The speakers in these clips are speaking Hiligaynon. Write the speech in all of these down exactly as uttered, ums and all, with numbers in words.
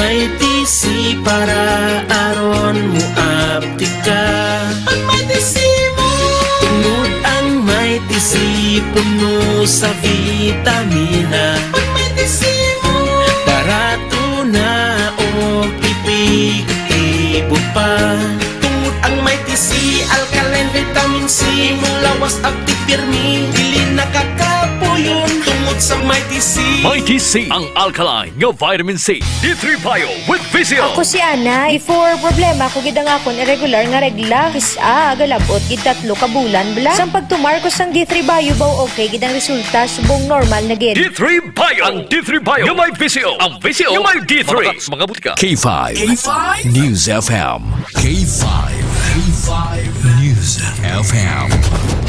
Mighty C para aron moaptik ka. Ang Mighty C mo. Tungod ang Mighty C puno sa vitamina. Ang Mighty C mo. Barato na og epektibo pa. Tungod ang Mighty C, alkaline vitamin C, mulawas aptik pirmi, dili nakakapuyon tungod sa Mighty C. Mighty C, ang alkaline nga vitamin C. D three Bio with Visio. Ako si Ana. Before, problema ko gid ang akon irregular nga regla. Kis-a, galab-ot gid tatlo ka bulan bala. Sang pagtumar ko sang D three Bio, baw okay gid ang resulta, subong normal na gid. D three Bio. Ang D three Bio nga may Visio. Ang Visio nga may D three. Mga, mga butika. K five K five News F M. K five, K five News F M,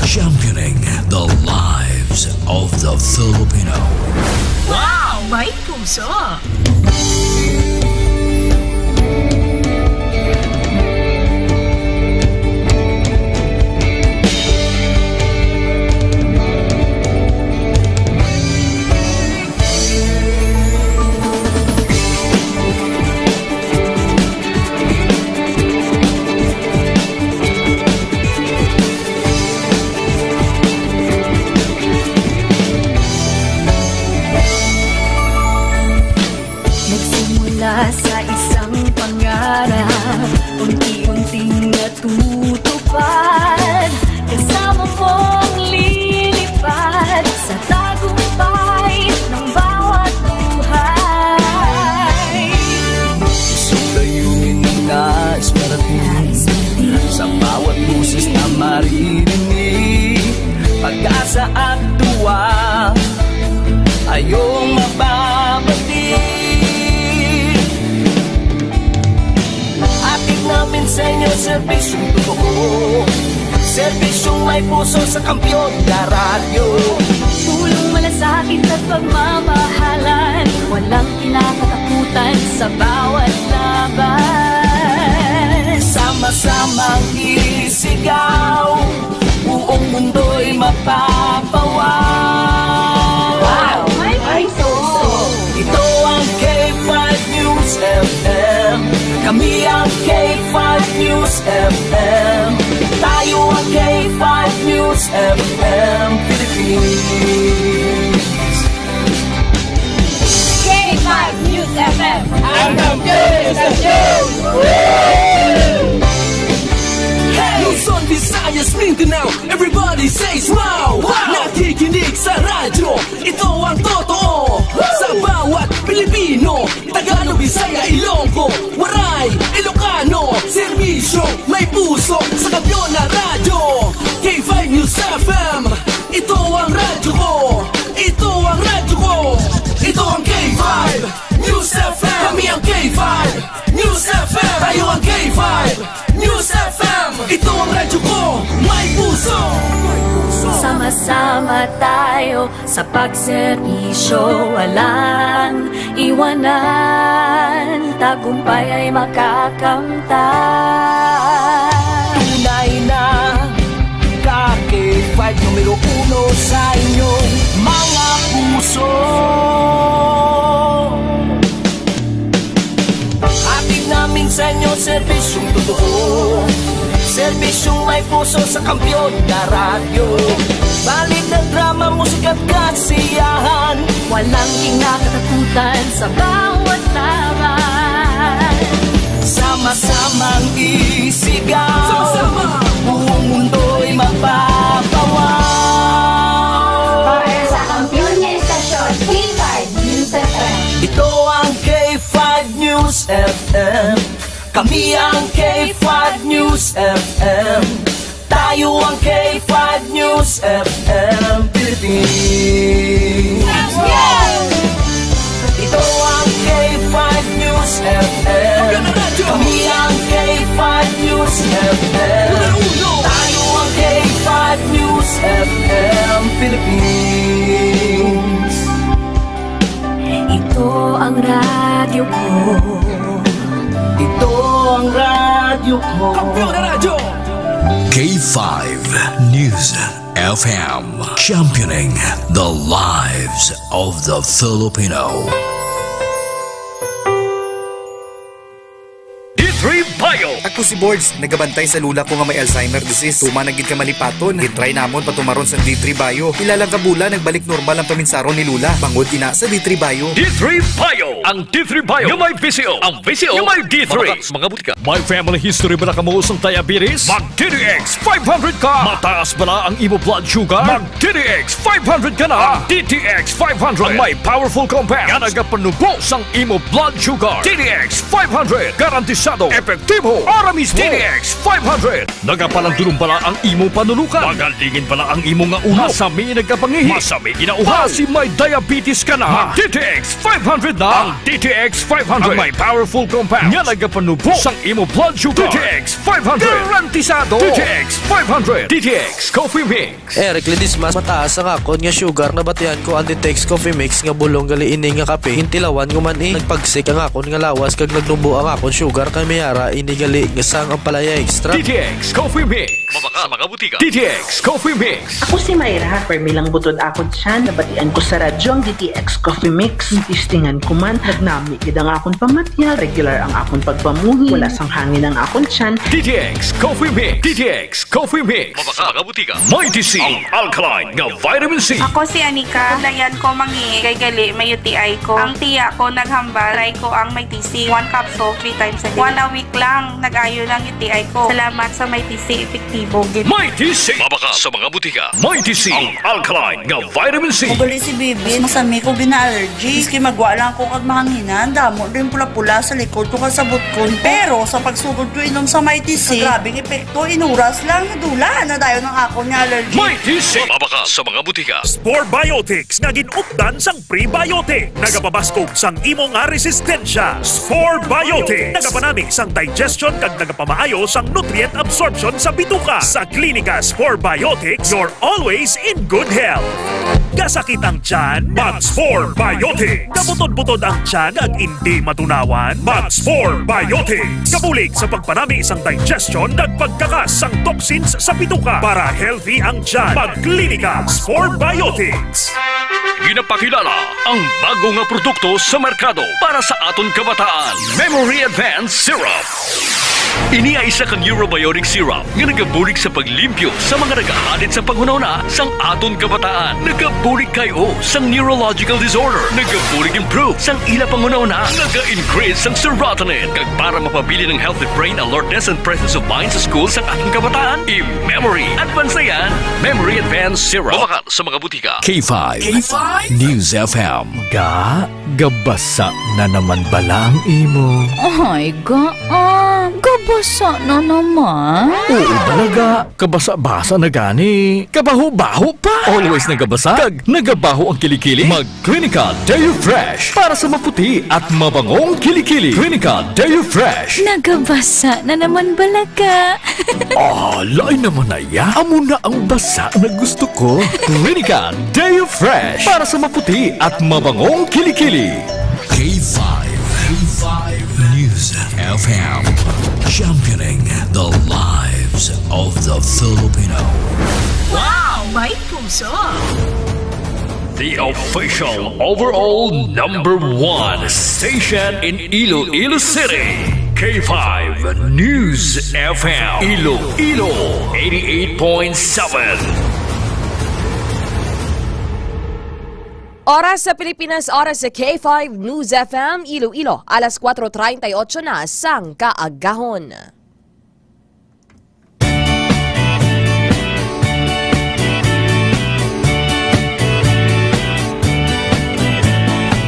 championing the lives of the Filipino. Wow! May puso! Nagsimula sa isang pangarap, unti-unting natutupad. Kasama mong lilipad sa tagumpay ng bawat buhay. Isang layunin na nais marating. Sa bawat boses na maririnig, pag-asa at tuwa ay iyong mababati. Hatid namin sa inyo serbisyong totoo, serbisyong may puso sa Kampiyon na Radyo. Tulong, malasakit at pagmamahalan, walang kinakatakutan sa bawat laban. Sama-samang isigaw, buong mundo'y mapapawaw. Wow! May puso! Ito ang K five News F M. Kami ang K five News F M. Tayo ang K five News F M Philippines. K five News F M. Ang kampiyon sa news! Hey! Luzon, Visayas, Mindanao, everybody says wow! Wow! Nakikinig sa radyo, ito ang totoo. Sa bawat Pilipino, Tagalog, Bisaya, Ilonggo, Waray, Ilocano, serbisyo, may puso, sa Kampiyon na Radyo, K five News F M. Ito ang radyo ko. Ito ang radyo ko. Ito ang K five News F M. Kami ang K five News F M. Tayo ang K five News F M. Ito ang radyo ko. May puso. Sama-sama tayo sa pagserbisyo, walang iwanan, tagumpay ay makakamtan. Tunay na ka K five numero uno sa inyong mga puso. Hatid namin sa inyo serbisyong totoo, serbisyong may puso sa Kampiyon na Radyo. Balita, drama, musika at kasiyahan, walang kinakatakutan sa bawat laban. Sama-samang isigaw, sama-sama, buong mundo'y mapapawaw. Para sa kampiyon nga estasyon, K five News F M. Ito ang K five News F M. Kami ang K five News F M. Tayo ang K five News F M Philippines. Ito ang K five News F M. Kami ang K five News F M. Tayo ang K five News F M Philippines. Ito ang radyo ko. Ito ang radyo ko. Kampiyon na Radyo. K five News F M, championing the lives of the Filipino. three Bio. Ako si Bords, nagabantay sa lula ko nga may Alzheimer disease. Tuman na gid ka malipaton. Gitry namon patumaron sang D three Bio. Pila lang ka bulan, nagbalik normal ang paminsaron ni lula. Bangod ina sa D three Bio. D three Bio. Ang D three Bio nga may V C O. Ang V C O nga may D three. Mabakal sa mga butika. May family history bala kamo sang diabetes? Mag D T X five hundred ka! Mataas bala ang imo blood sugar? Mag D T X five hundred ka na! Ang D T X five hundred ang may powerful compound nga nagapanubo sang imo blood sugar. D T X five hundred, garantisado, epektibo, ara mismo. D T X five hundred, nagapalandulong bala ang imo panulukan? Magalingin bala ang imo nga ulo? Masami nagkapangihi? Masami ginauhaw? Basi may diabetes ka na? Mag D T X five hundred na! Ang D T X five hundred ang may powerful compound nga nagapanubo sang imo blood sugar. D T X five hundred, garantisado. D T X five hundred, D T X Coffee Mix. Eric Ledesma, mataas ang akon nga sugar. Nabatian ko ang D T X Coffee Mix nga bulong gali ini nga kape. Gintilawan ko man, eh. Nagpagsik ang akon nga lawas kag nagnubo ang akon sugar, kay may ara ini gali nga sang ampalaya extra. D T X Coffee Mix. Mabakal sa mga butika. D T X Coffee Mix. Ako si Myra, permi lang butod akon tiyan. Nabatian ko sa radyo ang D T X Coffee Mix. Testingan ko man, nagnami gid ang akon pamatyag. Regular ang akon pagpamuhi. Wala sang hangin ang akon tiyan. D T X Coffee Mix. D T X Coffee Mix. Mabakal sa mga butika. Mighty C, ang alkaline nga vitamin C. Ako si Anika. Layan ko mangi kay gali may U T I ko. Ang tiya ko naghambal, try ko ang Mighty C. One capsule, three times a day. One a week lang, nag-ayo lang U T I ko. Salamat sa Mighty C, epektibo gid. Mighty C. Mabakal sa mga butika. Mighty C, ang alkaline nga vitamin C. Ugali si Bibi, masami ko gina-allergy. Maski magwa lang ko kag mahanginan, damo din pula-pula sa likod ko kag sa butkon ko. Pero sa pagsugod ko inom sa Mighty C, grabe ang epekto. Inuras lang, nadula na dayon ang akon nga allergy. Mighty C. Mabakal sa mga butika. Spore Biotics nga gin-updan sang prebiotic. Nagapabaskog sang imo nga resistensya. Spore Biotics. Nagapanami sang digestion kag nagapamaayo sang nutrient absorption sa bituka. Sa Klinika Spore Biotics, you're always in good health. Kasakit ang tiyan? Mag Spore Biotics. Kabutod-butod ang tiyan kag indi matunawan? Mag Spore Biotics. Kabulig sa pagpanami sang digestion kag pagkakas sang toxins sa bituka para healthy ang tiyan. Mag Klinika Spore Biotics. Ginapakilala ang bago nga produkto sa merkado para sa aton kabataan, Memory Advance Syrup. Ini ay isa ka neurobiotic syrup nga nagabulig sa paglimpyo sa mga nagahalid sa panghunahuna sang aton kabataan. Nagabulig kay o sang neurological disorder. Nagabulig improve sang ila panghunahuna. Naga-increase sang serotonin. Kag para mapabilin ang healthy brain alertness and presence of mind sa school sang aton kabataan, i-memory advance na yan. Memory Advance Syrup. Mabakal sa mga butika. K five K five News F M. Ga, gabasa na naman bala ang imo? Ay, ga, ah, gabasa na naman. Oo, bala, ga. Kabasa-basa na gani. Kabaho-baho pa. Always nagabasa. Kag nagabaho ang kilikili. Mag Clinical Deo Fresh para sa maputi at mabangong kilikili. Clinical Deo Fresh. Nagabasa na naman bala ka. Ah, lain naman na ya. Amo na ang basa na gusto ko. Clinical Deo Fresh para sa maputi at mabangong kilikili. K five, K five News F M, championing the lives of the Filipino. Wow! May puso! The official overall number one station in Iloilo City, K five News F M, Iloilo, eighty-eight point seven. Oras sa Pilipinas, oras sa K five News F M, Iloilo, alas kuwatro treinta y ocho na sang kaagahon.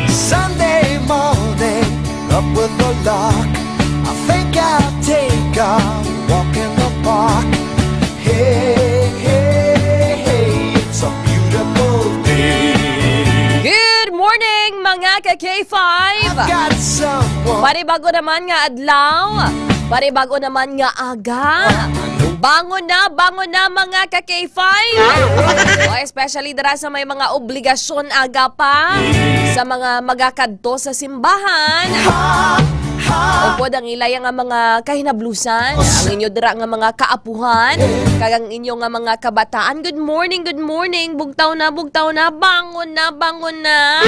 Sunday morning, up with the lark. I think I'll take a walk in the park. Hey, hey, hey, it's a beautiful day. Good morning, mga ka K five! I've got someone. Panibago naman nga adlaw, panibago naman nga aga. Bangon na, bangon na, mga ka K five! O, especially dira sa may mga obligasyon aga pa, sa mga magakadto sa simbahan. Upod ang ilaya nga mga kahinablusan, ang inyo dira nga mga kaapuhan, kag ang inyo nga mga kabataan. Good morning, good morning. Bugtaw na, bugtaw na. Bangon na, bangon na.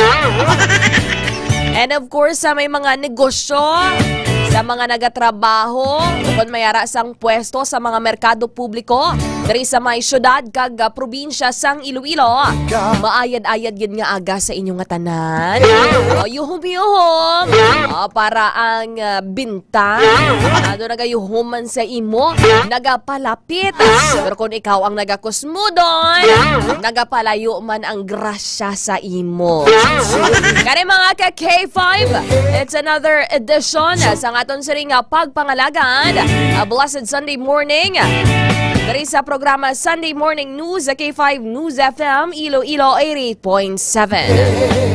And of course, sa may mga negosyo, sa mga nagatrabaho, o kon may ara sang pwesto sa mga merkado publiko diri sa may syudad kag, ah, probinsya sang Iloilo. Maayad-ayad gid nga aga sa inyo nga tanan. O, yuhom-yuhom. O, para ang, ah, binta, ano, nagayuhom man sa imo, nagapalapit. Pero kung ikaw ang nagakusmudon, nagapalayo man ang grasya sa imo. Kani, mga ka K five, it's another edition sa aton sini nga pagpangalagad, a blessed Sunday morning. Diri sa programa Sunday Morning News sa K five News F M Iloilo eighty-eight point seven.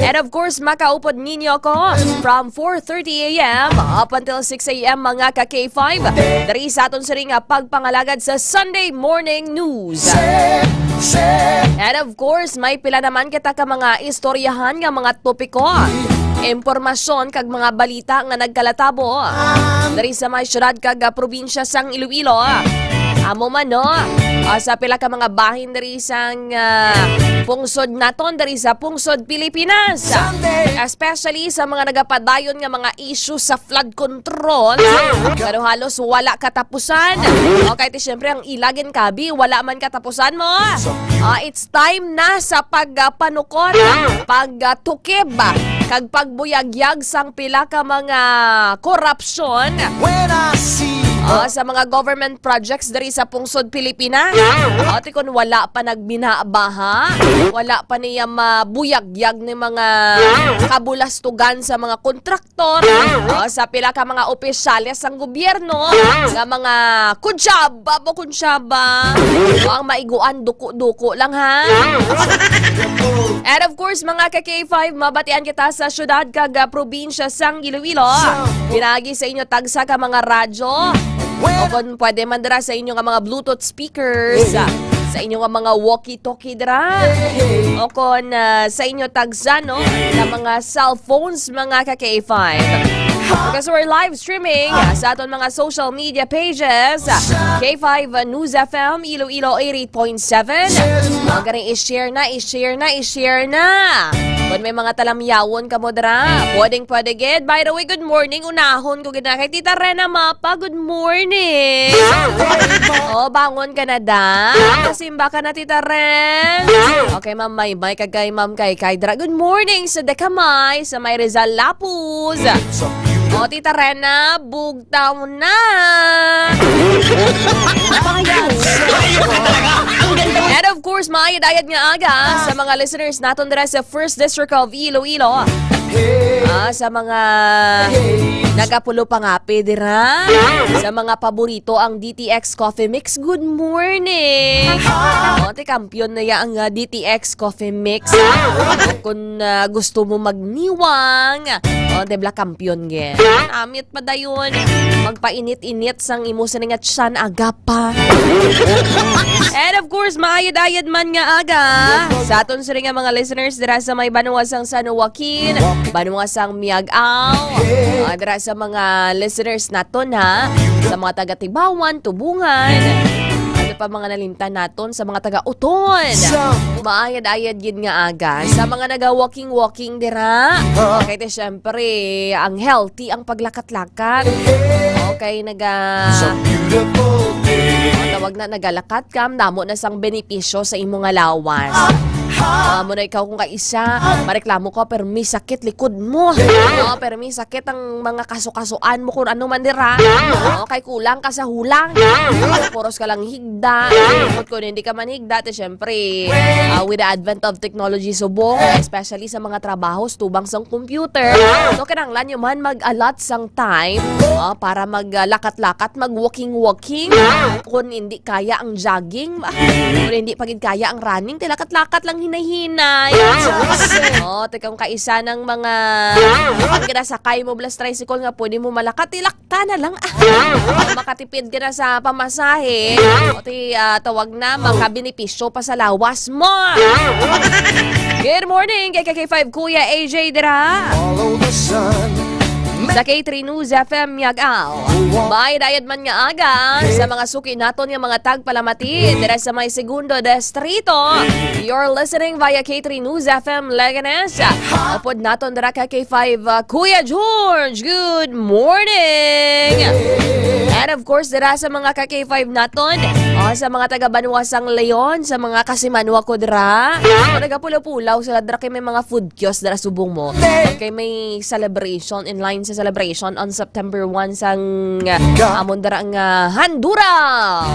And of course, makaupod ninyo ko from four thirty a m up until six a m, mga ka K five, diri sa aton sini nga pagpangalagad sa Sunday Morning News. And of course, may pila naman kita ka mga istoryahan nga mga topiko, impormasyon kag mga balita nga nagkalatabo diri sa may syudad kag, ah, probinsya sang Iloilo. Amo man, no? Ah, sa pila ka mga bahin diri sang, ah, pungsod naton, diri sa pungsod Pilipinas. Especially sa mga nagapadayon nga mga issue sa flood control. Pero halos wala katapusan. Okay, ti siyempre ang ila ginkabi, wala man katapusan mo. Ah, it's time na sa pagpanukod, pagtukib, kag pagbuyagyag sang pila ka mga korupsyon, ah, sa mga government projects diri sa pungsod Pilipinas. Ah, ti kun wala pa nagbinabaha, wala pa niya mabuyagyag ni mga kabulastugan sa mga kontraktor, ah, sa pila ka mga opisyales sang gobyerno, nga mga kunsyaba mo, kunsyaba, ang maiguan duko-duko lang, ha? And of course, mga ka K five, mabatian kita sa syudad kag, ah, probinsya sang Iloilo. Pinagi sa inyo tagsa ka mga radyo, o kon pwede man dira sa inyo nga mga Bluetooth speakers, ah, sa inyo nga mga walkie-talkie dira, o kon, ah, sa inyo tagsa, no, nga mga cellphones, mga ka K five. Because we're live streaming, ah, sa aton mga social media pages, ah, K five News F M Iloilo eighty-eight point seven. O, gani, i-share na, i-share na, i-share na. Kung may mga talamyawon kamo dira, pwedeng pwede gid. By the way, good morning. Unahon ko gid na kay Tita Rena Mapa. Good morning. O, bangon ka na, da? Kasimba ka na, Tita Ren? Okay, Ma'am Maymay, kag kay Ma'am Kaykay dira. Good morning sa Dekamay, sa may Rizal Lapuz. O, Tita Rena, bugtaw na. And of course, maayad-ayad nga aga sa mga listeners naton dira sa First District of Iloilo. Ah, sa mga nagapulo pangapi dira, sa mga paborito ang D T X Coffee Mix, good morning. O, ti kampiyon na ya ang, ah, D T X Coffee Mix. Kung, ah, gusto mo magniwang, o, di bala kampiyon gid. Amit padayon, magpainit-init sang imo sini nga tiyan, aga pa. And of course, maayad-ayad man nga aga sa aton sini nga mga listeners dira sa may banwa sang San Joaquin, banwa sang Miag-ao, ah, dira sa mga listeners naton, ha, sa mga taga Tibawan, Tubungan, ano pa mga nalimtan naton, sa mga taga Oton. Maayad-ayad gid nga aga sa mga naga-walking-walking dira. Okay, ti syempre, ang healthy ang paglakat-lakat. Okay, naga Tawag na, nagalakat ka, damo na sang benepisyo sa imo nga lawas. Ah, mo na ikaw kung kaisa, mareklamo ka, pero may sakit likod mo. Ah, pero may sakit ang mga kaso-kasuan mo, kung ano man dira. Ah, kay kulang ka sa hulang. Puros ka lang higda. Kung hindi ka man higda, te, syempre, ah, with the advent of technology subong, especially sa mga trabaho, tubang sang computer. So, kinahanglan nyo man mag-allot sang time, ah, para mag, ah, lakat-lakat, mag-walking-walking. Kung hindi kaya ang jogging, kung hindi pa gid kaya ang running, ti lakat-lakat lang hinay-hinay. Oh, ti kung kaisa ng mga, ang ginasakay mo blas tricycle nga pwede mo malakat, ti lakta na lang. Ah, makatipid ka na sa pamasahe. O ti, ah, tawag na, makabenepisyo pa sa lawas mo. Good morning, kay K K five Kuya A J dira. Follow the sun. sa K three News F M Miagao. May dayad man nga aga sa mga suki naton nga mga tagpalamati dira sa may Segundo Distrito. You're listening via K three News F M Leganes. Upod naton dira ka K five, uh, Kuya George. Good morning! And of course, dira sa mga ka K five naton, o sa mga taga Banwa sang Leon, sa mga kasimanwa ko dira, o nagapulaw-pulaw sila dira kay may mga food kiosk dira subong mo. Kay may celebration, in line sa celebration on September one sang, uh, amon dira nga Handuraw.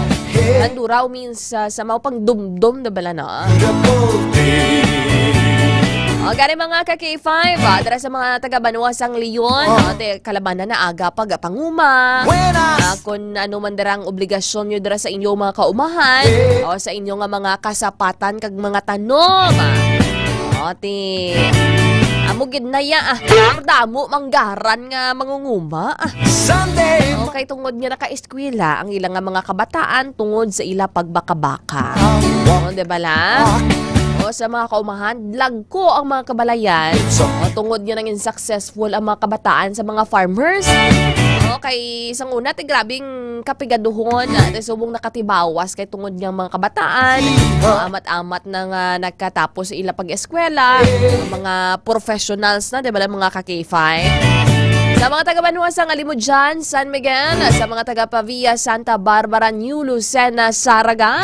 Handuraw means, uh, sa mao pang dumdum na bala na. O, gani mga ka K five, ah, dira sa mga taga Banwa sang Leon, ah, te, kalabanan na aga pag panguma. Ah, kung ano man dira ang obligasyon nyo dira sa inyong mga kaumahan, o sa inyo nga mga kasapatan kag mga tanom, ah. O, te, amo gid na ya, ah. Pero damo manggaran nga mangunguma, ah. Sunday. O, kay tungod nga naka-eskwela ang ilang nga mga kabataan tungod sa ila pagbakabaka. O, di ba la? O, sa mga kaumahan, lagko ang mga kabalayan. O, tungod nga nangin successful ang mga kabataan sa mga farmers. O, kay sang una, ti grabing kapigaduhon, ah, ti subong nakatibawas kay tungod nga mga kabataan, ah, amat-amat na nga nagkatapos sa ila pag-eskwela, ang mga professionals na, di ba, mga ka K five. Sa mga taga Banwa sang Alimodian, San Miguel, sa mga taga Pavia, Santa Barbara, New Lucena, Saraga,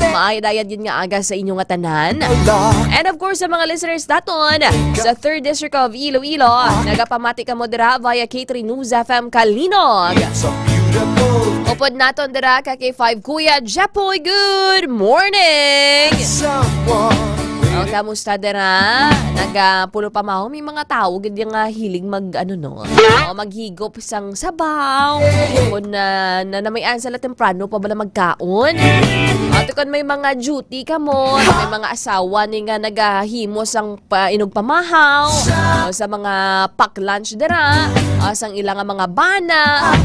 maayad-ayad gid nga aga sa inyo nga tanan. And of course, sa mga listeners naton sa Third District of Iloilo, nagapamati kamo dira via K three News F M Kalinog. Upod naton dira ka K five, Kuya Jepoy. Good morning! O, kamusta dira? Nagapulo pa maho, may mga tawo gid nga hilig mag, ano, no? O, maghigop sang sabaw. Kung na, na, namian sila temprano pa bala magkaon. Ate, kung may mga duty kamo, may mga asawa ni nga nagahimo sang pa, inog pamahaw, o sa mga pack lunch dira, o sang ila nga mga bana,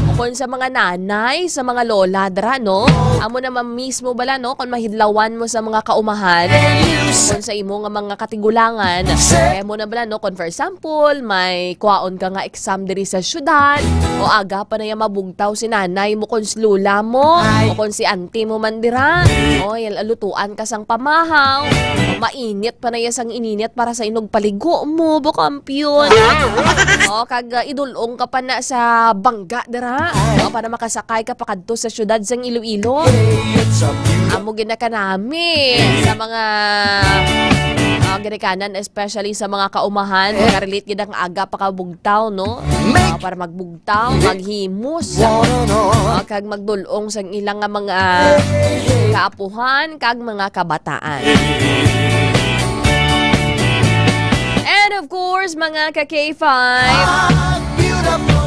o kung sa mga nanay, sa mga lola dira, no? Amo na man mismo bala, no? Kung mahidlawan mo sa mga kaumahan, kung sa imo nga mga katigulangan, kaya mo na bala, no? Kung for example, may kwaon ka nga exam diri sa syudad, o aga pa na ya mabugtaw si nanay mo, kung si lola mo, o kung si auntie mo man dira, o lutuan ka sang pamahaw, o mainit pa na ya sang ininit para sa inog paligo mo, bukampiyon. O, kag, ah, idulong ka pa na sa bangga dira. O, para makasakay ka pa kadto sa syudad sang Iloilo. Amo gid na kanami sa mga, ah, ginikanan, especially sa mga kaumahan. Makarelate gid ang aga pa kabugtaw, no? Ah, para magbugtaw, maghimos. Ah, kag magdulong sang ilang nga mga kaapuhan kag mga kabataan. And of course, mga ka K five.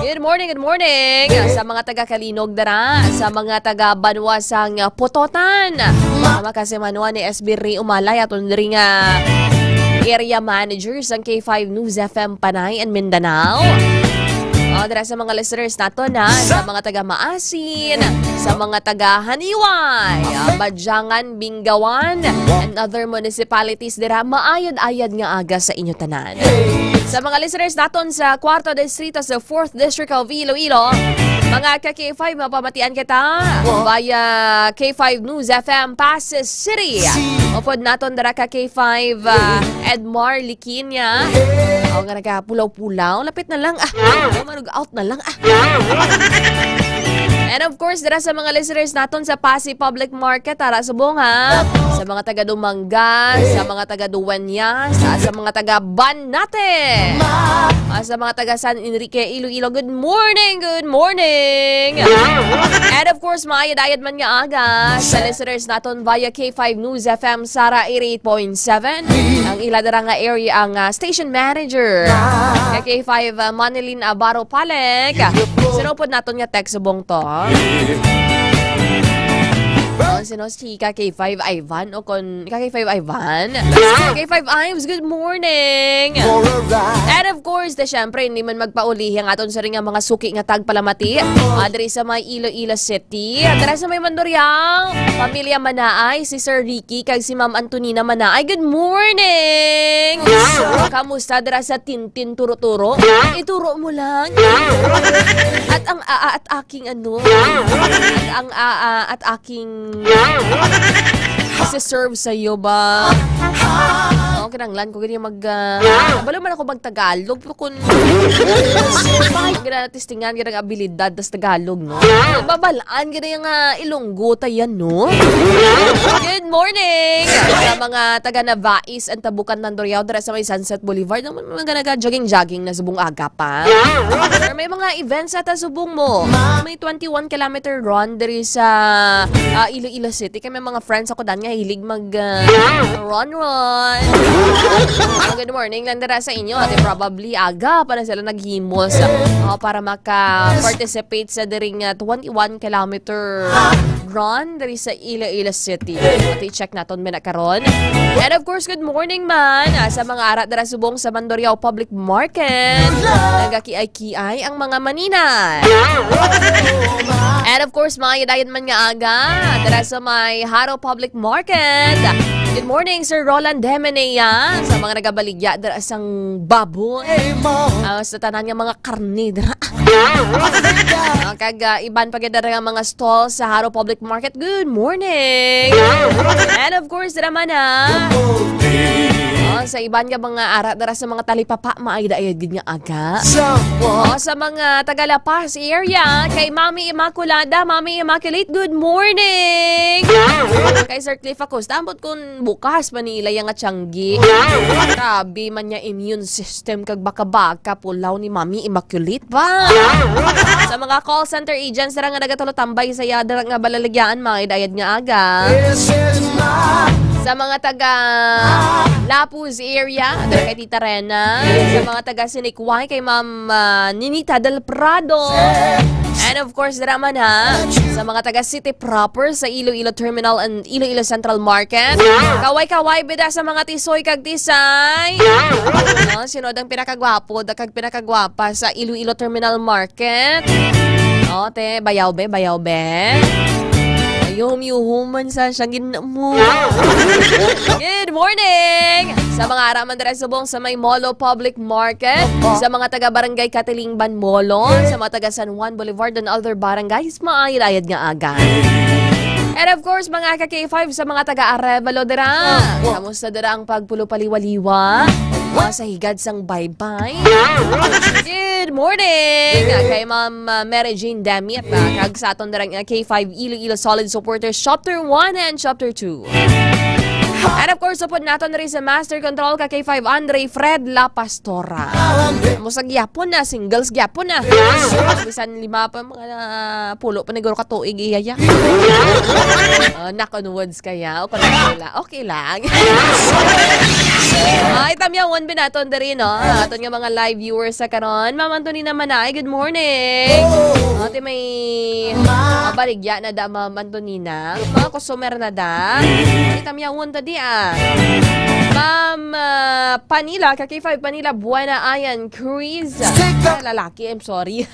Good morning, good morning. Sa mga taga Kalinog dara, sa mga taga Banwa sang Pototan. Mga kasimanwa ni S B Ray Umalay, aton diri nga area manager sang K five News F M Panay and Mindanao. O, dira sa mga listeners naton, ha, sa mga taga Maasin, sa mga taga Haniway, ah, Badyangan, Bingawan, and other municipalities dira, maayad-ayad nga aga sa inyo tanan. Sa mga listeners naton sa Cuarto Distrito, sa Fourth District of Iloilo, mga ka K five, mapamatian kita via K five News F M Passi City. Upod naton dira ka K five, ah, Edmar Liquiña. O, nga nagapulaw-pulaw. Lapit na lang, ah. O, manug-out na lang, ah. And of course, dira sa mga listeners naton sa Passi Public Market, ara subong, ha. Sa mga taga Dumangas, sa mga taga Dueñas, sa, sa mga taga Banate. Ah, sa mga taga San Enrique, Iloilo, good morning, good morning. And of course, maayad-ayad man nga aga sa listeners naton via K five News F M Sara eighty-eight point seven. Ang ila dira nga area, ang, ah, station manager nga K five, ah, Manilyn Abaro Palek. Sinupod naton nga text subong to. Oh, sino si Ka K five Ivan? O kon Ka K five Ivan? Ka K five Ives, good morning! And of course, da, syempre, hindi man magpaulihi ang aton sa ring nga mga suki nga tagpalamati. Ah, diri sa may Iloilo City. Diri sa may Mandurriao, pamilya Manaay, si Sir Ricky, kag si Ma'am Antonina Manaay. Good morning! Kamusta dira sa Tintin Turo-Turo? Ituro mo lang. At ang, a-, a-, at aking ano, at ang, a-, a-, at aking isi-serve sa iyo ba? Oo, kinahanglan ko gani mag, ah, kabalo man ako mag-Tagalog, pero kung gina testingan gid ang abilidad tas Tagalog, no? Babalaan gid ang, ah, Ilonggo ta yan, no? Good morning sa mga taga Navais and Tabucan, Mandurriao, dira sa may Sunset Boulevard. Ang mga naga-jogging-jogging na subong aga pa. Or may mga events ata subong mo. May twenty-one kilometer run diri sa, ah, Iloilo City. Kay may mga friends ako dan nga hilig mag, ah, run, run. Ah, good morning lang dira sa inyo. Ate, probably aga pa na sila naghimos, ah, para maka-participate sa diring, ah, twenty-one kilometer run diri sa Iloilo City. Ate, check naton man karon. And of course, good morning man, ah, sa mga ara dira subong sa Mandurriao Public Market. Nagakiay-kiay ang mga Manila. And of course, mga dayon man nga aga, dira sa may Jaro Public Market. Good morning, Sir Roland Demenea, sa mga nagabaligya dira sang baboy. Ah, sa tanan nga mga karne dira. Ah, kag, ah, iban pa gid dira nga mga stall sa Jaro Public Market. Good morning. And of course, dira man, ah. Oh, sa iban nga mga ara dira sa mga talipapa, maay da gid nga aga. Oh, sa mga taga La Paz area, kay Mami Immaculada, Mami Immaculate, good morning. Kay Sir Cliff Acosta, ambot kun bukas pa ni ila nga tiyanggi. Grabe man niya immune system kag baka-baka pulaw ni Mami Immaculate ba? Sa mga call center agents dira nga nagatulotambay sa iya dira nga balaligyaan, mga idayad nga aga. Sa mga taga Lapuz area, dira kay Tita Rena. Sa mga taga Sinikway, kay Ma'am, ah, Ninita Del Prado. And of course, dira man ha, sa mga taga City Proper, sa Iloilo Terminal and Iloilo Central Market. Kaway-kaway, bida sa mga tisoy kag tisay. No, sino dang pinakagwapo, da kag pinakagwapa sa Iloilo Terminal Market? O, te, bayaw be, bayaw be. Yuhom-yuhom man sa siya, gin-, mo. Good morning! Sa mga ara man dira subong sa may Molo Public Market, sa mga taga Barangay Katilingban Molo, sa mga taga San Juan Boulevard and other barangays, maayad-ayad nga aga. And of course, mga ka K five sa mga taga Arevalo dira. Kamusta dira ang pagpulo paliwaliwa? Mga sa higad sang baybay. Good morning! Kay Ma'am, uh, Mary Jane Damiat, uh, kag sa aton dira nga K five Iloilo Solid Supporters Chapter one and Chapter two. And of course, upod naton rin sa Master Control ka K five Andre Fred La Pastora. Mo sa gyapon na, singles gyapon na. Bisan lima pa, mga pulo pa niguro ka tuig iya ya. Ah, knock on woods kaya. O kung wala, okay lang. Ay, tamyawan binaton diri, no? Aton nga mga live viewers sa karon. Ma'am Antonina Manay, good morning. Ate, may mabaligya na da, Ma'am Antonina. Mga customer na da. Ay, tamyawan ta di, ah. Ma'am, ah, Panila, ka K five Panila, Buena Ayan, Chris. Ah, lalaki, I'm sorry.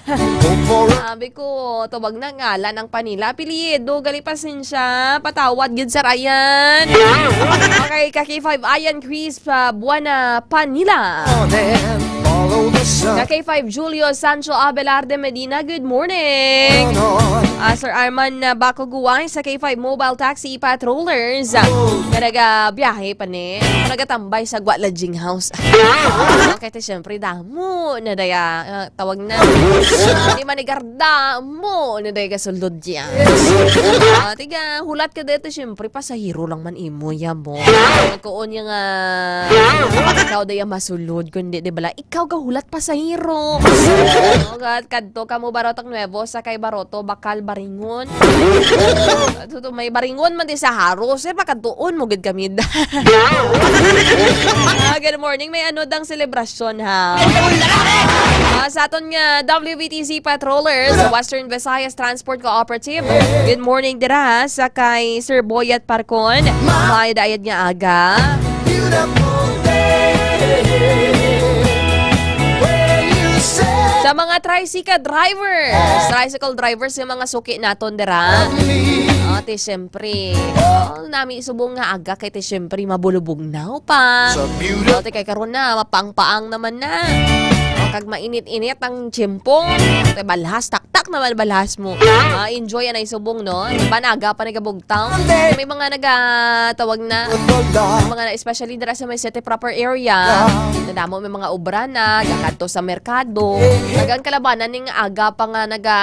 Sabi ko, tubag na ngalan ang Panila. Apelyido, gali pasensya. Patawad gid, Sir Ayan. Okay, ka K five Ayan Chris pa Buana Panila. Ka K five Julio Sancho Abelarde Medina, good morning. Ah, Sir Arman, ah, Baco Guay sa K five Mobile Taxi Patrollers. Ah, nagabiyahe pa ni. Nagatambay sa Gualajing House. Okay, te, syempre, damo na daya, ah, tawag na. Di manigarda mo na daya gasulod diya. Ah, tiga, hulat ka dito, syempre, pasahero lang man imo, ya mo. Magkuon niya nga, ikaw daya masulod, kundi, di bala, ikaw gahulat pasahero. Oh, God, kadto ka mo, Barotac Nuevo, sa kay Baroto, Bakal, Baringon. Tuto, may Baringon man di sa Jaro, sir, makadtuon mo gid kami. Ah, good morning. May ano dang selebrasyon, ha? Ah, sa aton nga W V T C patrollers, Western Visayas Transport Cooperative. Good morning dira sa kay Sir Boyat Parcon. May daayad nga aga. Beautiful day. When you say Sa mga tricycle drivers, tricycle drivers, yung mga suki naton dira. Ate, syempre. Oh, nami subong nga aga kay te, syempre, mabulubugnaw pa. Sa beautiful Ate, kay karon na, mapaang-paang naman na. O, kag mainit-init ang tiyempo. Ate, balhas, taktak naman balhas mo. Ah, enjoy anay subong, no? Banaga pa nagabugtaw. May mga nagatawag na. Mga na, especially dira sa may city proper area. Nadamo may mga obra na, gakadto sa merkado. Kag ang kalabanan ning aga pa nga naga,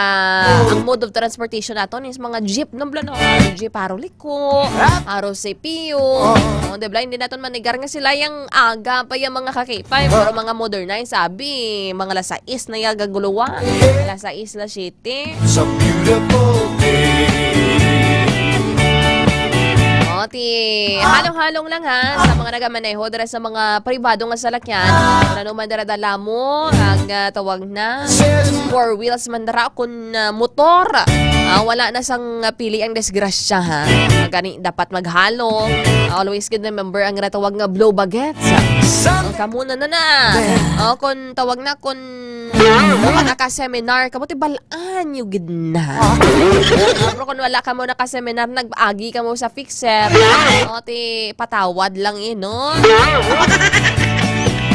ang mode of transportation naton is mga jeep, no, bla, no? Jeep, haro liko, haro C P U. Oh, di ba? Hindi naton manigar nga sila yung aga pa yung mga kakipay. Pero mga modernized, sabi, mga alas sais na yung gaguluwa. Alas sais, alas siyete. It's a beautiful day. O, ti, halong-halong lang ha, sa mga nagamaneho dira sa mga pribado nga salakyan. Ano man dira dala mo, ang, ah, tawag na four wheels man dira, kun, ah, motor. Ah, wala na sang, ah, pili ang disgrasya, ha. Ah, gani, dapat maghalong. Always good remember ang ginatawag nga blue bagets. Ang kamo na na na. O, kun tawag na, kun naka-seminar kamo, ti bal-an nyo gid na. Pero kung wala kamo naka-seminar, nag-agi kamo sa fixer. O, ti patawad lang, eh, no?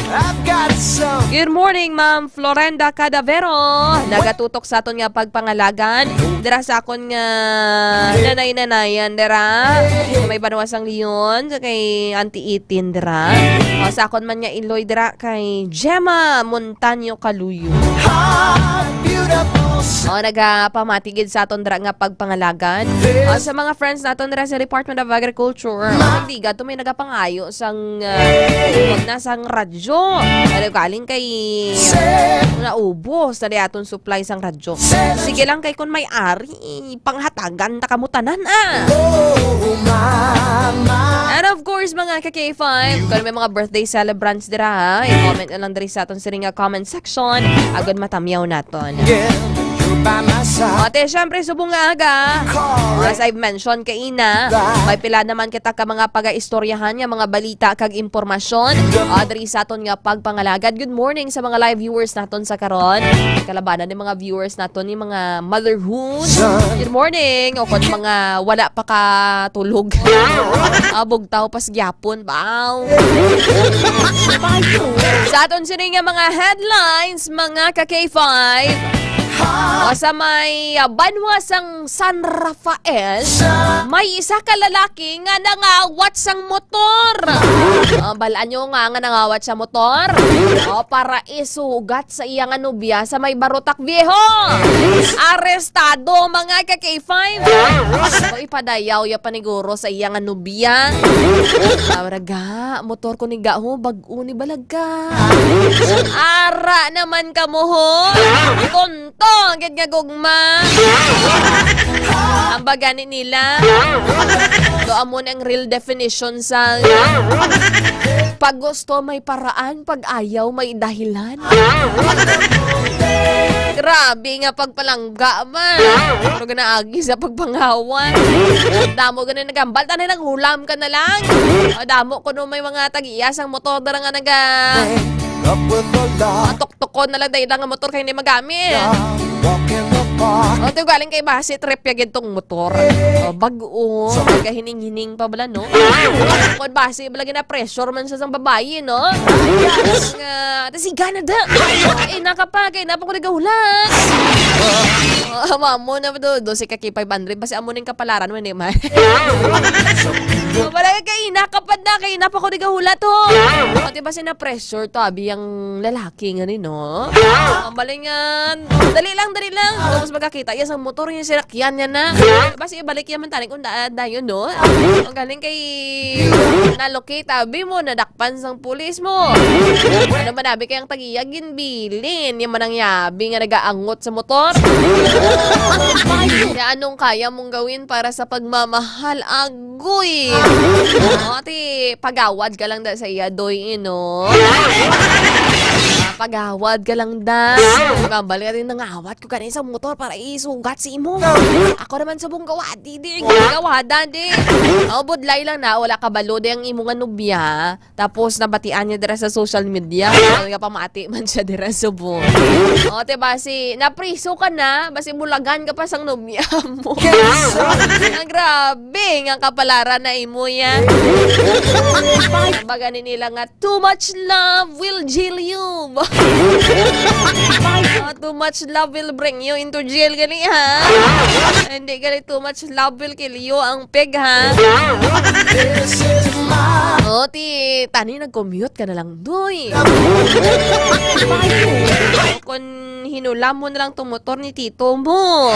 I've got some Good morning, Ma'am Florenda Cadavero. Nagatutok sa aton nga pagpangalagan. Dira sa akon nga nanay-nanayan dira. May banwa sang Leon, kay Auntie Itin dira. O, sa akon man nga iloy dira kay Gemma Montaño Kaluyo. How beautiful. O, nagapamati gid sa aton dira nga pagpangalagan. O, sa mga friends naton dira sa Department of Agriculture, o, hindi gato may nagapangayo sang, ah, wag na sang radyo. Pero galing kay naubos na di aton supply sang radyo. Sige lang kay kun may ari, ipanghatagan ta kamo tanan, ah. Oh, mama. And of course, mga ka K five, kung may mga birthday celebrants dira, ha, i-comment na lang diri sa aton sining nga comment section. Agud matamyaw naton. Yeah, you're by my side. Ate, syempre, subong nga aga. Correct. As I've mentioned kaina, may pila naman kita ka mga pagaistoryahan nga mga balita kag impormasyon. Ah, diri sa aton nga pagpangalagad. Good morning sa mga live viewers naton sa karon. Kalabanan ni mga viewers naton ni mga motherhood. Good morning. O kung mga wala pa katulog. Ah, bugtaw pas gyapon. Baw. Sa aton sini nga mga headlines, mga ka K five. O, sa may, ah, banwa sang San Rafael, may isa ka lalaki nga nangawat sang motor. Ah, balaan nyo nga nga nangawat sa motor. O, para isugat sa iya nga nobya sa may Barotac Viejo. Arestado, mga ka K five. So, ipadayaw ya paniguro sa iya nga nobya. Tawag, motor ko ni ga ho, bag-o ni balaga. Ara naman kamo ho. Tonto, gid nga gugma. Ang bagani nila. Do amo na ang real definition sa pag gusto may paraan, pag ayaw may dahilan. Grabe nga pagpalangga man. Pero ganaagi sa pagpangawan. Damo gani nagambal, tanay nang hulam ka na lang. O, damo kuno may mga tag-iya sang motor dira nga naga Up with the law. Tuktukon na lang dahil ang motor kay hindi magamit. Walk in the park. O, ito galing kay basi trip ya gid tong motor. O, bag-o. Nagahining-hining pa bala, no? Kung basi bala gina-pressure man siya sang babayi, no? Nga, tas higa na da. Ay, naka pa, kay napa ko nagahulat. O, mamo na do, do si kaki five hundred, basi amo ning kapalaran mo, hindi man. Wala ka kay naka pa na, kay napa ko nagahulat, ho. O, di ba si na-pressure to, abi ang lalaki nga ni, no? Ang balingan. Dali lang, dali lang. Tapos magkakita, iya sang motor, yung sinakyan niya na. Basi ibalik iya man tani kung da-, dayon, no? Ang galing kay nalocate, abi mo, nadakpan sang pulis mo. Ano man, abi kay ang tagiya, ginbilin. Yung manang yabi nga nagaangot sa motor. Kaya anong kaya mong gawin para sa pagmamahal? Agoy! O, ti, pagawad ka lang da sa iya, doy, ino. Pagawad ka lang, da. Mambal ka din, nangawat ko kanin sa motor para isugat si imo. Ako naman subong gawadi, di. Gawada, di. Oh, budlay lang na. Wala ka balo, di, ang imo nga nobya. Tapos, nabatian niya dira sa social media. Ano nga pamati man siya dira subong. O, diba, si, napriso ka na, basi bulagan ka pa sang nobya mo. Ang grabe, nga kapalaran na imo yan. Baga ni nila nga, "Too much love will jail you." Ah, "Too much love will bring you into jail," gani, ha? Hindi gani, "Too much love will kill you," ang pig, ha? O, ti, tani, nag-commute ka na lang, doy. Kung hinula mo na lang tong motor ni tito mo.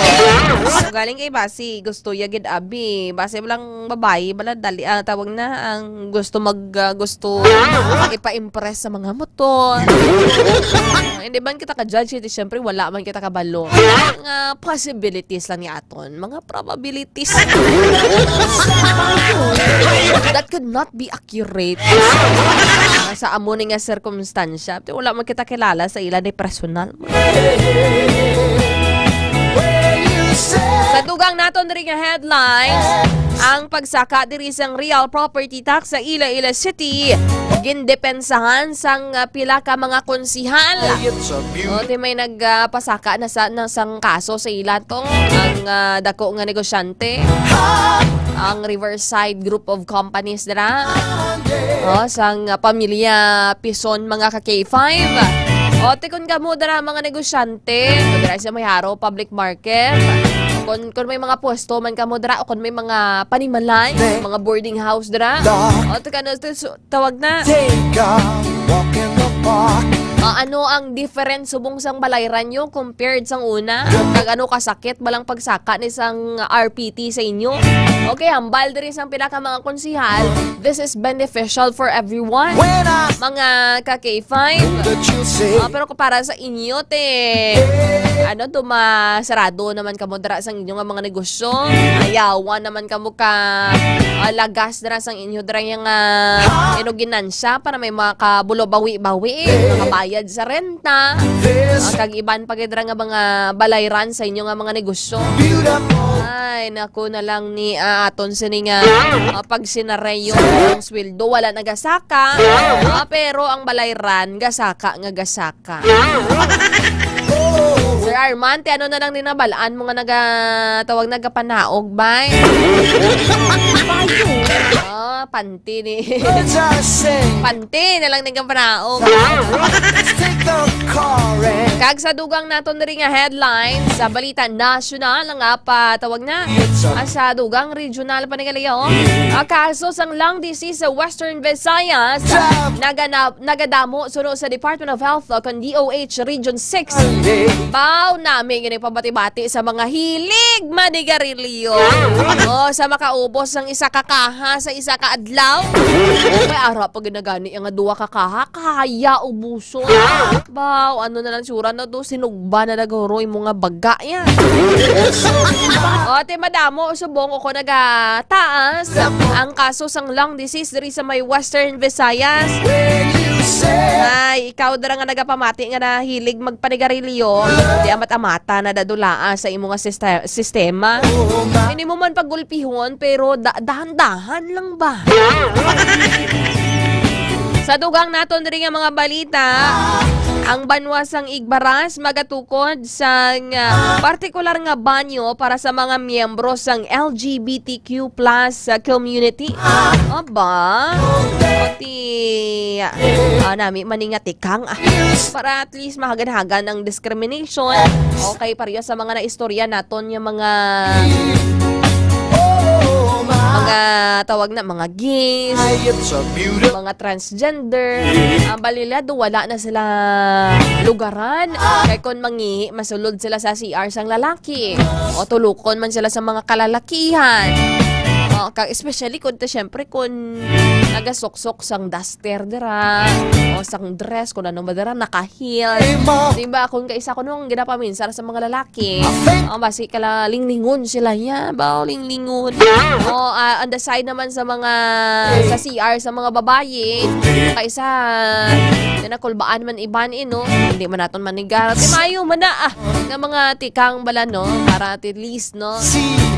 Galing kay basi, gusto ya gid abi. Basi lang babayi, bala dali, ah, tawag na, ang gusto mag, ah, gusto ipa-impress sa mga motor. Hindi man kita ka-judge, hindi, syempre, wala man kita kabalo. Mga possibilities lang ni aton. Mga probabilities. That could not be accurate. Sa amo ni nga sirkumstansya. Wala man kita kilala sa ila ni personal. Sa dugang naton diri nga headlines, ang pagsaka diri sang real property tax sa Iloilo City, gindepensahan sang, ah, pila ka mga konsihal. O, ti may nag, ah, pasaka na sa, na sang kaso sa ila tong ang, ah, dako nga negosyante, ang Riverside Group of Companies dira. O, sang, ah, pamilya Pison, mga ka K five. O, ti kun kamo dira, mga negosyante, dira sa may Haro Public Market. Kung, kung may mga pwesto man kamo dira, o kung may mga panimalay, mga boarding house dira. O, ti kano, ti su-, tawag na. Take a walk in the park. Ah, ano ang difference subong sang balayran nyo compared sang una? Kag ano kasakit balang pagsaka ni sang R P T sa inyo? Okay, hambal diri sang pila ka mga konsihal, this is beneficial for everyone. When I Mga ka K five. That you say. Ah, pero kung para sa inyo, te, ano, dumasarado naman kamo dira sang inyo nga mga negosyo. Ayawan naman kamo ka, ah, lagas dira sang inyo dira nga, ah, ino ginansya para may mga kabulo bawi-bawi, makabayad sa renta, ah, kag iban pa gid dira nga mga balayran sa inyo nga mga negosyo. Ay, naku na lang ni, ah, aton sini nga, ah, pagsinareyo ang sweldo, wala nagasaka, ah, pero ang balayran gasaka nga gasaka. Sir Arman, ti ano na lang din nabalaan mo nga naga-, tawag, nagapanaog, bay? Ah, panty ni. Panty na lang din kapanaog. Kag sa dugang naton diri nga headlines, sa balita nasyonal, nga patawag na, ah, sa dugang regional pa ni kalayo, ah, kaso sang lung disease sa Western Visayas, nagana-, nagadamo suno sa Department of Health, uh, kon D O H Region six. Baw nami gini pabati-bati sa mga hilig manigarilyo. O, sa makaubos sang isa ka kaha sa isa ka adlaw. May ara pa ginagani nga duha ka kaha, kaya ubuson. Baw, ano na lang sura na to, sinugba na naguro imo nga baga yan. O, ti madamo subong o kon nagataas ang kaso sang lung disease diri sa may Western Visayas. Ay, ikaw dira nga nagapamati nga nahilig magpanigarilyo, di amat-amata na dadulaa sa imo nga siste-, sistema. Hindi mo man pagulpihon, pero da-, dahan-dahan lang ba? Sa dugang naton diri nga mga balita, ang banwa sang Igbaras magatukod sang, ah, partikular nga banyo para sa mga miyembro sang L G B T Q plus, ah, community. Aba, pati, ah, nami maningatikang, ah, para at least mahagan-hagan ang discrimination. Okay, pareho sa mga naistorya naton nga mga, mga tawag na, mga gays, mga transgender. Ang balilado, wala na sila lugaran. Kay kon mangihi, masulod sila sa C R sang lalaki. O tulukon man sila sa mga kalalakihan. O, Ka-, especially kung ta, syempre, kung nagasuksok sang duster dira, o sang dress, kung ano ba dira, naka-heel. Di ba? Kung kaisa ko nung ginapaminsar sa mga lalaki, o, basi kala linglingon sila, ya, ba, linglingon. O, ah, on the side naman sa mga, sa C R, sa mga babayi, kaisa, na nakulbaan man iban, eh, no? Hindi man naton manigar. Di maayo man na, ah, nga mga tikang bala, no? Para at least, no?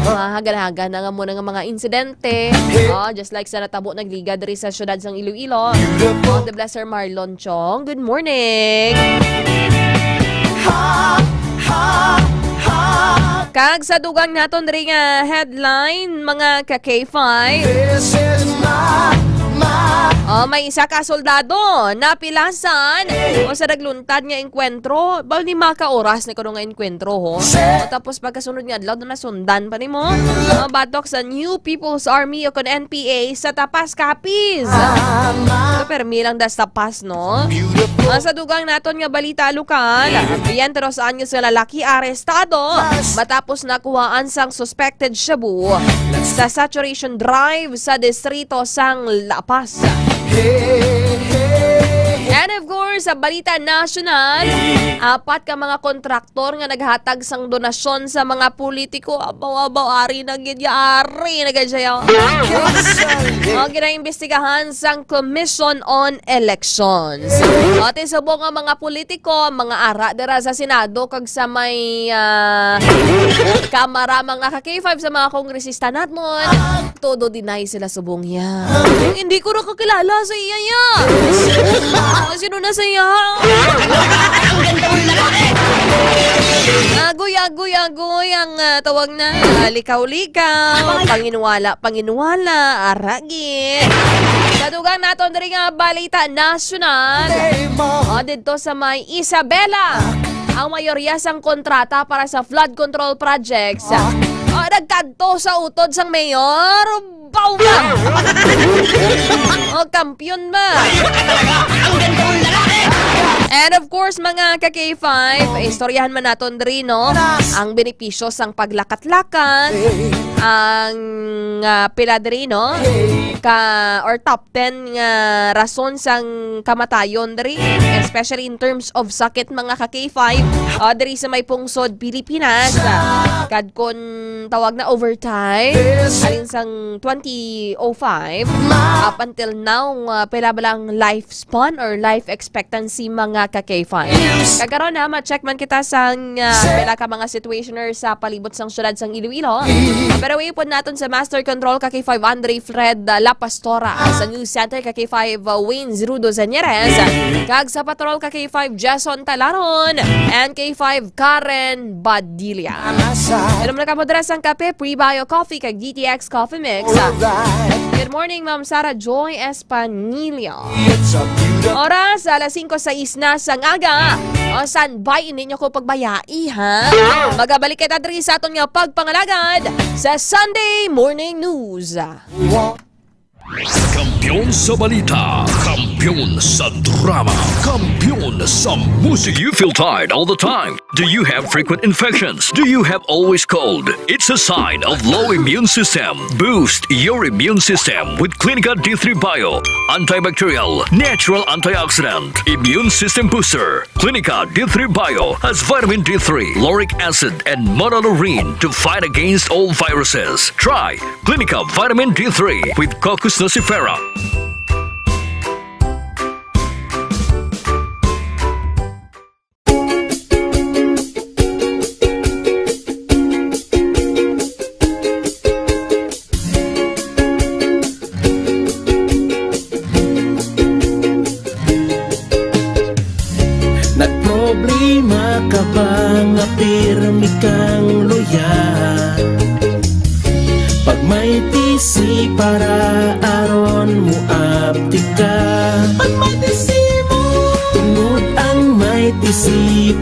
Mahagan-hagan na nga muna nga mga insidente. Oh, just like sa natabo nagliga diri sa siyudad sang Iloilo. Oh, the blesser Marlon Chong. Good morning. Kag sa dugang naton diri nga headline, mga ka K five. Oh, may isa ka soldado napilasan o sa nagluntad nga engkwentro. Ba, ni maka oras ni kuno nga engkwentro, ho? O, tapos pagkasunod nga adlaw, nasundan pa nimo. Ah, batok sa New People's Army o kon N P A sa Tapas, Capiz. Ito, permi lang da sa Tapas, no? Ah, sa dugang naton nga balita lokal, biyente dos anyos nga lalaki arestado matapos nakuhaan sang suspected shabu sa saturation drive sa distrito sang La Paz. And of course, sa balita nasyonal, apat ka mga kontraktor nga naghatag sang donasyon sa mga politiko. Abaw, abaw, ari na gid ya, ari na gid siya. O, ginaimbestigahan sang Commission on Elections. Ati subong nga mga politiko, mga ara dira sa Senado kag sa may, ah, Kamara, mga ka K five, sa mga kongresista naton. Todo deny sila subong iya. Hindi ko na kakilala sa iya, ya. Ah, sino na sa iya? Agoy, agoy, agoy ang, ah, tawag na, ah, likaw-likaw, panginwala, panginwala, aragi. Sa dugang naton diri nga balita nasyonal, o, didto sa may Isabela, ang mayorya sang kontrata para sa flood control projects, o, nagkadto sa utod sang mayor. Baw ba? O, kampiyon ba? And of course, mga ka K five, istoryahan man naton diri, no? Ang benepisyo sang paglakat-lakat, ang, ah, pila diri, no? Ka, or top ten nga rason sang kamatayon diri, especially in terms of sakit, mga ka K five, ah, diri sa may pungsod Pilipinas. Ah, kad kon tawag na overtime, alin sang twenty oh five, up until now, ah, pila ba lang lifespan or life expectancy, mga ka K five? Kag karon na, ma-check man kita sang, ah, pila ka mga situationer sa palibot sang syudad sang Iloilo. Pero iupod naton sa Master Control ka K five Andre Fred, ah, La Pastora, sa News Center ka K five, ah, Wayne Rudo Zañeres, kag sa Patrol ka K five Jason Talaron, and K five Karen Badilla. Inom na kamo dira sang kape, Pre-Bio Coffee kag D T X Coffee Mix. Good morning, Ma'am Sarah Joy Espanilla. Oras, alas singko sais na sang aga. O, san bay, hindi nyo ko pagbayai, ha? Magabalik kita diri sa aton nga pagpangalagad sa Sunday Morning News. Kampiyon sa balita, kampiyon sa drama, kampiyon sa musika. Do you feel tired all the time? Do you have frequent infections? Do you have always cold? It's a sign of low immune system. Boost your immune system with Clinica D three Bio. Antibacterial, natural antioxidant, immune system booster. Clinica D three Bio has vitamin D three, lauric acid, and monolaurin to fight against all viruses. Try Clinica Vitamin D three with Cocos nucifera. Nagproblema ka ba nga pirmi kang luya? Pag may T C para aron moabtik ka. Pag may T C mo. Tungod ang may T C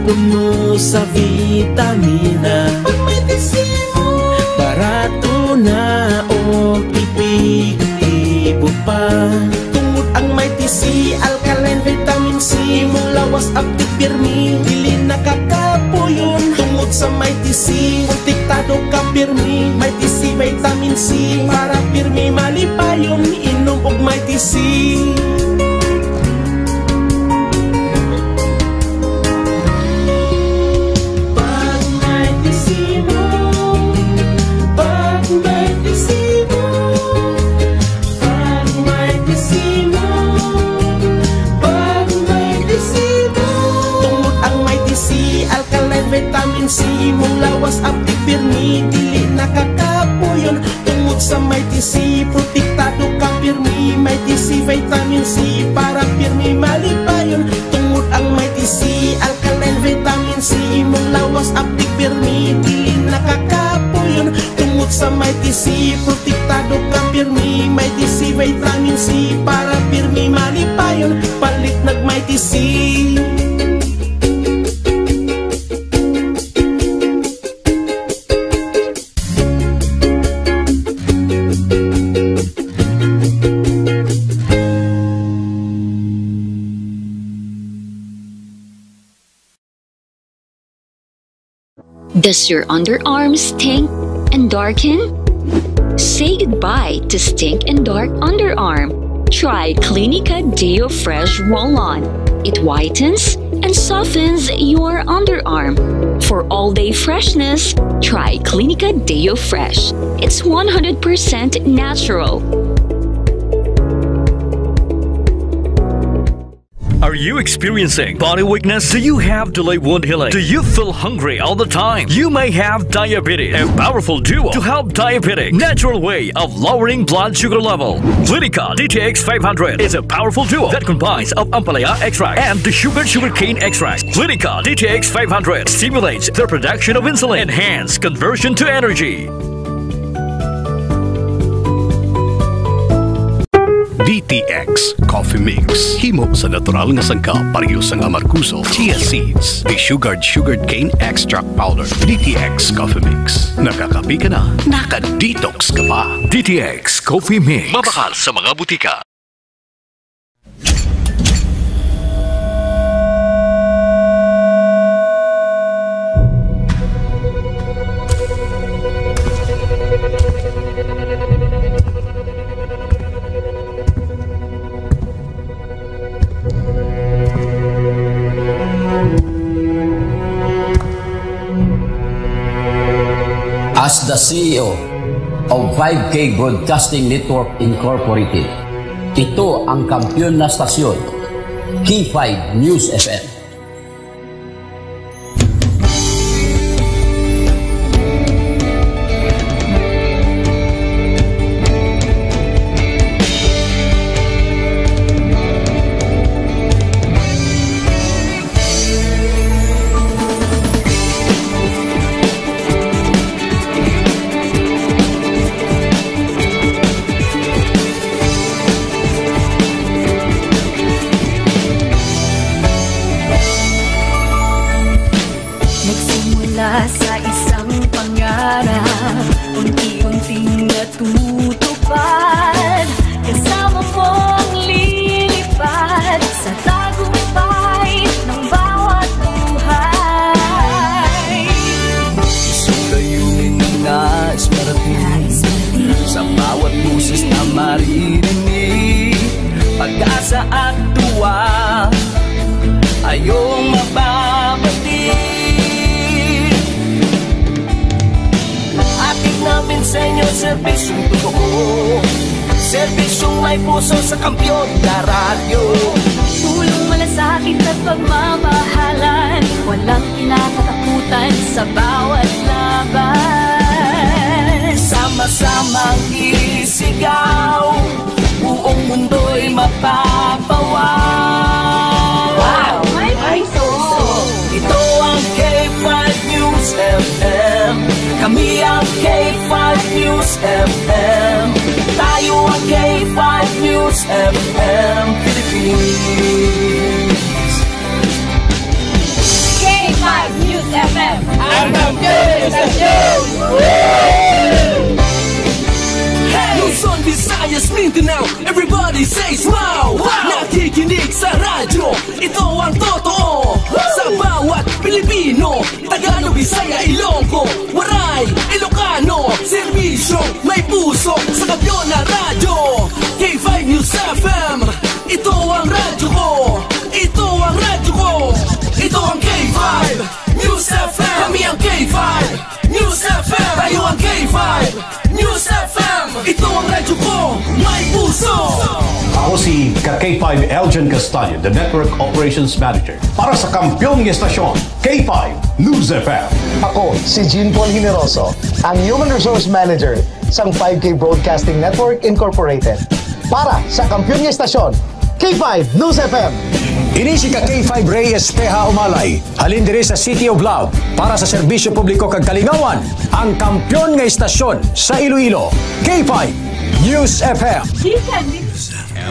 puno sa vitamina. Pag may T C mo. Barato na o epektibo pa. Tungod ang may T C, alkaline, vitamin C, imong lawas abtik pirmi, dili nakakapuyon. Tungod sa may T C, protektado ka pirmi. May T C, may Vitamin C para pirmi malipayon, inom og Mighty C. Pag Mighty C mo, pag Mighty C mo, pag Mighty C mo, pag Mighty C mo. Tungod ang Mighty C, alkaline vitamin C, imong lawas abtik pirmi, dili nakakapuyon. Tungod sa Mighty C, protektado ka pirmi. Mighty C, vitamin C, para pirmi malipayon. Tungod ang Mighty C, alkaline vitamin C, imong lawas abtik pirmi, dili nakakapuyon. Tungod sa Mighty C, protektado ka pirmi. Mighty C, vitamin C, para pirmi malipayon. Palit nag Mighty C. Does your underarm stink and darken? Say goodbye to stink and dark underarm. Try Clinica Deo Fresh Roll-On. It whitens and softens your underarm. For all-day freshness, try Clinica Deo Fresh. It's one hundred percent natural. Are you experiencing body weakness? Do you have delayed wound healing? Do you feel hungry all the time? You may have diabetes. A powerful duo to help diabetic. Natural way of lowering blood sugar level. Clinica D T X five hundred is a powerful duo that combines of ampalaya extract and the sugar sugarcane extract. Clinica D T X five hundred stimulates the production of insulin, enhance conversion to energy. D T X Coffee Mix. Himo sa natural nga sangkap, pareho sang amargoso, chia seeds, desugared sugarcane extract powder. D T X Coffee Mix. Nakakape ka na, naka-detox ka pa. D T X Coffee Mix. Mabakal sa mga butika. As the C E O of five K Broadcasting Network Incorporated, ito ang kampiyon na stasyon, K five News F M. Nagsimula sa isang pangarap, unti-unting natutupad. Kasama mong lilipad sa tagumpay ng bawat buhay. Isang layunin na nais marating, sa bawat boses na maririnig, pag-asa at tuwa ay iyong mababati. Hatid namin sa inyo serbisyong totoo, serbisyong may puso sa kampiyon na radyo. Tulong, malasakit at pagmamahalan, walang kinakatakutan sa bawat laban. Sama-samang isigaw, buong mundo'y mapapawaw. Wow! May puso! Ito ang K five News F M. Kami ang K five News F M. Tayo ang K five News F M Philippines. K five News F M, ang kampiyon sa news! Hey! Luzon, Visayas, Mindanao, everybody says wow! Wow! Nakikinig sa radyo, ito ang totoo. Sa bawat Pilipino, Tagalog, Bisaya, Ilonggo, Waray, Ilocano, serbisyo, may Si ka K five Elgin Castaño, the Network Operations Manager. Para sa kampiyon nga estasyon, K five News F M. Ako si Jean Paul Generoso, ang Human Resource Manager sang five K Broadcasting Network Incorporated. Para sa kampiyon nga estasyon, K five News F M. Ini si ka K five Rey Espeha Umalay, halin diri sa City of Love, para sa serbisyo publiko kag kalingawan, ang kampiyon nga estasyon sa Iloilo, K five News F M. Gikan dito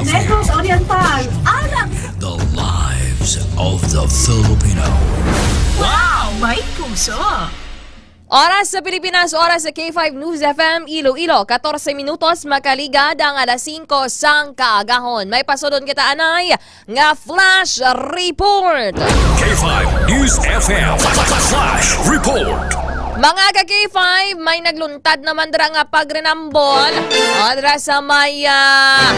Negros Oriental, alang sa The lives of the Filipino. Wow! May puso! Oras sa Pilipinas, oras sa K five News F M Iloilo, katorse minutos makaligad ang alas singko sang kaagahon. May pasulod kita anay nga flash report. K five News F M Flash Report. Mga ka K five, may nagluntad naman dira nga pagrinambol, ah, dira sa may ah,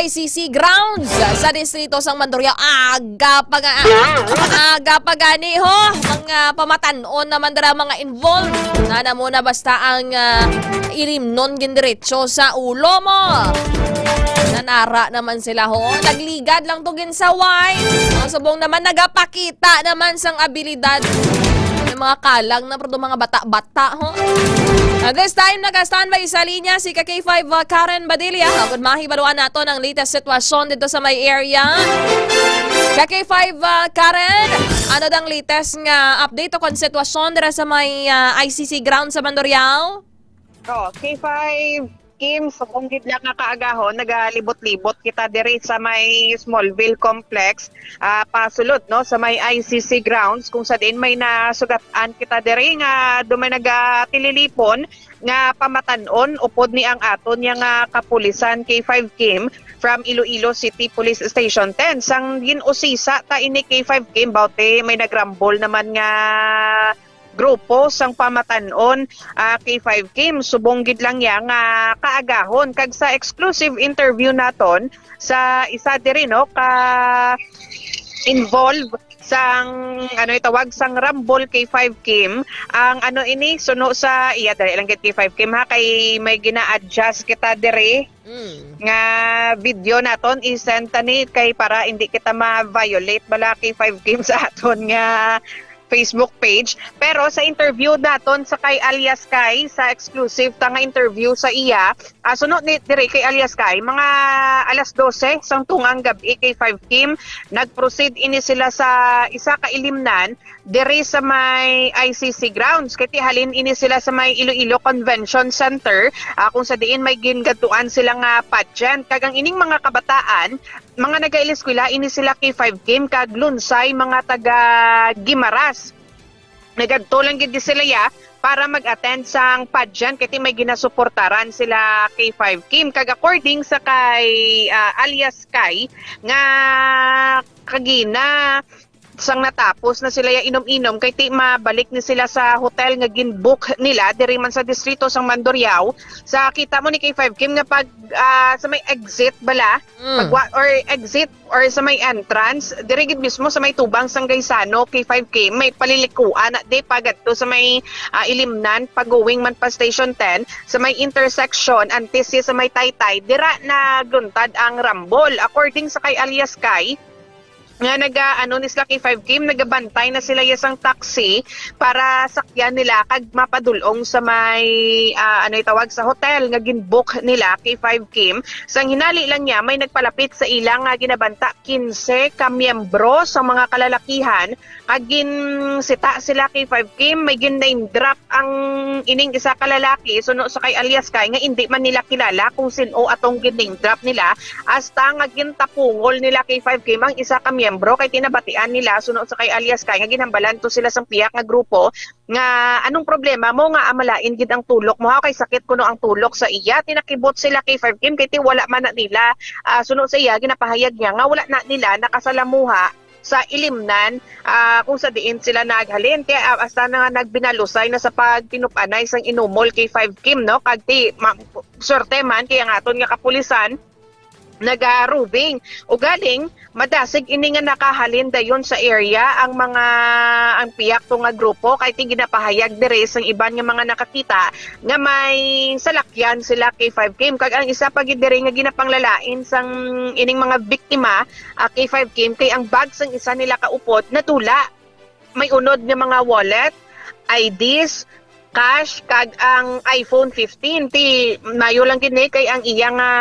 I C C grounds sa distrito sang Mandurriao. Aga pa ga aga pa gani ho, mga pamatan-on naman dira mga involved. Nana mo na basta ang ah, ilimnon gindiretso sa ulo mo. Nanara naman sila ho. Nagligad lang to ginsaway. Ang subong naman nagapakita naman sang abilidad. May mga kalang na pero mga bata-bata ho. At this time, naka-standby sa linya si ka K five uh, Karen Badilla. Agud mahibaluan nato ang latest sitwasyon dito sa may area. Ka K five uh, Karen, ano dang latest nga update o kon sitwasyon dira sa may uh, I C C ground sa Mandurriao? Oh, K five Kim, subong gid lang nga kaagahon, nagalibot-libot kita diri sa may Smallville Complex, ah, pasulod no sa may I C C grounds kung sa diin may nasugat-an kita diri nga dumay nagatililipon nga pamatan-on upod ni ang aton niya nga kapulisan K five Kim from Iloilo City Police Station ten. Sang gin-usisa ta ini K five Kim, bawte may nagrambol naman nga grupo sang pamatan-on, ah, K five Kim. Subong gid lang niya nga kaagahon. Kag sa exclusive interview naton sa isa diri no ka involved sang ano itawag sang Rumble K five Kim, ang ano ini suno sa iya, dali lang gid K five Kim ha, kay may gina-adjust kita diri Mm. nga video naton, i-send tani kay para hindi kita ma-violate bala K five Kim sa aton nga Facebook page. Pero sa interview naton sa kay Alias Kai, sa exclusive ta nga interview sa iya, ah, suno ni dire kay Alias Kai, mga alas dose sang tungang gab-i K five Kim, nag-proceed ini sila sa isa ka ilimnan diri sa may I C C grounds. Kay ti halin ini sila sa may Iloilo Convention Center, ah, kung sa diin may gingadtuan sila nga pageant. Kag ang ining mga kabataan, mga nagaili-eskwela ini sila K five Kim kag Lunsay, mga taga Guimaras. Nagadto lang gid sila ya para mag-attend sang pageant kay ti may ginasuportaran sila K five Kim. Kag according sa kay ah, Alias Kai nga kagina sang natapos na sila ya inom-inom kay ti mabalik ni sila sa hotel nga gin-book nila diri man sa distrito sang Mandurriao. Sa kita mo ni K five Kim nga pag ah, sa may exit bala, Mm. pagwa or exit or sa may entrance, diri gid mismo sa may tubang sang Gaisano, K five Kim, may palilikuan na di pagadto sa may ah, Ilimnan, pag-going man pa Station ten, sa may intersection, antes siya sa may Taytay, dira nagluntad ang Rumble. According sa kay Alias Kai, nga naga ano ni sila K five Kim, nagabantay na sila ya sang taxi para sakyan nila kag mapadulong sa may ah, ano itawag sa hotel nga gin-book nila K five Kim. Sang hinali lang niya may nagpalapit sa ila nga ginabanta kinse ka miyembro sa mga kalalakihan kag ginsita sila K five Kim, may gin-name drop ang ining isa ka lalaki suno sa kay Alias Kai nga indi man nila kilala kung sin-o atong gin-name drop nila. Hasta nga gintapungol nila K five Kim ang isa ka miyembro kay tinabatian nila suno sa kay Alias Kai nga ginhambalan to sila sang pihak nga grupo nga anong problema mo nga amalain gid ang tulok mo ha kay sakit kuno ang tulok sa iya. Tinakibot sila K five Kim kay ti wala man na nila ah, suno sa iya ginapahayag niya nga wala na nila nakasalamuha sa Ilimnan ah, kung sa diin sila naghalin kay ah, hasta na nga nagbinalusay na sa pagtinup-anay sang inumol K five Kim no kag ti ma- swerte man kay ang aton nga kapulisan naga-roving. Ugaling, madasig ini nga nakahalin dayon sa area ang mga, ang pihak to nga grupo, kay ti ginapahayag diri sang iban nga mga nakakita nga may salakyan sila K five Kim. Kag ang isa pa gid diri nga ginapanglalain sang ining mga biktima, ah, K five Kim, kay ang bag sang isa nila kaupod natula. May unod nga mga wallet, I Ds, cash, kag ang iPhone fifteen. Ti mayo lang gid ni kay ang iya nga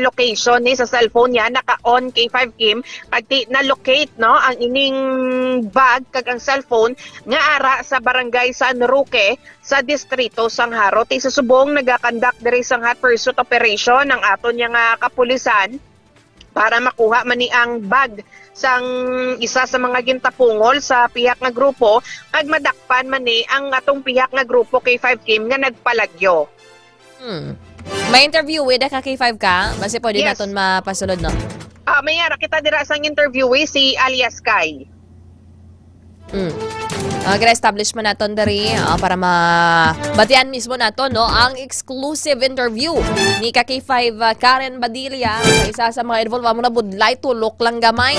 location ni sa cellphone niya naka-on K five Kim, kag ti na-locate, no, ang ining bag kag ang cellphone nga ara sa barangay San Roque sa distrito sang Jaro. Ti sa subong nagakandak diri sang hot pursuit operation ang aton niya nga kapulisan para makuha man ni ang bag sang isa sa mga gintapungol sa pihak nga grupo, kag madakpan man ni ang atong pihak nga grupo K five Kim nga nagpalagyo. Hmm. May interview with ka K five ka? Basi pwede Yes. naton mapasulod, no? Ah, may ara kita dira sang interviewee, si alias Kai. Mm. Ang establishment naton diri, ah, para mabatian mismo naton, no, ang exclusive interview ni ka K five, ah, Karen Badilla, sa isa sa mga involved. Amo na, budlay, tulok lang gamay.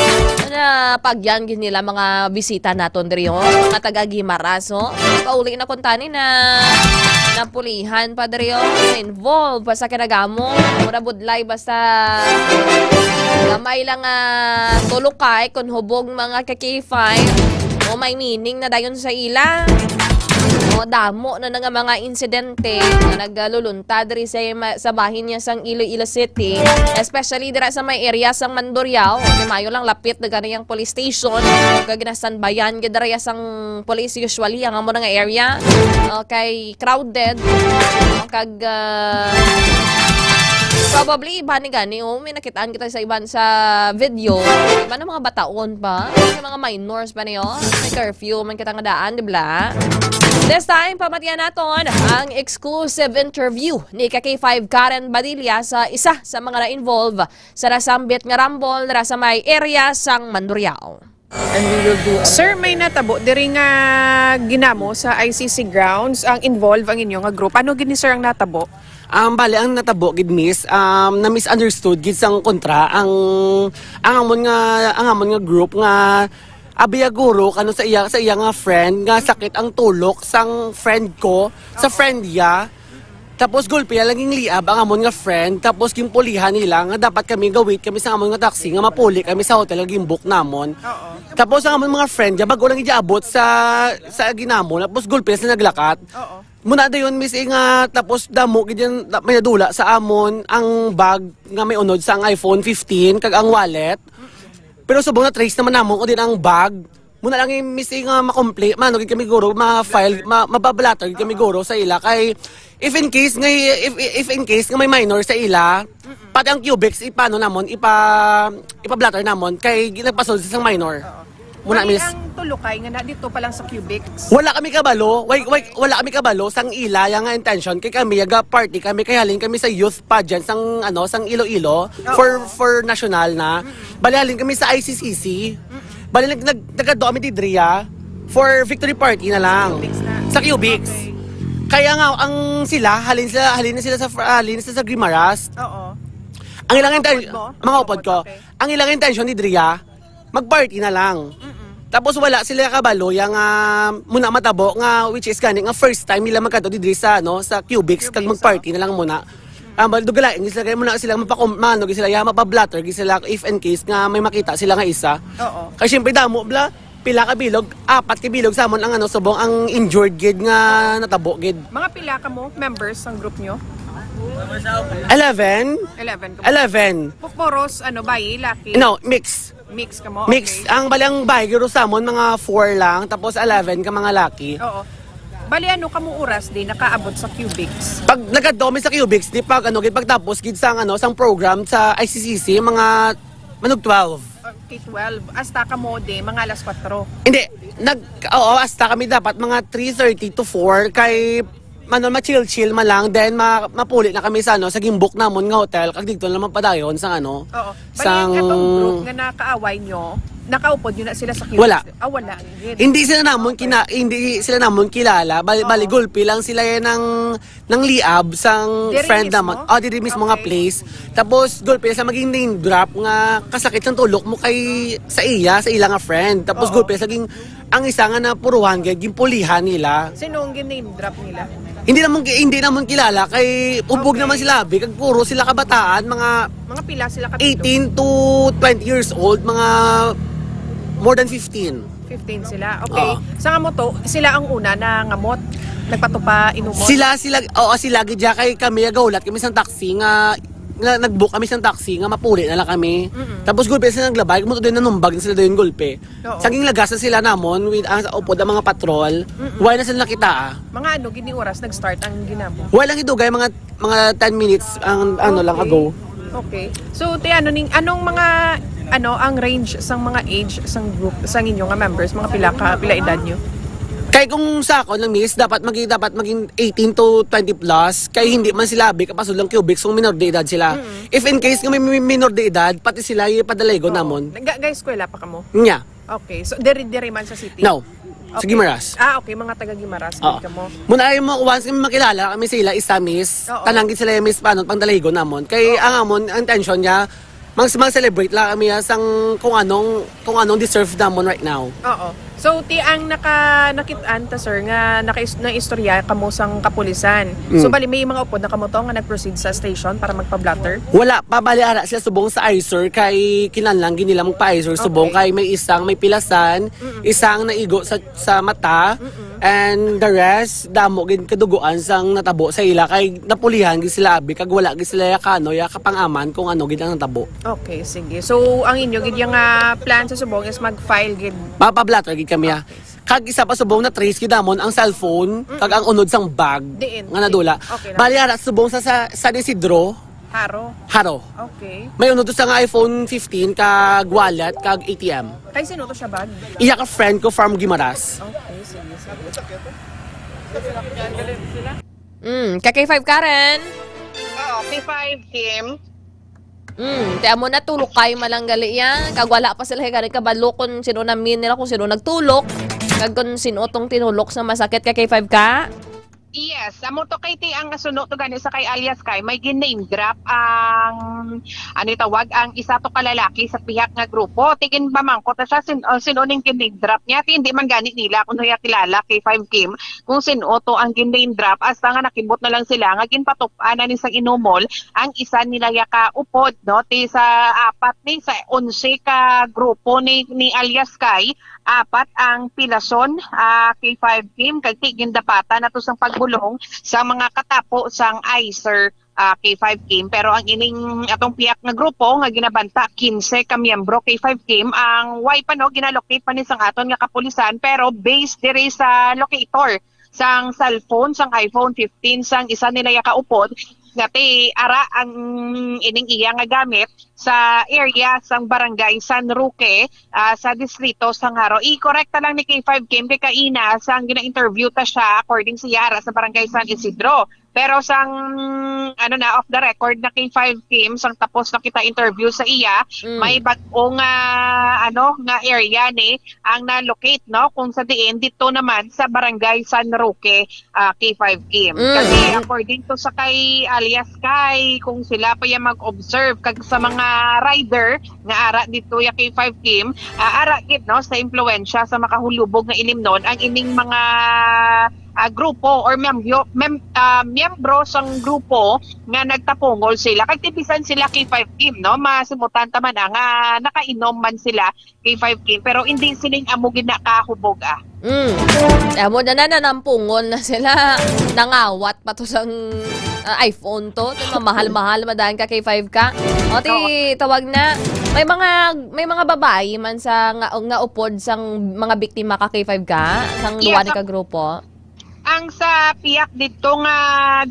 Na pagyan gid nila mga bisita naton diri, oh, mga taga Guimaras, oh. Pauli na kuntani na napulihan pa diri, oh, na involved pa sa kinagamo. Amo na, budlay, basta gamay lang, ah, tulokay kung hubog mga ka K five. O may meaning na dayon sa ila. O damo na, na nga mga insidente nga nagalulunta diri sa, sa bahin niya sang Iloilo City, especially dira sa may area sang Mandurriao. Di mayo lang lapit na gani ang police station. Kag ginastanbayan gid dira sang police usually ang amo na nga area. Okay, crowded. Kag ah, probably iba ni gani, oh, may nakitaan kita sa iban sa video. Iba na mga bataon pa. Sa mga minors pa niyo. May curfew man kita nga daan, di ba? This time, pamatian naton ang exclusive interview ni ka K five Karen Badilla sa isa sa mga na-involve sa nasambit nga rumble dira sa may area sang Mandurriao. Sir, may natabo diri nga ginamo sa I C C grounds ang involve ang inyo nga group. Ano gini, sir, ang natabo? Um, bali, ang natabo gid, miss, um, na-misunderstood gid sang kontra ang ang amon nga ang amon nga group nga abiya guro kano sa iya sa iya nga friend nga sakit ang tulok sang friend ko sa friend ya. Tapos gulpi lang ging liab ang amon nga friend, tapos ginpulihan nila nga dapat kami gawit kami sa amon nga taxi nga mapuli kami sa hotel nga ginbook namon. Oo. Tapos ang amon mga friend, ya bago lang idiabot sa sa ginamon, tapos gulpi sila naglakat. Oo. Muna dayon, miss, eh, nga tapos damo gid yan, may nadula sa amon ang bag nga may unod sang iPhone fifteen kag ang wallet. Pero subong na trace naman namon ko din ang bag. Muna lang yung missing nga makomple man, gid kami guro, ma-file, ma mabablatter gid kami guro sa ila kay if in case nga if, if in case nga may minor sa ila, pati ang cubics ipano namon, ipa ipa-blatter namon kay ginagpasulod sa isang minor. Muna, miss. Ang tulukay nga na dito pa lang sa cubics. Wala kami kabalo, wait, wait, wala kami kabalo sang ila yang nga intention kay kami yaga party kami kay halin kami sa youth pageant sang ano sang Iloilo for for national na. Bali halin kami sa I C C C. Bali nag, nag nagkadto kami didri ya for victory party na lang. Cubics na. Sa Cubics. Okay. Kaya nga ang sila halin sila halin na sila sa fr- halin sila sa Guimaras. Oo. Ang ilang inten- Upod mo? Mga upod ko. Okay. Ang ilang intention ni Dria, mag-party na lang. Tapos wala sila kabalo ya nga muna matabo nga which is gani nga first time nila magkadto didri sa ano sa Cubics kag mag-party na lang muna. Ang bal dugalain sila kay muna sila mapakom ano sila ya mapablatter gid sila if in case nga may makita sila nga isa. Oo. Kay syempre damo bla pila ka bilog, apat ka bilog sa amon ang ano subong ang injured gid nga natabo gid. Mga pila ka mo members sang group nyo? Eleven. Eleven ka mo? Eleven. Puros ano bayi, laki? No, mix. Mix kamo? Mix. Okay. Ang balang bahay, guro sa amon, mga four lang, tapos eleven ka mga laki. Oo. Bali, ano kamo oras di nakaabot sa Cubics? Pag nagkadto kami sa Cubics, di pag ano, gid pagtapos gid sang ano, sang program sa I C C C, mga manog twelve. Okay, twelve. Hasta kamo di, mga alas kwatro. Hindi, nag oo, hasta kami dapat mga three thirty to four kay ano, ma-chill-chill man lang, then ma-, mapuli na kami sa, ano, sa gin-book namon nga hotel, kag dito na lang padayon sa, ano, Oo. Bali, sang katong group nga nakaaway nyo, nakaupod nyo na sila sa Q X? Wala. Ah, wala. Hindi sila namon Okay. kina-, hindi sila namon kilala. Bali, Oo. bali, gulpi lang sila yan ng, ng liab sang Diri friend mismo? namon. Oh, diri mismo nga Okay. place. Tapos, gulpi sa maging name drop nga kasakit ang tulok mo kay sa iya, sa ila nga friend. Tapos, Oo. gulpi sa ging-, ang isa nga napuruhan, gay, ginpulihan nila. Sino ang gin-name drop nila? Hindi namon ki-, hindi namon kilala kay ubog Okay. naman sila, abi, kag puro sila kabataan, mga Mga pila sila ka eighteen to twenty years old, mga more than fifteen. Fifteen sila. Okay. Oo. Sa nga mo to, sila ang una na ngamot, nagpatupa inumon? Sila, sila, oo, sila gid ya, kay kami, nagahulat kami sa taxi nga, nga nag-book kami sa taxi nga mapuli na lang kami. Mm-mm. Tapos gulpi sila naglabay, kamo din nanumbag na sila dayon gulpi. Oo. Saging lagas na sila namon with ang upod ang mga patrol. Mm-mm. Wala na sila nakita, ah. Mga ano gid ni oras nag-start ang ginamo? Wala lang idugay, mga, mga ten minutes ang ano lang Okay. ago. Okay. So, ti ano ning, anong mga, ano, ang range sang mga age sang group, sang inyo nga members? Mga pila ka, pila edad nyo? Kay kung sa ako lang, miss, dapat magi-, dapat maging eighteen to twenty plus. Kay hindi man sila abi kapasod lang cubic, so minor de edad sila. Mm. If in case nga may, may minor de edad, pati sila ipadalagon Oo. namon. Nag-, ga-, eskwela pa kamo? Nya. Okay. So, diri, diri man sa city? No. Sa Okay. Guimaras. Ah, okay. Mga taga Guimaras Oo. gid kamo. Muna ay mo, once kami makilala kami sila, isa, miss. Oo. Tanang gid sila, miss, paano pang dalagon namon. Kay Oo. ang amon, ang intention niya, mang, mang celebrate lang kami, ah, sang kung anong, kung anong deserve namon right now. Oo. So, ti ang naka-, nakit-an ta, sir, nga naka-, naistorya kamo sang kapulisan. So, Mm. bali, may mga upod na kamo to nga nag-proceed sa station para magpa-blotter? Wala pa, bali, ara sila subong sa eyesore kay kinahanglan gid nila magpa-eyesore subong Okay. kay may isang may pilasan, Mm-mm. isang naigo sa, sa mata, Mm-mm. and the rest, damo gid kaduguan sang natabo sa ila kay napulihan gid sila, abi, kag wala gid sila ya kaano, ya kapang-aman kung ano gid ang natabo. Okay, sige. So, ang inyo gid yang, ah, plan sa subong is mag-file gid? Mapa-blotter gid kami, ah. Okay, sige. Kag isa pa subong na-trace gid namon ang cellphone, Mm-mm. kag ang unod sang bag Diin? nga nadula. Okay na. Bali, ara subong sa, sa San Isidro. Haro? Haro. Okay. May unod to sa nga iPhone fifteen, kag wallet, kag A T M. Kay sino to siya bag? Iya ka friend ko from Guimaras. Okay, sige, sige. Mm, ka K five Karen. Oo, K five Kim. Mm, ti amo na, tulok kayo malanggali yan. Kag wala pa sila gani kabalo kung sino na min nila, kung sino nagtulok. Kag kung sino tong tinulok sa masakit ka K five ka. Yes, amo to kay ti ang asuno to gani sa kay alias kay may gin-name drop ang ano tawag ang isa to ka lalaki sa pihak nga grupo. Tigin ba man ko ta siya sin, oh, sino ning gin-name drop niya? Ti hindi man gani nila kuno ya kilala kay five Kim kung sino to ang gin-name drop, hasta nga nakibot na lang sila nga ginpatup-an na ni sang inumol ang isa nila ya ka upod, no? Ti sa apat ni, sa onse ka grupo ni, ni alias kay apat ang pilason, ah, K five Kim, kag ti gindapatan nato sang pagbulong sa mga katapo sang ICER, ah, K five Kim. Pero ang ining atong piyak nga grupo nga ginabanta, kinse ka miyembro K five Kim, ang way pa, no, ginalocate pa ni sang aton nga kapulisan, pero based diri sa locator sang cellphone, sang iPhone fifteen sang isa nila ya kaupod, nga ti ara ang ining iya nga gamit sa area sang barangay San Roque, ah, sa distrito sang Jaro. I-correct ta lang ni K five Kim kay kaina sang gina-interview ta siya, according siya, ara sa barangay San Isidro. Pero sang, ano na, off the record na, K five Kim, sang tapos na kita interview sa iya, Mm. may bag-o nga, ano, nga area ni ang na-locate, no, kung sa diin dito naman sa barangay San Roque, ah, K five Kim. Mm. Kasi according to sa kay alias kay, kung sila pa yung mag-observe kag sa mga rider nga ara dito ya K five Kim, ah, ara gid, no, sa impluwensya sa makahulubog nga ilimnon ang ining mga, ah, grupo or miyembro, mem-, ah, miyembro sang grupo nga nagtapungol sila. Kag ti bisan sila K five Kim, no, masimutan ta man, ah, nga nakainom man sila K five Kim, pero hindi sining amo gid na kahubog, ah. Mm. Amo na, na, nanampungon na sila. Nangawat pa to sang, ah, iPhone to. Ti mamahal-mahal, madaan ka K five ka. O, ti, Oo. tawag na. May mga, may mga babayi man sa nga, nga upod sang mga biktima ka K five ka? Sang Yes, duwa ni sa ka grupo? Ang sa piyak dito nga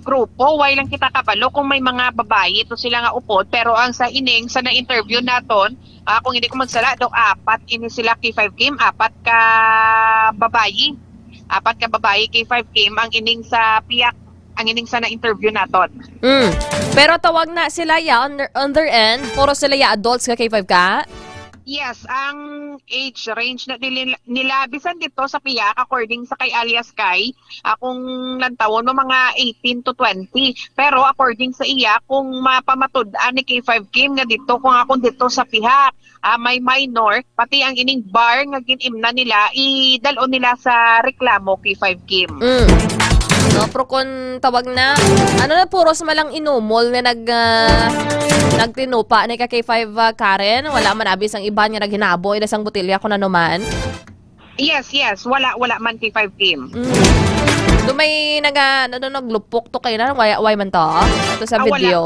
grupo, way lang kita kabalo kung may mga babayi to sila nga upod, pero ang sa ining sa na-interview naton, ah, kung hindi ko magsala, daw apat ini sila K five Kim, apat ka babayi. Apat ka babayi K five Kim ang ining sa piyak ang ining sa na-interview naton. Mm. Pero tawag na sila ya on their, on their end, puro sila ya adults ka K five ka? Yes, ang age range na dili nila, bisan dito sa pihak, according sa kay alias Kai, akong lantawon mo mga eighteen to twenty. Pero according sa iya, kung mapamatud-an ni K five Kim nga dito, kung akong dito sa pihak, ah, may minor, pati ang ining bar nga gin-imna nila, idalon nila sa reklamo K five Kim. Mm. No, pero kung tawag na, ano na, puros malang inumol nga nag, ah, nagtinupa ni ka K five, ah, Karen. Wala man abis ang iban nga naghinaboy na sang botelya kung ano man. Yes, yes. Wala, wala man K five Kim. Mm. Do may naga, ano, naglupok to kayo na? Why, why man to? Ito sa Ah, wala. video.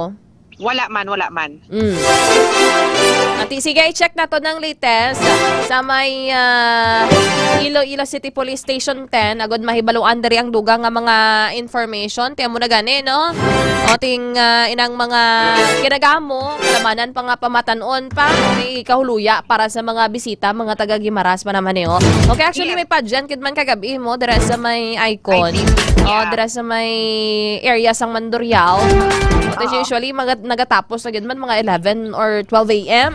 Wala man, wala man. Mm. Ati, sige, i-check nato ng latest sa may, ah, Iloilo City Police Station ten. Agod mahibaluan diri ang dugang nga mga information. Tiyan mo na gani, no? O ting, ah, inang mga ginagamo, kalamanan pa nga pamatanon pa. May kahuluya para sa mga bisita, mga taga Guimaras pa naman, eh, oh. Okay, actually, Yes. may pageant gid man kagabi mo, dira sa may Icon. I see. O, Yeah. dira sa may area sang Mandurriao. Which Oo. usually, mga, nagatapos na gid man, mga eleven or twelve a m.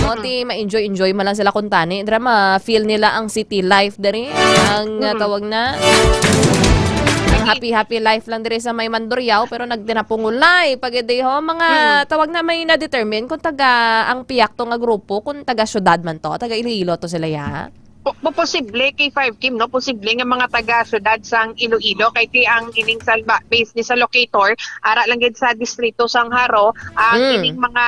No, Mm. ti ma-enjoy-enjoy man lang sila kung tani. Dira ma-feel nila ang city life diri. Ang, uh, Mm. tawag na, ang happy-happy life lang diri sa may Mandurriao, pero nagtinapungulay. Pag edi ho, mga Mm. tawag na may na-determine kung taga ang piyak to nga grupo, kung taga syudad man to, taga Iloilo to sila ya. Po-, po-, posible, K five Kim, no? Posible nga mga taga syudad sang Iloilo, kay ti ang ining sa ba-, base ni sa locator, ara lang gid sa distrito sang Jaro, ang Mm. ining mga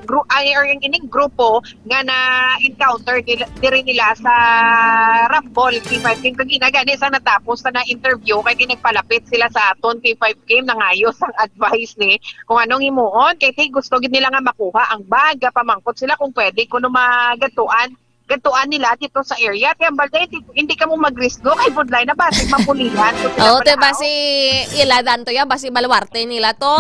gru-, ay, or ang ining grupo nga na-encounter nila, diri nila sa Rambol, K five Kim. Kagina gani sa natapos na interview, kay ti nagpalapit sila sa aton, K five Kim, nangayo sang advice ni kung anong himuon, kay ti gusto gid nila nga makuha ang bag, pamangkot sila kung pwede kuno magadtuan gadtuan nila dito sa area. Ti ang balde, hindi, hindi ka mo magrisgo kay budlay na basi mapulihan ko sila Oh, te, pala, basi iladan to ya, basi baluarte nila to.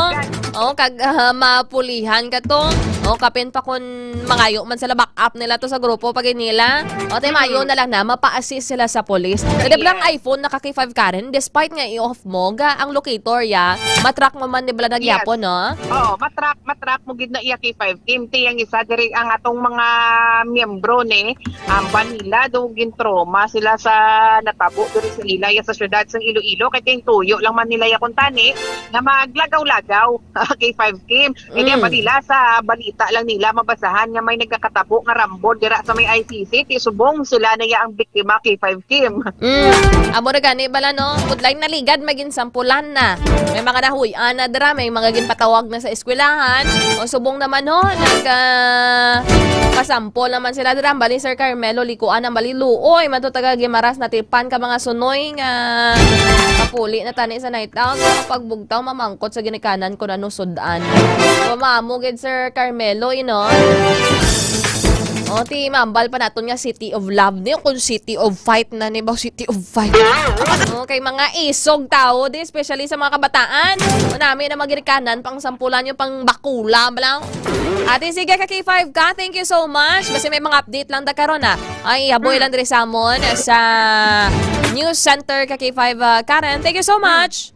Oh, kag, ah, mapulihan ka to. Oh, kapin pa kun mangayo man sila, back up nila to sa grupo pag nila. Oh, te, Mm. mayo na lang na mapa-assist sila sa police. Te, di ba lang Yes. iPhone naka K five Karen, despite nga i-off mo ga ang locator ya, matrack mo man, di ba lang Yes. nagyapon, no? Oo, matrack, matrack mo gid na iya K five Kim. Ti ang isa diri ang atong mga miyembro ni, ang Banila do gintrauma sila sa natabo diri sa ila ya sa syudad sang Iloilo, kay ting tuyo lang man nila ya kuntani nga maglagaw-lagaw K five Kim. Kay di Mm. pa nila sa balita lang nila mabasahan nga may nagakatabo nga rambol dira sa may I C C, ti subong sila na ya ang biktima K five Kim. Mm. Amo na gani bala, no? Pudlay naligad, magin sampulan na. May mga nahuy-an na dira, may mga ginpatawag na sa eskwelahan. O subong naman, ho, nag, ah, pasampol naman sila dira. Bali, Sir Carmelo, likuan ang bali, luoy, mato taga Guimaras, natipan ka mga sunoy nga mapuli na tani sa night out. Sa pagbugtaw, mamangkot sa ginikanan ko na nusod-an. Pamamo gid, Sir Carmelo, you know. O, ti mambal pa naton nga City of Love ni, kung City of Fight na ni ba, City of Fight. Okay, mga isog tao, di, especially sa mga kabataan. O, nami na magirikanan, pang sampulan yung pang bakula, balaw. Ate, sige ka, K five ka, thank you so much. Basta may mga update lang da karon, ah. Ay, haboy Hmm. lang diri sa amon, sa News Center ka, K five, ah, Karen. Thank you so much.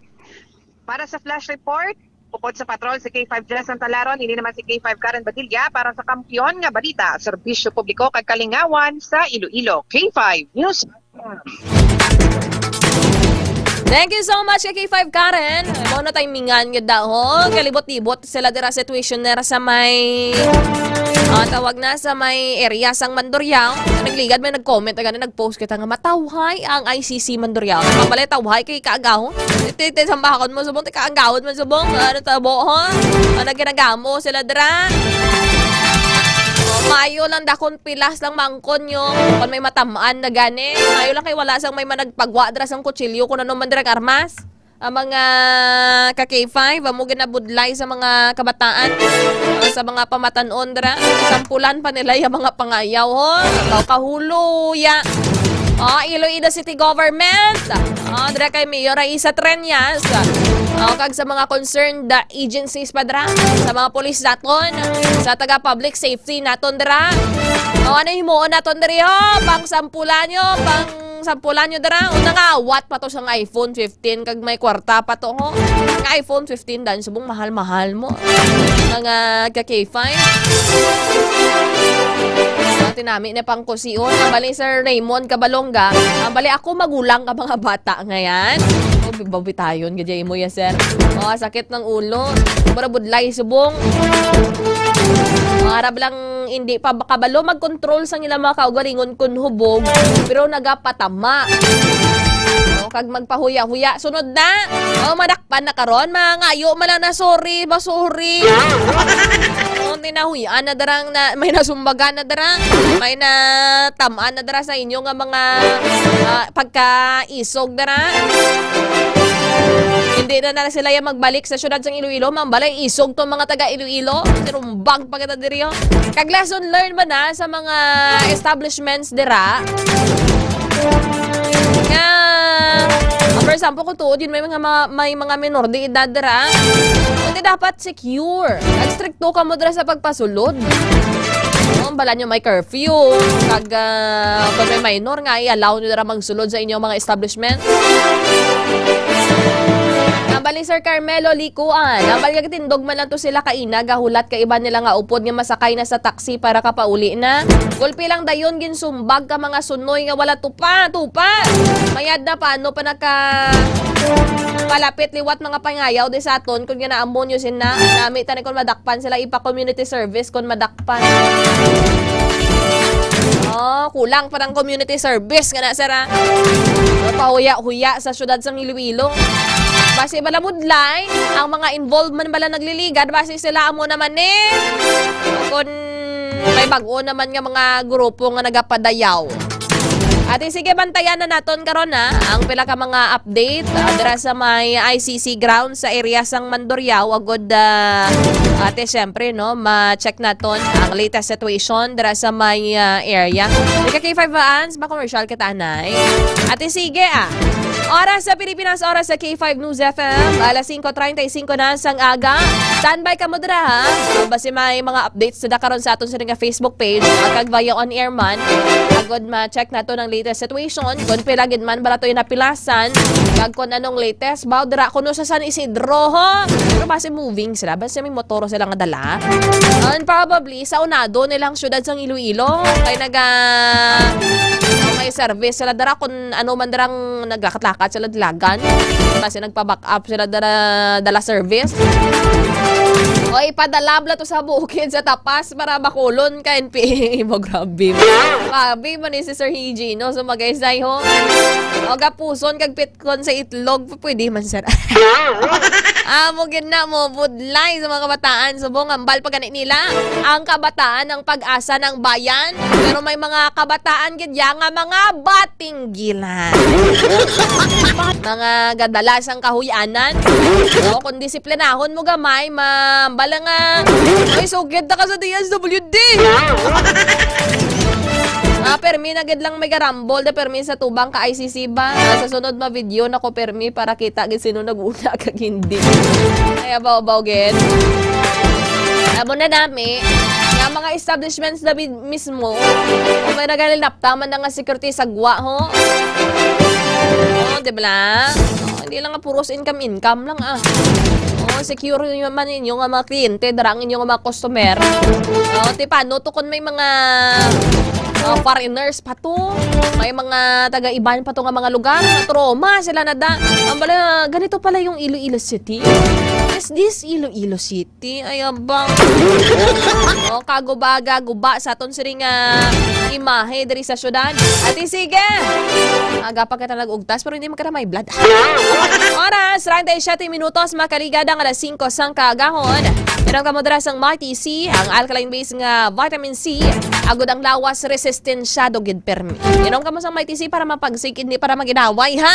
Para sa flash report, bukod sa patrol si K five Jess Santalaron, ini naman si K five Karen Badilla para sa kampiyon nga balita, serbisyo publiko kag kalingawan sa Iloilo. K five News. Thank you so much kay K five Karen. Mao na timingan gyud daw, ho. Kalibot-libot sila dira sa tuition nila sa may, ah, tawag na, sa may area sang Mandurriao. Nagligad, may nag-comment, agad na nag-post kita nga matawhay ang I C C Mandurriao. Ang balay tawhay kay kaagaw. Iti, iti, sambahakon mo, subong, ti kaagawon mo, subong. Ano tabo, ho? Ano ginagamo sila dira? Oh, maayo lang dakon pilas lang mangkon nyo. Kung may matamaan na gani. Maayo lang kay wala sang may managpagwa dira sang kutsilyo kung ano man dira armas. Ang mga ka K five, amo ginabudlay sa mga kabataan. Ah, sa mga pamatanon dira. Sampulan pa nila yung mga pangayaw, ho. Ikaw, kahulo, ya. Oh, Iloilo City Government. Oh, dira kay Mayor Raisa Treñas. Oh, kag sa mga concerned, ah, agencies pa dira. Sa mga police daton. Sa taga public safety naton dira. Oh, ano himuon naton diri, ho? Pang sampulan nyo, pang Sampulan nyo dira, una nga, awat pa to sang iPhone fifteen, kag may kwarta pa to, ho. Ang iPhone fifteen, dan subong mahal-mahal mo. Mga ka K five. Sa tinami na pang kusion, ang bali, Sir Raymond Cabalonga, ang bali, ako magulang ka mga bata ngayon. O, babitayon, gadya mo ya, sir. O, sakit ng ulo. Mura budlay, subong. Mga harap lang, hindi pa kabalo mag-control sa ilang mga kaugalingon kun hubog, pero nagapatama. O, kag magpahuya-huya. Sunod na. O, madakpan na karon. Mangayo man lang na, "Sorry, ba, sorry." O, tinahuyan na darang na, may nasumbagan na dara. May natamaan na dara sa inyo nga mga, ah, pagkaisog dara. Hindi na, na sila yung magbalik sa syudad sang Iloilo. Mambala, isog to mga taga Iloilo. Tirumbag pa kita diri, oh. Kag lesson learned ba na sa mga establishments dira? Nga, for example, kung tuod yun, may mga, mga, may mga minor de edad dira. Hindi dapat secure. Nagstrikto ka mo dira sa pagpasulod. Ang bala nyo may curfew. Kag, ah, kung may minor nga, i-allow nyo dira magsulod sa inyong mga establishment. Ang bali, Sir Carmelo Licuan. Ang bali, tindog man lang to sila kaina, gahulat ka iba nila nga upod nga masakay na sa taxi para kapauli na. Gulpi lang dayon, ginsumbag ka mga sunoy nga wala tupa, tupa. Mayad na, paano pa naka palapit liwat mga pangayaw di sa aton, kung ginaamon nyo sina, nami tani kung madakpan sila, ipa community service kung madakpan. Oh, kulang pa ng community service nga na, sir, ah. Pahuya-huya sa syudad sang Iloilo. Basi malamudlay, ang mga involved man bala nagliligad, basi sila amo naman eh. Kung may bag-o naman nga mga grupo nga nagapadayaw. Ate, sige, bantayan na naton karon, ha, ang pila ka mga update, ah, dira sa may I C C ground sa area sang Mandurriao. Agod, ah, ate, syempre, no, ma-check naton ang latest situation dira sa may, ah, area. Ika K five Ans, ma-commercial kita, anay. Ate, sige, ah. Oras sa Pilipinas, oras sa K five News F M, alas singko treinta y cinco na sang aga. Standby ka mo dira, ha? Basi may mga updates sa karon sa aton sini nga Facebook page, kag via on air man. Agod ma-check nato ang latest situation, kung pila gid man bala to'y napilasan, kag kung anong latest ba dira kuno sa San Isidro, ho? Pero basi moving sila, basi may motor sila nga dala. And probably sa unado nilang syudad sang Iloilo, kay naga may service sila dira, kung ano man dirang naglakat-lakat sila dilagan. Basi nagpa-back up sila dira, dala service. O, ipadala bala to sa bukid, sa Tapas, para bakulon ka N P A. Mo, grabe. Grabe man ni si Sir Hiji, no? So, magaysay, ho. O, gapuson kag pitkon sa itlog, pwede man, sir. Amo gid na mo, budlay sa mga kabataan. Subong, ambal pa gani nila. Ang kabataan ang pag-asa ng bayan. Pero may mga kabataan gid ya nga mga batinggilan. Mga gadalas ang kahuyanan. O, kung disiplinahon mo gamay, ma-, bala nga, may sugid na ka sa D S W D. Ah, permi na gid lang may garambol, da permi sa tubang ka I C C ba? Ah, sa sunod ma-video na ko permi para kita gid sino nag-una kag hindi. Ay, abaw-abaw gid. Amo na nami, nga mga establishments na bi-, mismo, kung may nagalinaptaman na nga security sa gwa, ho? Oh, di ba lang? Oh, hindi lang nga puros income, income lang, ah. Oh, secure yun man ninyo nga mga kliyente, dara ang inyo nga mga customer. Oh, ti paano to kung may mga, ah, foreigners pa to? May mga taga-iban pa to nga mga lugar. Trauma sila na da. Ang bala, ganito pala yung Iloilo City. Is this Iloilo City? Ti, ay, abang. Oh, kaguba-guba sa aton siring nga imahe diri sa syudad. Ati, sige. Aga pa kita nag-ugtas, pero hindi man ka na may blood. Oras, treinta y siete minutos, makaligad ang alas singko sang kaagahon. Inom kamo dira sang Mighty C, ang alkaline base nga vitamin C. Agod ang lawas, resistensyado gid permi. Inom kamo sang Mighty C para mapagsik, hindi para maginaway, ha?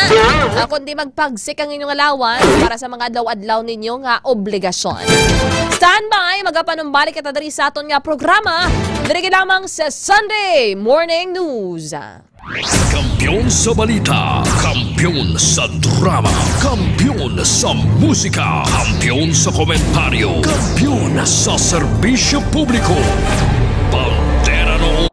Ah, kundi magpagsik ang inyong lawas para sa mga adlaw-adlaw ninyo nga obligasyon. Standby, magapanumbalik kita diri sa aton nga programa. Diri gid lamang sa Sunday Morning News. Kampiyon sa balita, kampiyon sa drama, kampiyon sa musika, kampiyon sa komentaryo, kampiyon sa serbisyo publiko. Bandera noon.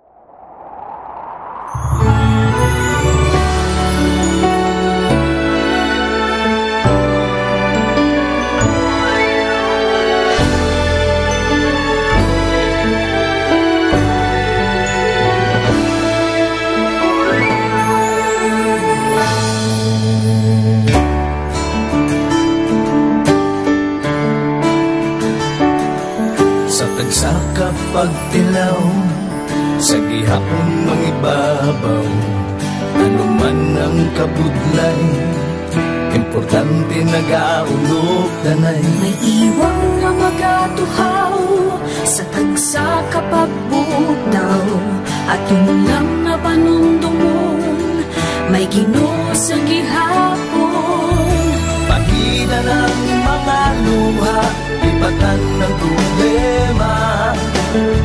Sa kapagtilaw sa gihapon mangibabaw, ano man ang kabudlay, importante nagaulog danay. May iwang nga magatuhaw sa tagsa ka pagbutaw, aton lang nga panumdumon, may Ginoo sa gihapon. Pahina ng mga luha, lipatan ng problema,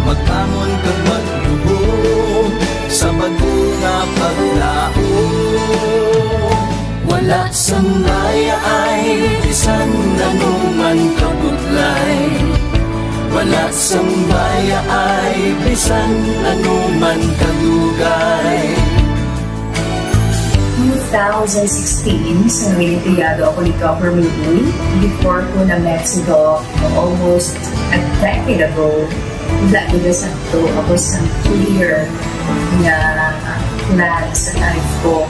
magbangon kag magluhod sa bag-o nga paglaom. Wala sang bayaay bisan ano man kabudlay, wala sang bayaay bisan ano man kadugay. Two thousand sixteen, sa Nawiling Piyado ako ni Governor Lee, before ko na Mexico almost a decade ago. Wala gid sa to ako sa clear nga plan sa life ko.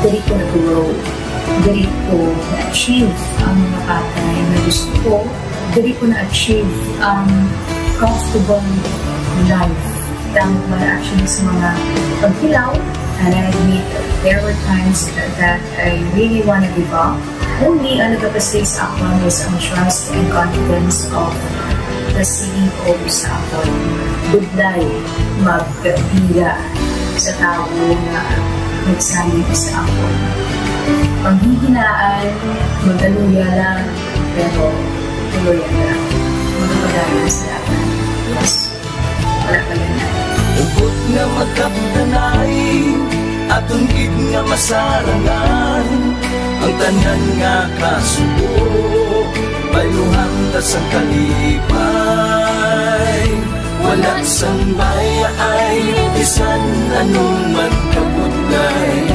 Diri ko na-grow. Diri ko na-achieve ang mga bagay na gusto ko. Diri ko na-achieve ang comfortable life. Tama man actually sa mga pagkilaw. And I admit, there were times that I really wanna give up. Only ang nagapastig sa akon is ang trust and confidence of the C E O sa akon. Budlay magkapila sa tawo nga nagsalig sa akon. Panghihinaan, magaluya lang, pero tuloy lang. Magpadayon sa laban. Yes. Wala pa yan. Hugot nga magkapdanay, aton gid nga masarangan ang tanan nga kasubo, bayluhan ta sang kalipay. Wala sang bayaay, bisan ano man kabudlay.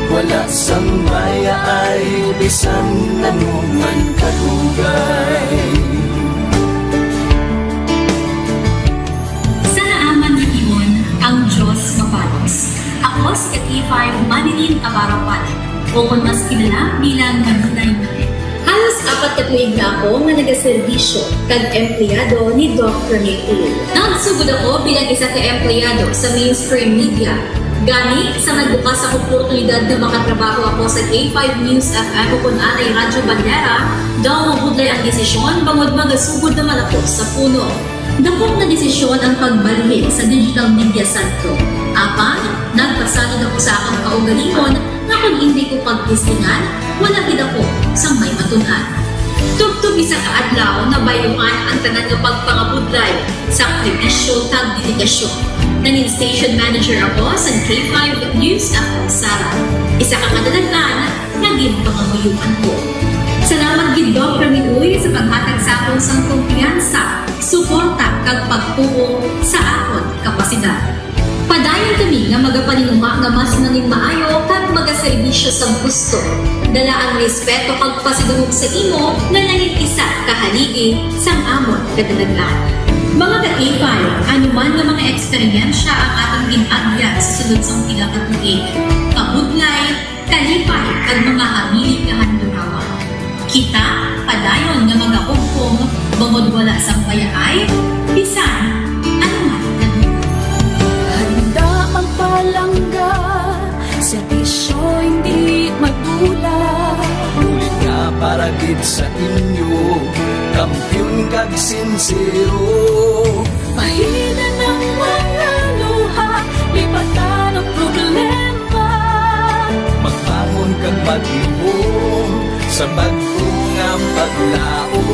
Wala sang bayaay, bisan ano man kadugay. Sa naaman nga timon, ang Dios mapalos. Ako si K five Manilyn Abarapan, o kon mas kilala bilang Manilay Manilyn. Halos apat ka tuig na ako nga nagaserbisyo kag empleyado ni Doc Ramil Uy. Nagsugod ako bilang isa ka empleyado sa mainstream media. Gani, sa nagbukas ang oportunidad nga makatrabaho ako sa K five News F M o kon anay Radyo Bandera, daw mabudlay ang desisyon bangod magasugod naman ako sa puno. Dakop nga desisyon ang pagbalhin sa digital media santo. Apan, nagpasalig ako sa akon kaugalingon nga kon indi ko pagtistingan, wala gid ako sang may matun-an. Tubtob isa ka adlaw, nabayluhan ang tanan nga pagpangabudlay, sakripisyo, kag dedikasyon. Nangin station manager ako sa K five News F M Sara, isa ka kadalagan nga ginpangamuyoan ko. Salamat gid, Doc Ramil Uy, sa paghatag sa akon sang kumpiyansa, suporta, kag pagtuo sa akon kapasidad. Padayon kami nga magapaninguha nga mas nangin maayo kag magaserbisyo sa gusto. Dala ang respeto kag pasidungog sa imo nga nangin isa ka haligi sang amon kadalagan. Mga ka-K five, ano man nga mga eksperyensya ang atong gin-agyan sa sulod sang pila ka tuig, kabudlay, kalipay, kag mga hamilit nga handurawan. Kita padayon nga magahugpong bangod wala sang bayaay bisan ano man kadugay. Handa ang palangga, serbisyo hindi madula. Bulig nga para gid sa inyo, kampiyon kag sinsero. Pahina ng mga luha, lipatan ang problema. Magbangon kag maglihom sa bag-o nga paglaom.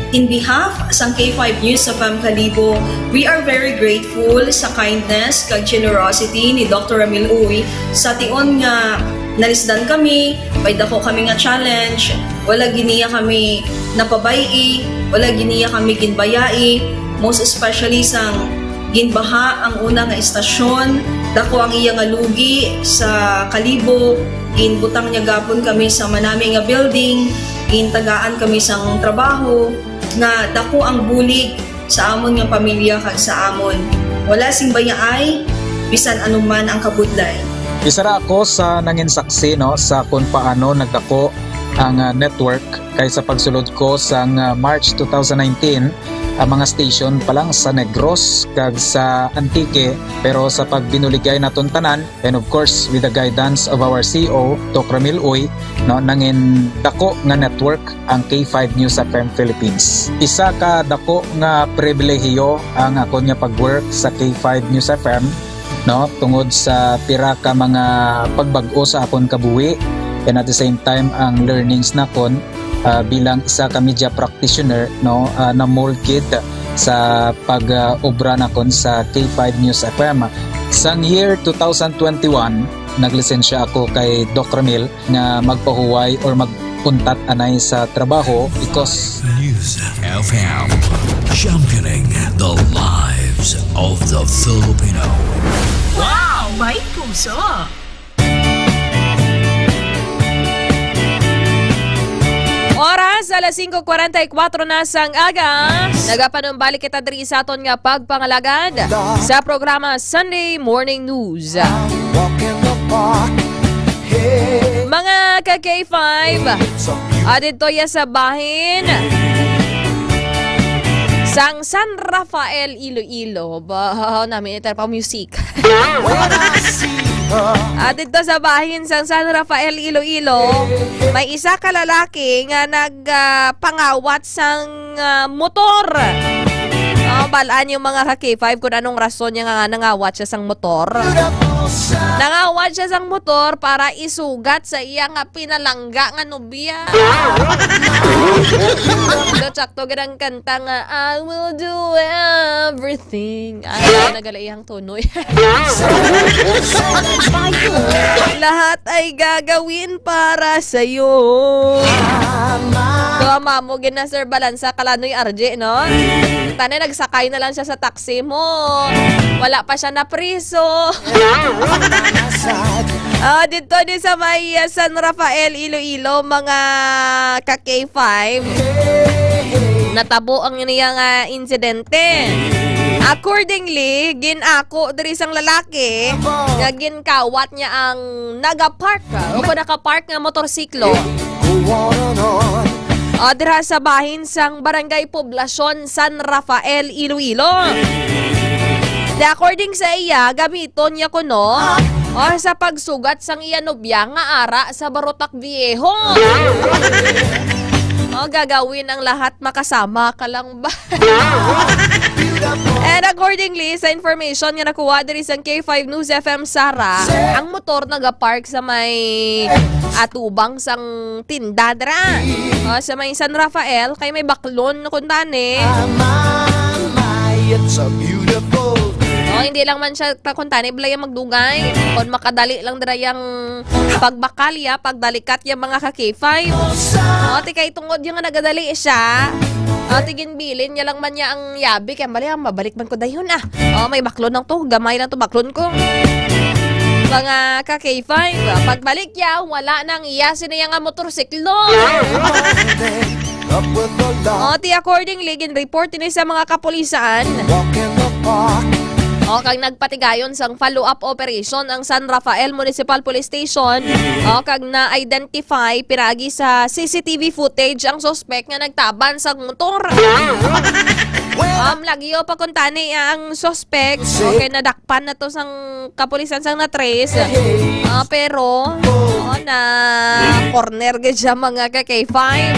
In behalf sang K five News F M Kalibo, we are very grateful sa kindness kag generosity ni Doctor Ramil Uy. Sa tion nga nalisdan kami, may dako kami nga challenge, wala gid niya kami napabay-i, wala gid niya kami ginbayai, most especially sang ginbaha ang una nga estasyon, dako ang iya nga lugi sa Kalibo, ginbutang niya gapon kami sa manami nga building, gintagaan kami sang trabaho, nga dako ang bulig sa amon nga pamilya kag sa amon. Wala sing bayaay, bisan ano man ang kabudlay. Isa ra ako sa nangin saksi, no, sa kung paano nagdako ang, ah, network, kay sa pagsulod ko sang, ah, March two thousand nineteen, ang mga station pa lang sa Negros kag sa Antique, pero sa pagbinuligay naton tanan, and of course, with the guidance of our C E O, Doc Ramil Uy, no, nangin dako nga network ang K five News F M Philippines. Isa ka dako nga pribilehiyo ang akon nga pag-work sa K five News F M, no, tungod sa pira ka mga pagbag-o sa akon kabuhi, and at the same time, ang learnings nakon, ah, bilang isa ka media practitioner, no, ah, na-mold gid sa pag, ah, obra nakon sa K five News F M. Sang year two thousand twenty-one, naglisensya ako kay Doc Ramil nga magpahuway or mag-untat anay sa trabaho because News F M, championing the lives of the Filipino. Wow! May puso! Oras, alas singko kwarenta y kuwatro na sang aga. Nagapanumbalik kita diri sa aton nga pagpangalagad sa programa Sunday Morning News. Walk in the park. Hey, mga ka K five, it's a beautiful adto ya sa bahin sang San Rafael, Iloilo. Ba, nami ito pa music. When I see her. Adto sa bahin sang San Rafael, Iloilo, may isa ka lalaki nga nag, ah, pangawat sang, ah, motor. Oh, balaan yung mga ka K five kung anong rason niya nga nangawat siya sang motor. Nangawat siya sang motor para isugat sa iya nga pinalangga nga nobya. Sakto gid ang kanta nga, "I will do everything." Ay, nagala iyang tono. Lahat ay gagawin para sa'yo. So, amo gid na, Sir Balansa, kay Lanoy R J, no? Tani, nagsakay na lang siya sa taxi mo. Wala pa siya napriso. Ah, dito ni sa may, ah, San Rafael, Iloilo, mga ka K five. Natabo ang niya nga insidente. Accordingly, gin-ako diri sang lalaki nga ginkawat niya ang nagapark, o kung nakapark nga motorsiklo. O, dira sa bahin sang Barangay Poblacion, San Rafael, Iloilo. Di, according sa iya, gamiton niya kuno, o, sa pagsugat sang iya nobya nga ara sa Barotac Viejo. O, gagawin ang lahat, makasama ka lang ba? And accordingly, sa information nga nakuha diri sang K five News F M Sara, ang motor nagapark sa may atubang sang tinda dira. O, sa may San Rafael, kay may baklon kuntani. It's a beautiful. O, hindi lang man siya ta kuntani, balay magdugay. Kung makadali lang dira yang pagbakalya, pagdalikat ya mga ka K five. O, ti kay tungod yung nga nagadali siya. O, ti ginbilin niya lang man niya ang yabi, kay bali, ah, mabalik man ko dayon, ah. O, may baklon lang to, gamay lang to, baklon ko. Mga ka K five, pagbalik ya, wala nang iya siniya nga motorsiklo. Up with the law. O, ti accordingly, gin-report ini sa mga kapulisan. Walk in the park. O, kag nagpatigayon sang follow-up operation ang San Rafael Municipal Police Station. O, kag na-identify pinaagi sa C C T V footage ang suspek nga nagtaban sang motor. Um, lagyo pa kuntani ang suspek. Okay, nadakpan na to sang kapulisan sang na-trace. Ah, pero, oh, na corner gid siya, mga ka K five.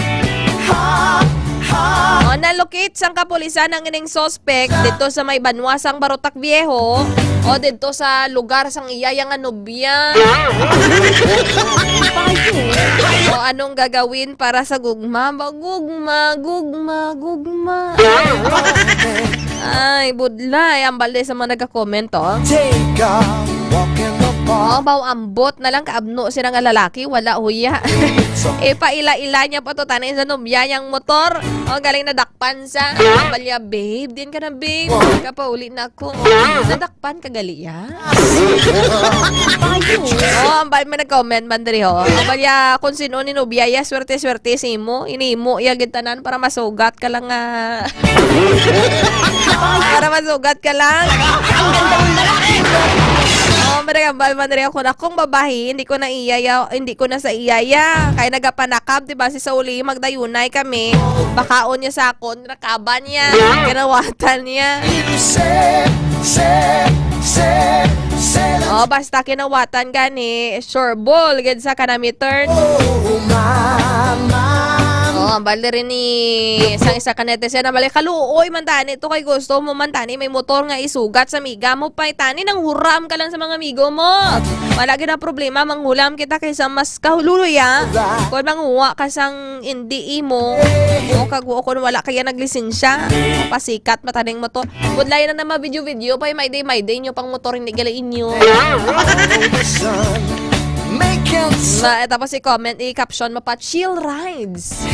Oh, na-locate sang kapulisan ang ining suspect dito sa may banwa sang Barotac Viejo o dito sa lugar sang iya yang nobya. O, anong gagawin para sa gugma? Ba, gugma, gugma, gugma. Ay, budlay. Ang balde sa mga nagka-comment, oh. Take a walk in the park. Oh, baw ambot na lang kaabno sila nga lalaki, wala huya. Ipaila-ila niya pa to, tanay sa nobya niyang motor. Oh, galing nadakpan sa. Balya, babe, din ka na, babe. Kapauli na ako. Nadakpan ka gali, ya? Oh, ang bal may nag-comment man diri, ho. Ang balya, kung sino ni nobya, ya, swerte-swerte si mo. Inimo, ya, gid tanan para masugat ka lang nga. Para masugat ka lang. Oh, maragambal man rin ako na kung babahi, hindi ko na iyaya, hindi ko na sa iyaya. Kaya nagapanakab, di ba, si Sauli, magdayunay kami. Bakaon niya sa akon, nakaban niya, kinawatan niya. Say, say, say, say that Oh, basta kinawatan gani, sure ball, gid sa kanami turn. Oh, mama. Oh, ang bali rin ni sang isa ka netizen na bali, kaluoy man tani to kay gusto mo man tani may motor nga isugat sa miga mo pa tani nang huram ka lang sa mga amigo mo. Wala gid ang problema, manghulam kita kaysa mas kahuluya. Kung manguha ka sang hindi imo, o kag wa-, kung wala kaya naglisensya, pasikat mataning motor. Budlay na na ma-video-video pa, may day, may day nyo pang motor, hindi gali inyo. May cancer. Ma, tapos i-comment, i-caption mo pa, "Chill rides."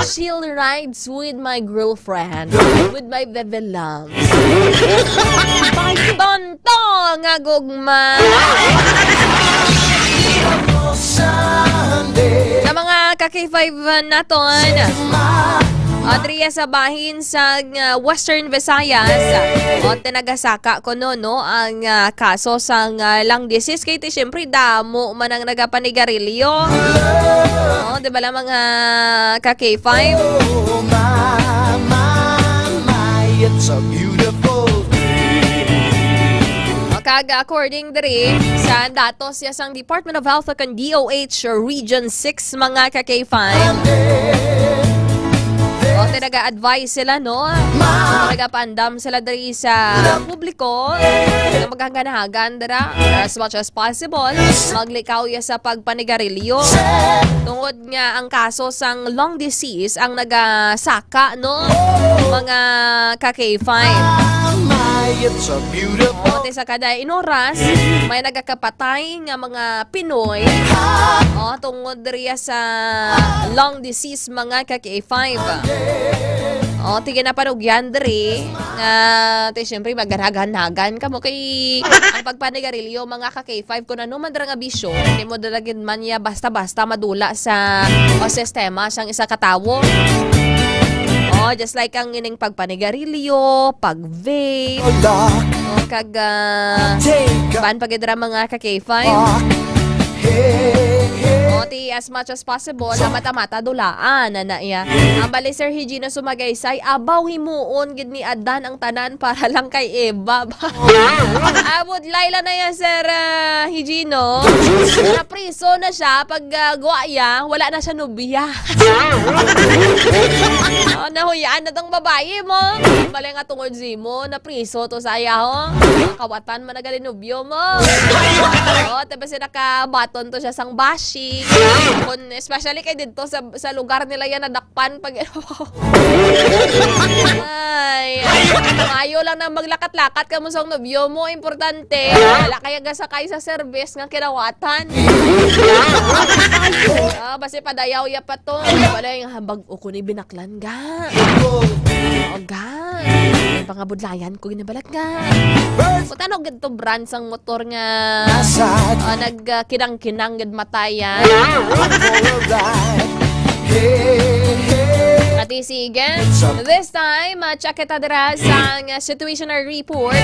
Chill rides with my girlfriend, with my bebe loves. Tonto nga gugma. Sa mga ka-K five naton, ah, diri sa bahin sa, ah, Western Visayas, o tinagasaka kuno, no, ang, ah, kaso sang, ah, lung disease. Kay ti, siyempre, damo man ang nagapanigarilyo. Oh, di ba lang, mga ka-K five? Oh, my, my, my, it's a beautiful day. O, kag according diri sa datos ya sang Department of Health kag D O H Region six, mga ka-K five. O, tinaga-advise sila, no? Nagapaandam sila diri sa publiko nga maghaganahagan dira as much as possible. Maglikaw ya sa pagpanigarilyo. Tungod nga ang kaso sang lung disease ang nagasaka, no? Mga ka-K five. It's a beautiful O, ti sa kada inoras, may nagakapatay nga mga Pinoy. O, tungod diriya sa lung disease, mga ka-K five. O, ti ginapanugyan diri nga, ti, siyempre, maghanag-hanagan kamo kay ang pagpanigarilyo, mga ka-K five, kung ano man dira nga bisyo, hindi mo dira gid man niya basta-basta madula sa, o, sistema sang isa ka tawo. O, just like ang ining pagpanigarilyo, pag-vape, Lock. O, kag, ah, Take a ban pa gid ra mga ka-K five. Walk. Hey, hey. O, ti, as much as possible, sa mata-mata, dulaan na, na iya. Ang bali, Sir Higino Sumagaysay, abaw himuon gid ni Adan ang tanan para lang kay Eva. Abot layla na yan, Sir, ah, Higino. Napriso na siya. Pag, ah, guwa iya, wala na siya nobya. O, nahuyaan na tong babayi mo. Bali nga tungod simo, napriso to sa iya, ho. Kawatan man na gali nobyo mo. O, tapos nakabaton to siya sang bashing. Kung, especially kay dito sa, sa lugar nila yan, nadakpan pag Ay, maayo lang na maglakat-lakat kamo sang nobyo mo. Importante, wala kaya gasakay sa service nga kinawatan. Ah, basi padayaw ya pa to. Wala yung hambag o kuni binaklan ga. O ga. Yung pangabudlayan ko ginabalat ga. Kung tanong gid to brand sang motor nga, ah, nag, ah, kinang-kinang gid matayan. Ati sige. This time, ah, check kita dira sa, ah, situational report,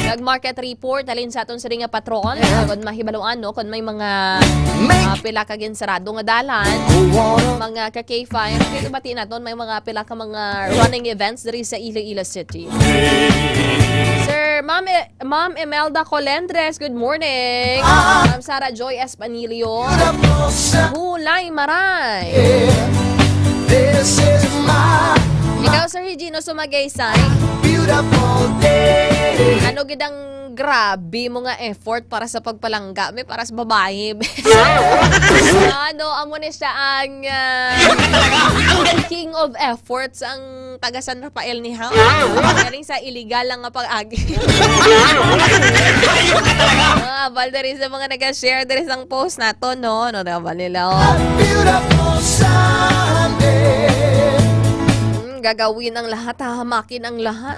kag market report halin sa aton sini nga patrol. Kung mahibaluan, no, kung may mga, ah, pila ka ginsarado nga dalan, mga ka-K five, kay bati naton may mga pila ka mga running events diri sa Iloilo City. Sir, Ma'am, eh, Ma'am Imelda Colendres, good morning. Ma'am Sarah Joy Espanilio, Hulay Maray. This is my Ikaw, Sir Regino Sumagaysay, beautiful day. Ano gid ang grabe mo nga effort para sa pagpalangga, may para sa babae? Ano, amo ni siya ang, ah, king of efforts, ang taga San Rafael ni Ham. Galing sa illegal lang nga pag-agi. Ah, abal diri sa mga nag-share diri sang post nato, no? No, abal nila, oh. Beautiful Sunday. Mm, gagawin ang lahat, hahamakin ang lahat.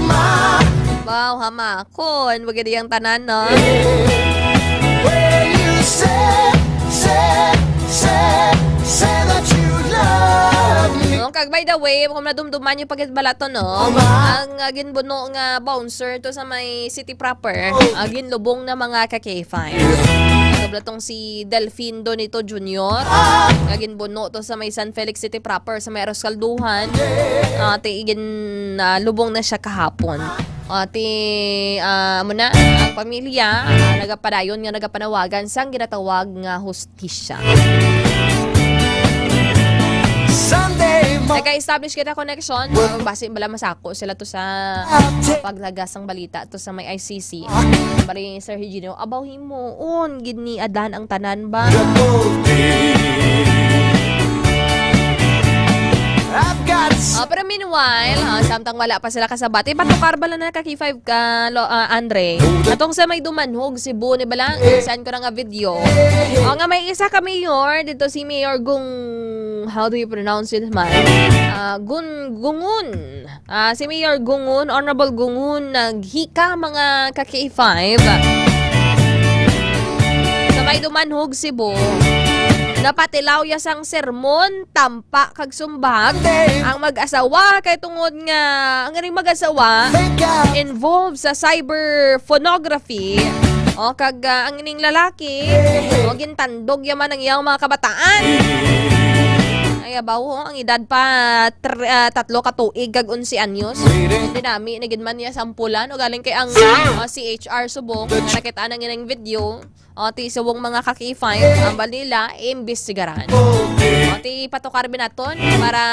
Ma- Wow, hamakon. Wag gid yang tanan, no? When you say, say, say, say that you love me. Kag by the way, kung nadumduman niyo pagkatbalaton, no? Ama. Ang, ah, ginbuno nga bouncer to sa may city proper, ah, ginlubong na mga ka K five. Kabla tong si Delfin Donito Junior, nga ginbuno to sa may San Felix City proper, sa may Arroz Calduhan. Ah, ti, gin, ah, lubong na siya kahapon. Ah, ti, ah, amo na, ang pamilya, ah, nagapadayon nga nagapanawagan sang ginatawag nga hustisya. Nagka-establish kita connection. Ah, basi bala masako sila to sa, ah, paglagas sang balita to sa may I C C. Bali, Sir Eugenio, abaw himuon gid ni Adan ang tanan ba? Ah, pero meanwhile, ah, samtang wala pa sila kasabati, patukar bala na ka K five ka, lo-, ah, Andre. Atong sa may Dumanhog, Cebu, ni bala, send ko na nga video. O nga may isa ka mayor dito, si Mayor Gung, how do you pronounce it, man? Ah, Gun-, Gungun. Ah, si Mayor Gungun, Honorable Gungun, naghika mga ka K five. Sa may Dumanhog, Cebu, napatilaw ya sang sermon, tampa kag sumbag ang mag-asawa kay tungod nga ang ining mag-asawa involved sa cyber pornography. O, kag, ah, ang ining lalaki, o, gintandog ya man ang iyang mga kabataan. Ay, abaw, o, ang edad pa, tr-, ah, tatlo ka tuig kag onse anyos. Dinami na gid man niya sampulan, o galing kay ang, ah, C H R subong, nga nakita na nga ng video. O, ti subong mga ka K five, ang bal nila, imbestigaran. O, ti patukar binaton para,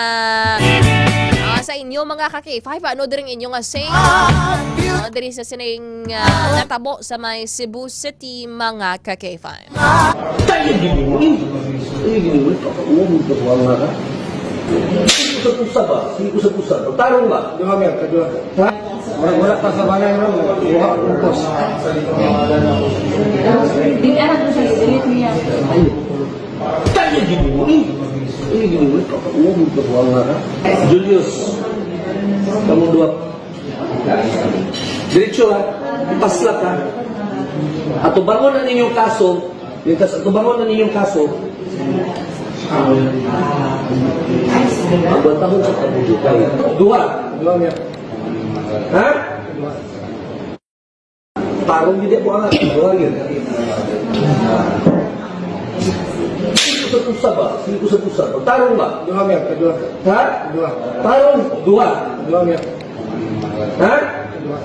ah, sa inyo mga ka K five, ano diri ang inyo nga say? O, diri sa sining, ah, natabo sa may Cebu City, mga ka K five. Tayo gini mo. Tayo gini mo. Pagkakuha mo, pagkakuha nga ka. Sige, usap-usap ba? Sige, usap-usap. Tarong ba? Duha, Mer. Kaduha. Ha? Wala, wala pa sa balay, no? Duha, ubos. Di, ano, sa delete niya. Tayo gini mo. Tayo gini mo. Pagkakuha mo, pagkakuha nga ka. Julius. Kamu duha. Diretso, ha? Paslak, ha? Atubangon ang inyong kaso. Yung kas-, atubangon ang inyong kaso. Aguantahon sa pagbubuhay. Duha. Duha niya. Ha? Tarong gid ako, ha? Duha yun. Sige, usap-usap ba? Sige, usap-usap. Tarong ba? Duha, Mer. Kaduha. Ha? Duha. Tarong, duha. Duha, Mer. Ha? Duha.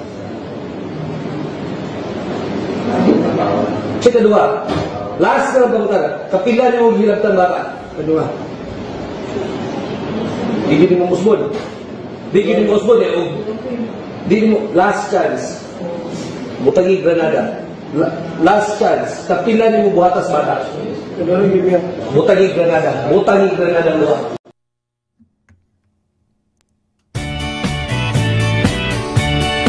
Check, kaduha. Last na ang pangutana. Kapila niyo ang hilabtan bata? Kaduha. Di gid mo musbon. Di gid mo usbon, eh. Og, di mo, last chance. Butangi granada. La-, last chance. Kapila nimo buhatas bata? Butangi granada. Butangi granada mo.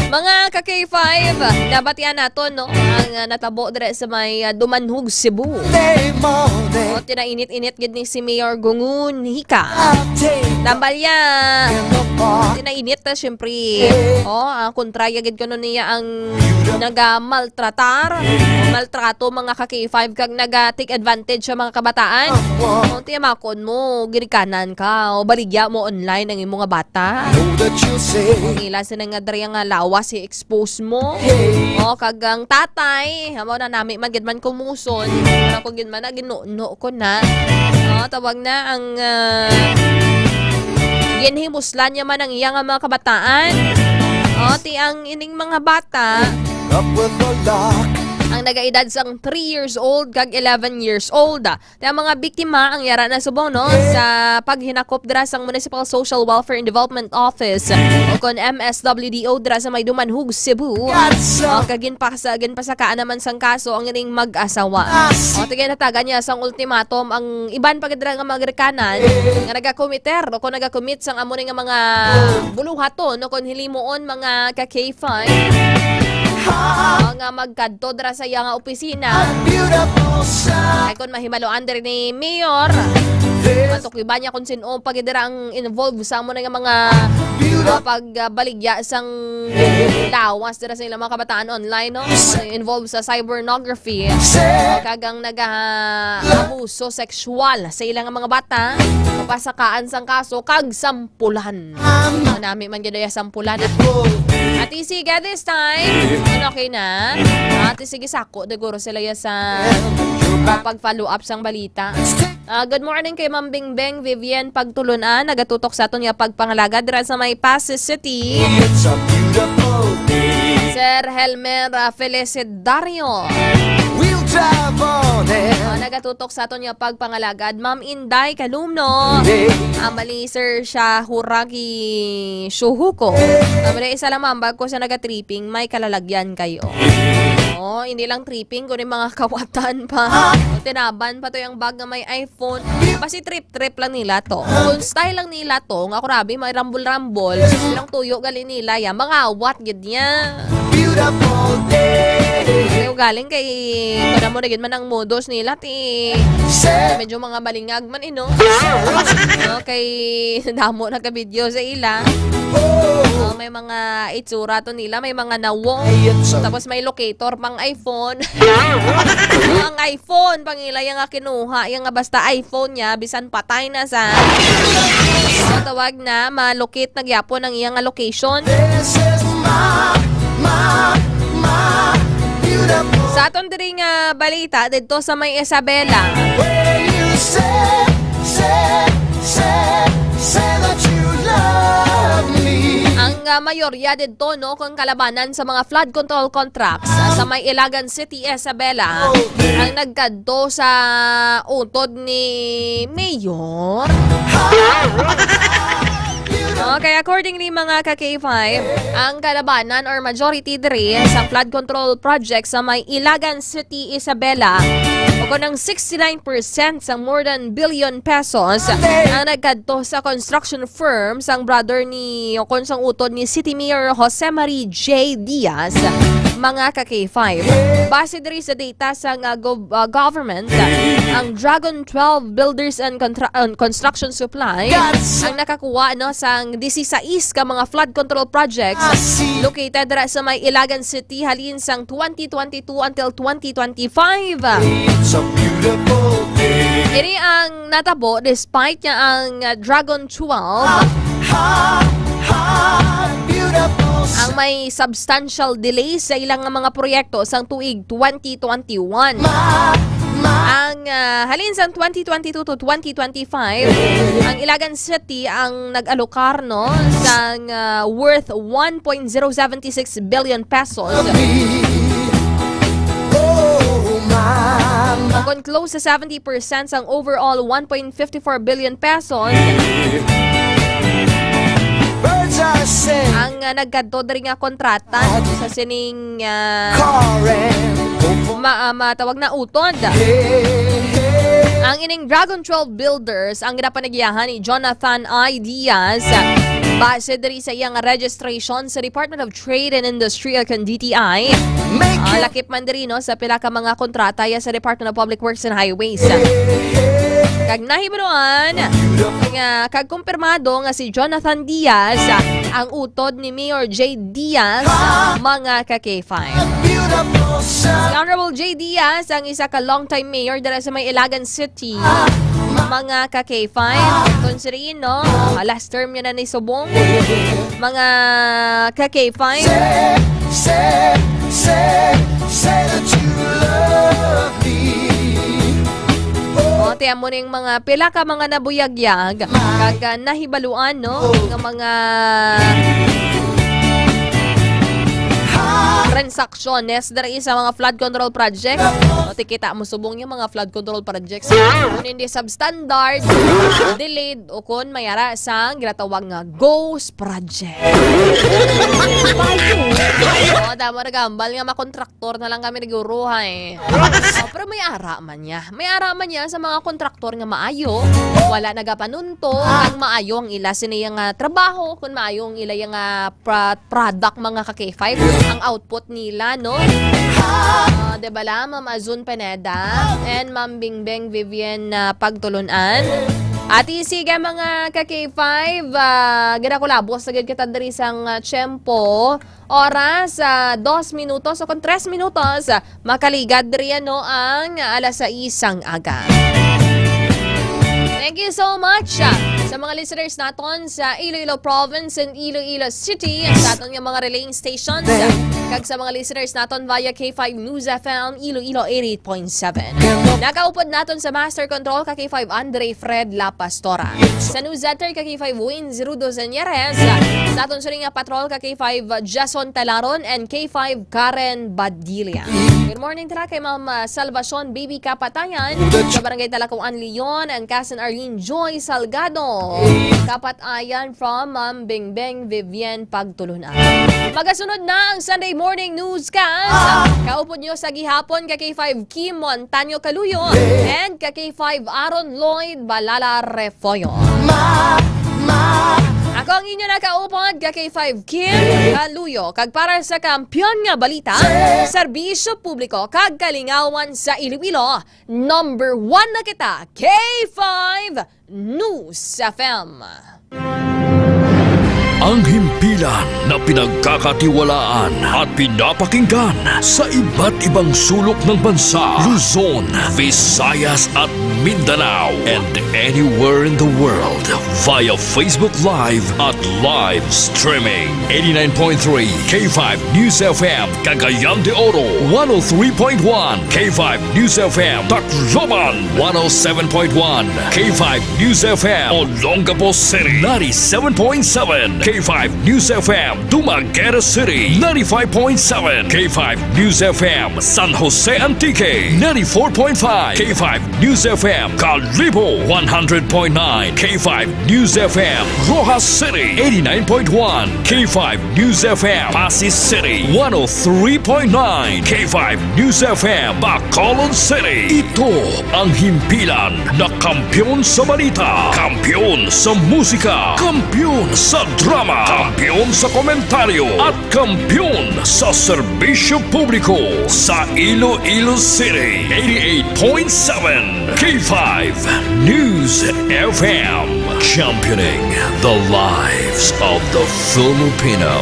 Mga ka K five, nabatian naton, no, ang, ah, natabo dire sa may, ah, Dumanhog, Cebu. O, tinainit-init gid ni si Mayor Gungun Hika. Tambalya, tinainit na, syempre. O, ah, kontraya gid kuno niya ang nagamaltratar, maltrato, mga ka K five, kag naga-take advantage sa mga kabataan. O, tiyamakon mo, ginikanan ka, o baligya mo online ang imo nga bata. Ang ila sila nga diri nga lawas, i-expose mo. O, kag ang tatay, amo na nami man gid man kumuson. Ako gid man na ginuno ko na. O, tawag na ang, ah, ginhimuslan niya man ang iya nga mga kabataan. O, ti ang ining mga bata, ang nagaedad sang three years old kag eleven years old. Ti ang mga biktima ang yara na subong, no, sa paghinakop dira sang Municipal Social Welfare and Development Office o kon M S W D O dira sa may Dumanhog, Cebu. O, kag ginpasa-, ginpasakaan naman sang kaso ang ining mag-asawa. O, ti ginhatagan niya sang ultimatum ang iban pa gid dira nga mga ginikanan nga nagakomiter o kon nagakomit sang amo ni nga mga buluhaton o kon hilimuon, mga ka K five. O, nga magkadto dira sa iya nga opisina. Ay, kung mahibaluan diri ni Mayor, Okay ba niya kung sino pa gid dira ang involved sa amo na nga mga, ah, pagbaligya sang lawas dira sa ilang mga kabataan online, no? Ano, involved sa cyberpornography, ah, kag ang nag-aabuso sexual sa ilang mga bata, pasakaan sang kaso kag sampulan. Nami man gid iya sampulan. Ati, sige, this time, ano, okay na? Ati, sige, sako, daguro sila ya sa, ah, pag-follow up sang balita. Ah, good morning kay Ma'am Bingbing Vivian Pagtulon-an, nagatutok sa aton nga pagpangalagad dira sa may Passi City. It's a beautiful day. Sir Helmer, ah, Felicidario. We'll drive on it. Ah, nagatutok sa aton nga pagpangalagad, Ma'am Inday Kalumno. Day. Ah, mali, Sir, siya Huragi Shuhuko. Ah, mali, isa lang, ma'am, bag ko siya nagatripping, may kalalagyan kayo. Oh, hindi lang tripping, kundi mga kawatan pa. Tinaban pa to yung bag nga may iPhone. Basi trip-trip lang nila to. Kung style lang nila to, nga grabe, may rambol-rambol. Ilang tuyo gali nila, ya, mangawat gid niya. Beautiful day. Kaya galing kay, wala mo na gid man ang modos nila, ti. Medyo mga balingag man, eh, no? No, kay damo na ka video sa ila. Oh, may mga itsura to nila, may mga nawong. Tapos may locator pang iPhone. Ang iPhone, pangila yang nga kinuha, yang nga basta iPhone niya, bisan patay na sa, so, tawag na, ma-locate na gyapon ang iyang location. This is my, my, my beautiful. Sa aton diri nga balita, didto sa may Isabela. When you say, say, say, say that you love me. Ang, ah, mayorya didto, no, kung kalabanan sa mga flood control contracts, ah, sa may Ilagan City, Isabela, ang nagkadto sa utod ni Mayor. Okay, accordingly, mga ka K five, ang kalabanan or majority diri sa flood control project sa may Ilagan City, Isabela, o kon ang sixty-nine percent sang more than billion pesos ang nagkadto sa construction firm sang brother ni, o kon sang utod ni City Mayor Jose Marie J Diaz, mga ka K five. Base diri sa data sang, ah, gov-, ah, government, ang Dragon twelve Builders and Contra-, and Construction Supply ang nakakuha, no, sang disisais ka mga flood control projects located dira sa may Ilagan City halin sang twenty twenty-two until twenty twenty-five. It's a beautiful day. Ini ang natabo despite nga ang, ah, Dragon twelve, ha, ha, beautiful. Ang may substantial delay sa ilang mga proyekto sang tuig twenty twenty-one. Ma, ma. Ang, ah, halin sang twenty twenty-two to twenty twenty-five, ang Ilagan City ang nag-alokar, no, sang, ah, worth one point zero seventy six billion pesos. Oh, mama. Kon close sa seventy percent sang overall one point fifty-four billion pesos. Birds are singing. Ang, ah, nagkadto diri nga kontrata sa sining, ah, Karen. Ma-, ah, matawag na utod. Yeah. Ang ining Dragon twelve Builders ang ginapanagyahan ni Jonathan I Diaz. Base diri sa iyang registration sa Department of Trade and Industry o kon D T I. Make, ah, it lakip man diri, no, sa pila ka mga kontrata ya sa Department of Public Works and Highways. Kag nahibaluan nga, kag kumpirmado nga si Jonathan Diaz ang utod ni Mayor J Diaz, mga ka K five. Beautiful sun. Si Honorable J Diaz ang isa ka long-time mayor dira sa may Ilagan City, mga ka K five. Kung sino, ah, last term niya na ni subong, mga ka K five. Say, say, say, say that you love me. O, ti amo ning mga pila ka mga nabuyagyag kag, ah, nahibaluan, no, nga mga transaksyonnes diri sa mga flood control project. O, ti kita mo subong yung mga flood control projects. Kung hindi substandard, delayed, o kung may ara sa ginatawag nga ghost project. O, damo nagambal nga makontraktor na lang kami ni Guru, hay. O, pero may ara man niya. May ara man niya sa mga kontraktor nga maayo. Wala nagapanunto ang maayo ang ila sini nga trabaho, kung maayo ang ila nga pra-, product, mga ka K five, ang output nila, no? Ah, di ba la, Ma'am Azun Pineda and Ma'am Bingbing Vivian, ah, Pagtulunan? Ati, sige, mga ka K five, ah, ginakulabos na gid kita diri sang, ah, tiyempo. Oras, ah, dos minutos o kon tres minutos, ah, makaligad diri, ano, ang alas sais sang aga. Thank you so much, ah, sa mga listeners naton sa Iloilo Province and Iloilo City, sa aton nga mga relaying stations, ah, kag sa mga listeners naton via K five News F M Iloilo eighty-eight point seven. Nakaupod naton sa Master Control ka K five Andre Fred La Pastora. Sa News Center ka K five Wins Rudo Zanyares. Sa aton siring nga patrol ka K five Jason Talaron and K five Karen Badilla. Good morning tala kay Ma'am, ah, Salvacion Baby Kapatayan sa Barangay Talacoan, Leon, and Cousin Arlene Joy Salgado Kapatayan from Ma'am Bingbing Vivian Pagtulon-an. Magasunod na ang Sunday Morning Newscast. Kaupod nyo sa gihapon ka K five Kim Montaño Caluyo and ka K five Aaron Lloyd Balala Refollo. Ako ang inyo nakaupod ka K five Kim Caluyo, kag para sa kampiyon nga balita, serbisyo publiko, kag kalingawan sa Iloilo, number one na kita, K five News F M. Ang himpilan na pinagkakatiwalaan at pinapakinggan sa iba't ibang sulok ng bansa, Luzon, Visayas at Mindanao, and anywhere in the world via Facebook Live at live streaming. Eighty-nine point three K five News F M, Cagayan de Oro, one oh three point one K five News F M, Tacloban, one oh seven point one K five News F M, Olongapo City, ninety-seven point seven K five News F M, Dumaguete City, ninety-five point seven K five News F M, San Jose Antique, ninety-four point five K five News F M, Kalibo, one hundred point nine K five News F M, Roxas City, eighty-nine point one K five News F M, Passi City, one oh three point nine K five News F M, Bacolod City. Ito ang himpilan na kampiyon sa balita, kampiyon sa musika, kampiyon sa drama, kampiyon sa komentaryo, at kampiyon sa serbisyo publiko sa Iloilo City. Eighty-eight point seven K five News F M, championing the lives of the Filipino.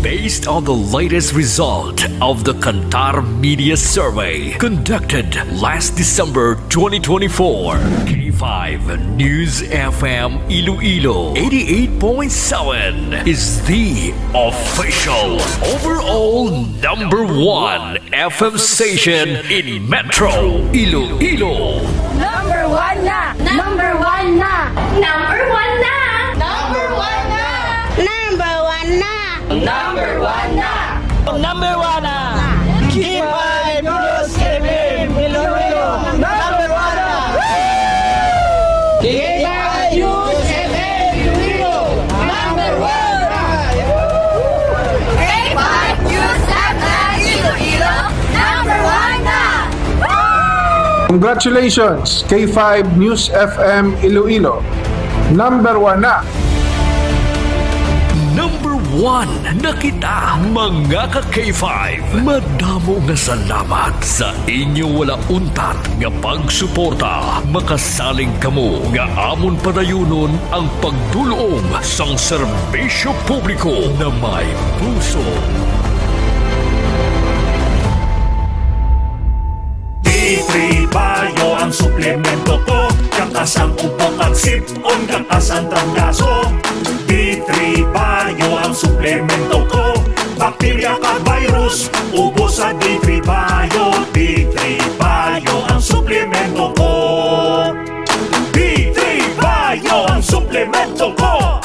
Based on the latest result of the Kantar Media Survey conducted last December twenty twenty-four, K five News F M Iloilo eighty-eight point seven is the official overall number one F M station in Metro Iloilo. Number one na! Number one na! Number one na! Number one na! Number one na! Number one na! Number one na! K five News F M Iloilo, number one na! K five News F M Iloilo, number one na! K five News F M Iloilo, number one na! Congratulations, K five News F M Iloilo. Number one na. Number one na kita, mga ka K five. Madamo nga salamat sa inyo wala untat nga pagsuporta. Makasalig kamo nga amon padayunon ang pagdul-ong sang serbisyo publiko na may puso. D three Bio ang suplemento ko, kakas ang ubo kag sip-on, kakas ang trangkaso. D three Bio ang suplemento ko, bakterya kag virus, ubos sa D three Bio. D three Bio ang suplemento ko. D three Bio ang suplemento ko.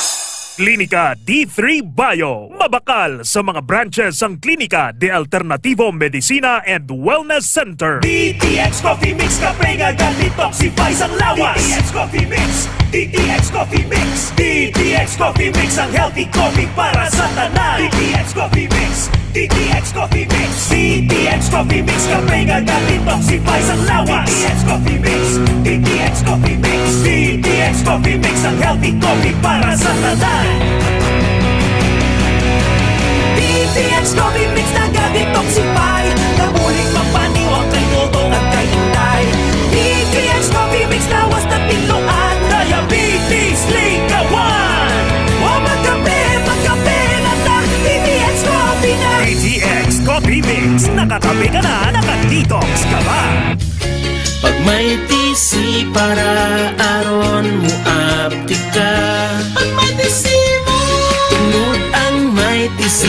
Klinika D three Bio. Mabakal sa mga branches sang Klinika de Alternativo Medicina and Wellness Center. D T X Coffee Mix, kape nga ga-detoxify sang lawas. D T X Coffee Mix, D T X Coffee Mix, D T X Coffee Mix, ang healthy coffee para sa tanan. D T X Coffee Mix, D T X Coffee Mix, D T X Coffee Mix, kape nga ga-detoxify sang lawas. D T X Coffee Mix, D T X Coffee Mix, D T X Coffee Mix, ang healthy coffee para sa tanan. D T X Coffee Mix naga-detoxify, nabulig magpaniwang kay Toto kag kay Inday. D T X Coffee Mix Lawas na pinloan, diabetes, likawan. O magkape, magkape na ta, D T X Coffee na. D T X Coffee Mix. Nakakape ka na, naka-detox ka pa. Pag may T C para aron mo aptik ka. Pag may T C mo. Tungod ang may T C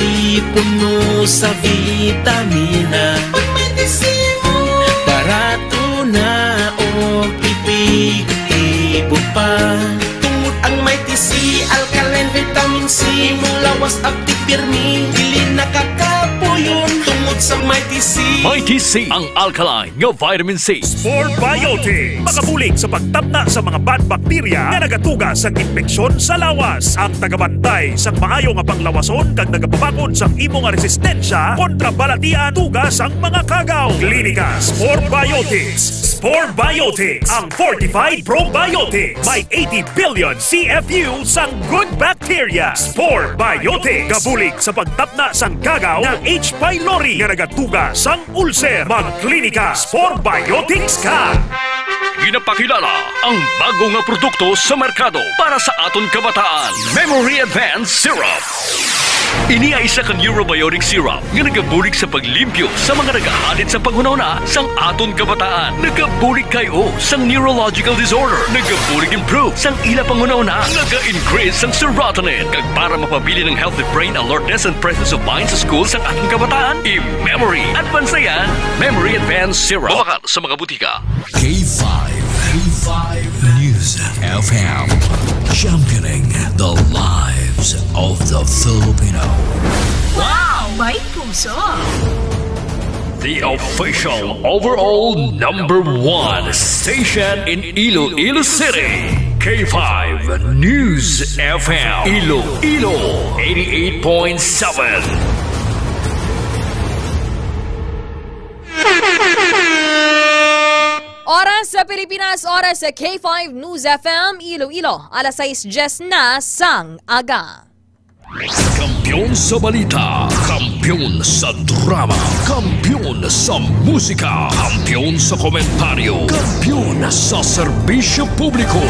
puno sa vitamina. Pag may T C mo. Barato na og epektibo pa. Tungod ang may T C, alkaline, vitamin C, mulawas, aptik, pirmi, dili nakakapuyon. Tungod sa may T C. May T C, ang alkaline nga vitamin C. Spore Biotics. Makabulig sa pagtapna sa mga bad bacteria nga nagatuga sa impeksyon sa lawas. Ang tagabantay sang maayo nga panglawason kag nagapabakod sang imo nga resistensya kontra balatian tuga sang mga kagaw. Klinika Spore Biotics. Spore Biotics, ang fortified probiotics. May eighty billion C F U sang good bacteria. Spore Biotics. Gabulig sa pagtapna sang kagaw nga H. pylori nga nagatuga sang ulcer. Magklinika Spore Biotics ka. Ginapakilala ang bago nga produkto sa merkado para sa aton kabataan. Memory Advance Syrup. Ini ay isa ka neurobiotic syrup nga nagabulig sa paglimpyo sa mga nagahalid sa panghunahuna sang aton kabataan. Nagabulig kay o sang neurological disorder. Nagabulig improve sang ila panghunahuna. Naga-increase sang serotonin. Kag para mapabilin ang healthy brain alertness and presence of mind sa school sang aton kabataan, i-memory advance na yan. Memory Advance Syrup. Mabakal sa mga butika. K five, K five News F M, championing the lives of the Filipino. Wow! May puso! The official overall number one station in Iloilo City, K five News F M, Iloilo, eighty-eight point seven. Oras sa Pilipinas, oras sa K five News F M Iloilo, alas sais diyes na sang aga. Kampiyon sa balita, kampiyon sa drama, kampiyon sa musika, kampiyon sa komentaryo, kampiyon sa serbisyo publiko.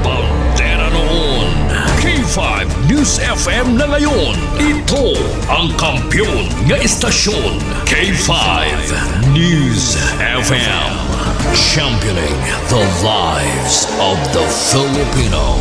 Bandera noon, K five News F M na ngayon. Ito ang kampiyon nga estasyon. K five News F M, championing the lives of the Filipino.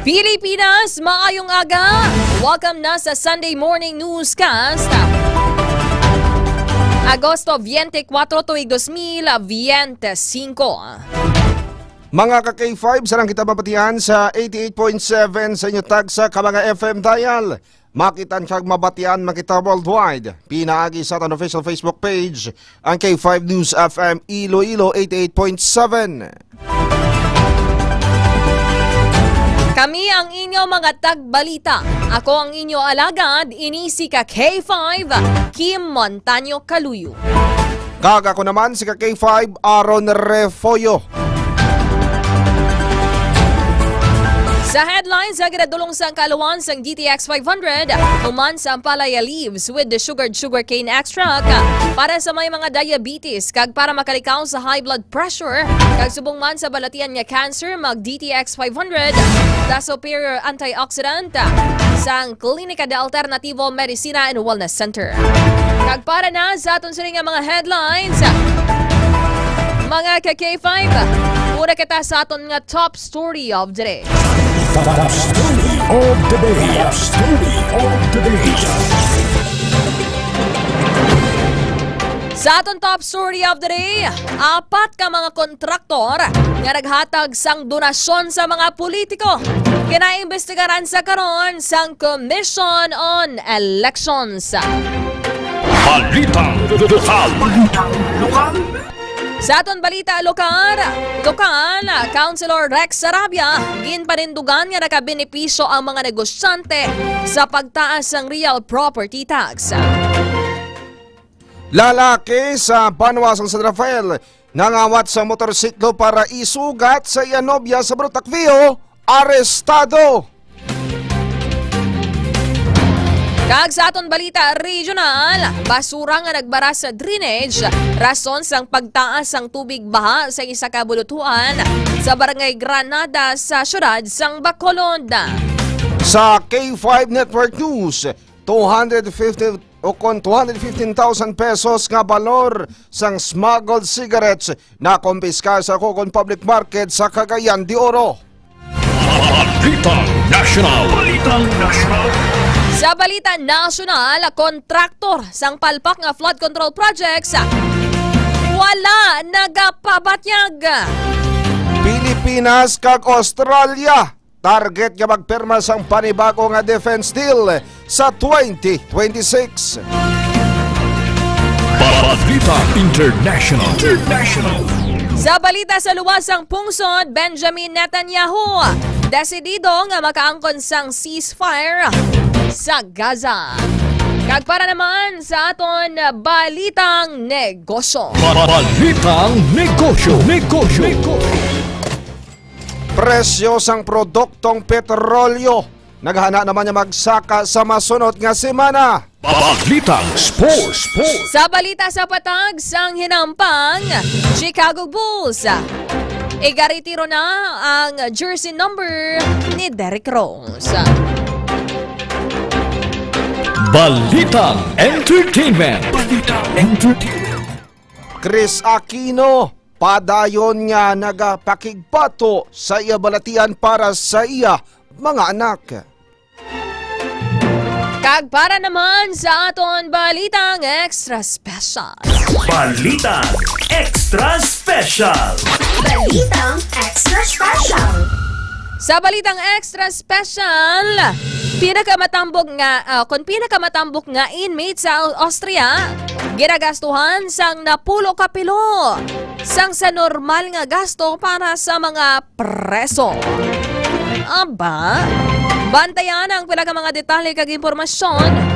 Pilipinas, maayong aga. Welcome na sa Sunday Morning Newscast. Agosto twenty-four, tuig dos mil veinticinco. Mga ka K five, sarang kita mabatian sa eighty-eight point seven sa inyo tagsa ka mga F M dial. Makitan kag mabatian man kita worldwide. Pinaagi sa aton official Facebook page, ang K five News F M Iloilo eighty-eight point seven. Kami ang inyo mga tagbalita. Ako ang inyo alagad, ini si ka K five, Kim Montaño Caluyo. Kag ako naman si ka K five, Aaron Refollo. Sa headlines, ang ginadulong sang kaaluhan sang D T X five hundred, human sa ampalaya leaves with the sugared sugarcane extract para sa may mga diabetes kag para makalikaw sa high blood pressure, kag subong man sa balatian nga cancer, mag D T X five hundred, the superior antioxidant sang Klinika de Alternativo Medicina and Wellness Center. Kag para na sa aton sini nga mga headlines, mga ka K five, una kita sa aton nga top story of the day. Top story of the day. Top story of the day. Sa aton top story of the day, apat ka mga kontraktor nga naghatag sang donasyon sa mga politiko kinaimbestigaran sa karon sang Commission on Elections. Balitang lokal. Balitang lokal. Sa aton balita lokal, lokal, Councilor Rex Sarabia, ginpanindugan nga nakabenepisyo ang mga negosyante sa pagtaas sang real property tax. Lalaki sa banwa sang San Rafael nangawat sa motorsiklo para isugat sa iya nobya sa Brotakvio, arestado. Kag sa aton balita regional, basura nga nagbara sa drainage, rason sang pagtaas sang tubig baha sa isa ka bulutuan sa Barangay Granada sa siyudad sang Bacolod. Sa K five Network News, two hundred fifty o kon two hundred fifteen thousand pesos nga balor sang smuggled cigarettes nakumpiskar sa Cogon Public Market sa Cagayan de Oro. Balitang National. Balitang National. Sa balita nasyonal, kontraktor sang palpak nga flood control projects wala nagapabatyag. Pilipinas kag Australia target nga magpirma sang panibago nga defense deal sa twenty twenty-six. Balita International. International. Sa balita sa luwas sang pungsod, Benjamin Netanyahu desidido nga makaangkon sang ceasefire sa Gaza. Kag para naman sa aton balitang negosyo. Balitang negosyo. Negosyo. Negosyo. Presyo sang produktong petrolyo naghana naman nga magsaka sa masunod nga semana. Balitang Sports. Sa balita sa patag sang hinampang, Chicago Bulls igaretiro na ang jersey number ni Derrick Rose. Balitang Entertainment. Balitang Entertainment. Chris Aquino padayon nga nagapakigbato sa iya balatian para sa iya mga anak. Kag para naman sa aton balitang extra special. Balitang extra special. Balitang extra special. Sa balitang extra special, pinakamatambok nga, ah, kon pinakamatambok nga inmate sa Austria, ginagastuhan sang napulo ka pilo sang sa normal nga gasto para sa mga preso. Aba, bantayan ang pila ka mga detalye kag impormasyon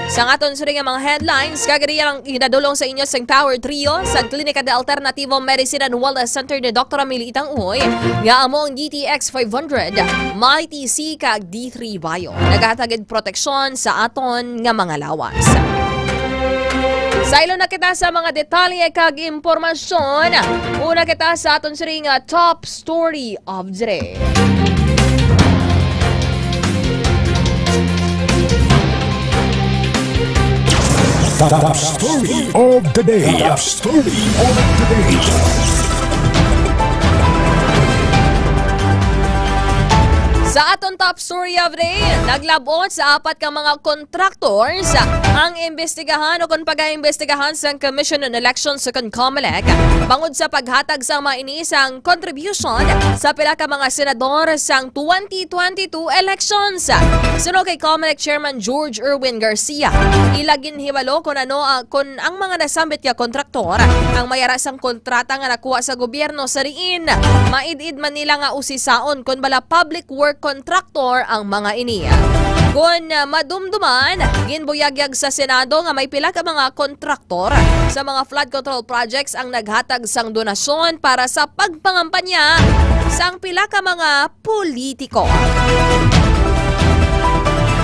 sa aton sini nga mga headlines, kag iri ang hinadulong sa inyo sang Power Trio sa Klinika de Alternativo Medicine and Wellness Center ni Doktor Emily Itang Uy, nga amo ang D T X five hundred, Mighty C kag D three Bio. Nagahatag gid proteksyon sa aton nga mga lawas. Saylo na kita sa mga detalye kag impormasyon. Una kita sa aton sini nga top story of the day. Top story of the day. Top story of the day. Sa aton top story of the day, naglab-ot sa apat ka mga contractors ang imbestigahan o kon pagaimbestigahan sang Commission on Elections o kon COMELEC bangod sa paghatag sang mga ini sang contribution sa pila ka mga senador sang twenty twenty-two elections. Suno kay COMELEC Chairman George Erwin Garcia, ila ginhibalo kon ano ang, kon ang mga nasambit nga kontraktor ang may ara sang kontrata nga nakuha sa gobyerno, sa diin maid-id man nila nga usisaon kon bala public work contractor ang mga ini. Kon, ah, madumduman, ginbuyagyag sa Senado nga may pila ka mga kontraktor sa mga flood control projects ang naghatag sang donasyon para sa pagpangampanya sang pila ka mga politiko.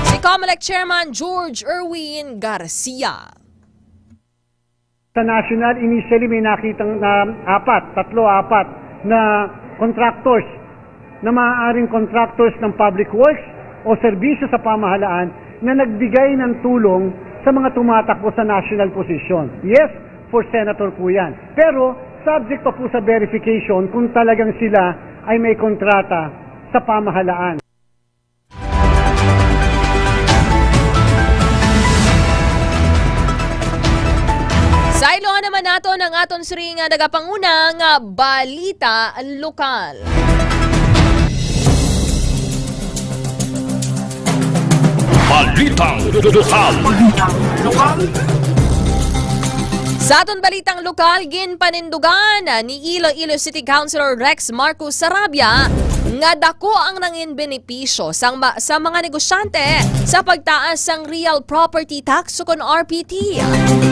Si COMELEC Chairman George Erwin Garcia. Sa national, initially may nakitang na apat, tatlo, apat na contractors na maaaring contractors ng public works o serbisyo sa pamahalaan na nagbigay ng tulong sa mga tumatakbo sa national position. Yes, for senator po yan. Pero subject pa po sa verification kung talagang sila ay may kontrata sa pamahalaan. Saylo naman naton ang aton sini nga nagapanguna nga balita lokal. Balitang lokal. Balitang lokal. Sa aton balitang lokal, ginpanindugan ni Iloilo City Councilor Rex Marcos Sarabia nga dako ang nangin benepisyo sang ma-, sa mga negosyante sa pagtaas sang real property tax ukon R P T.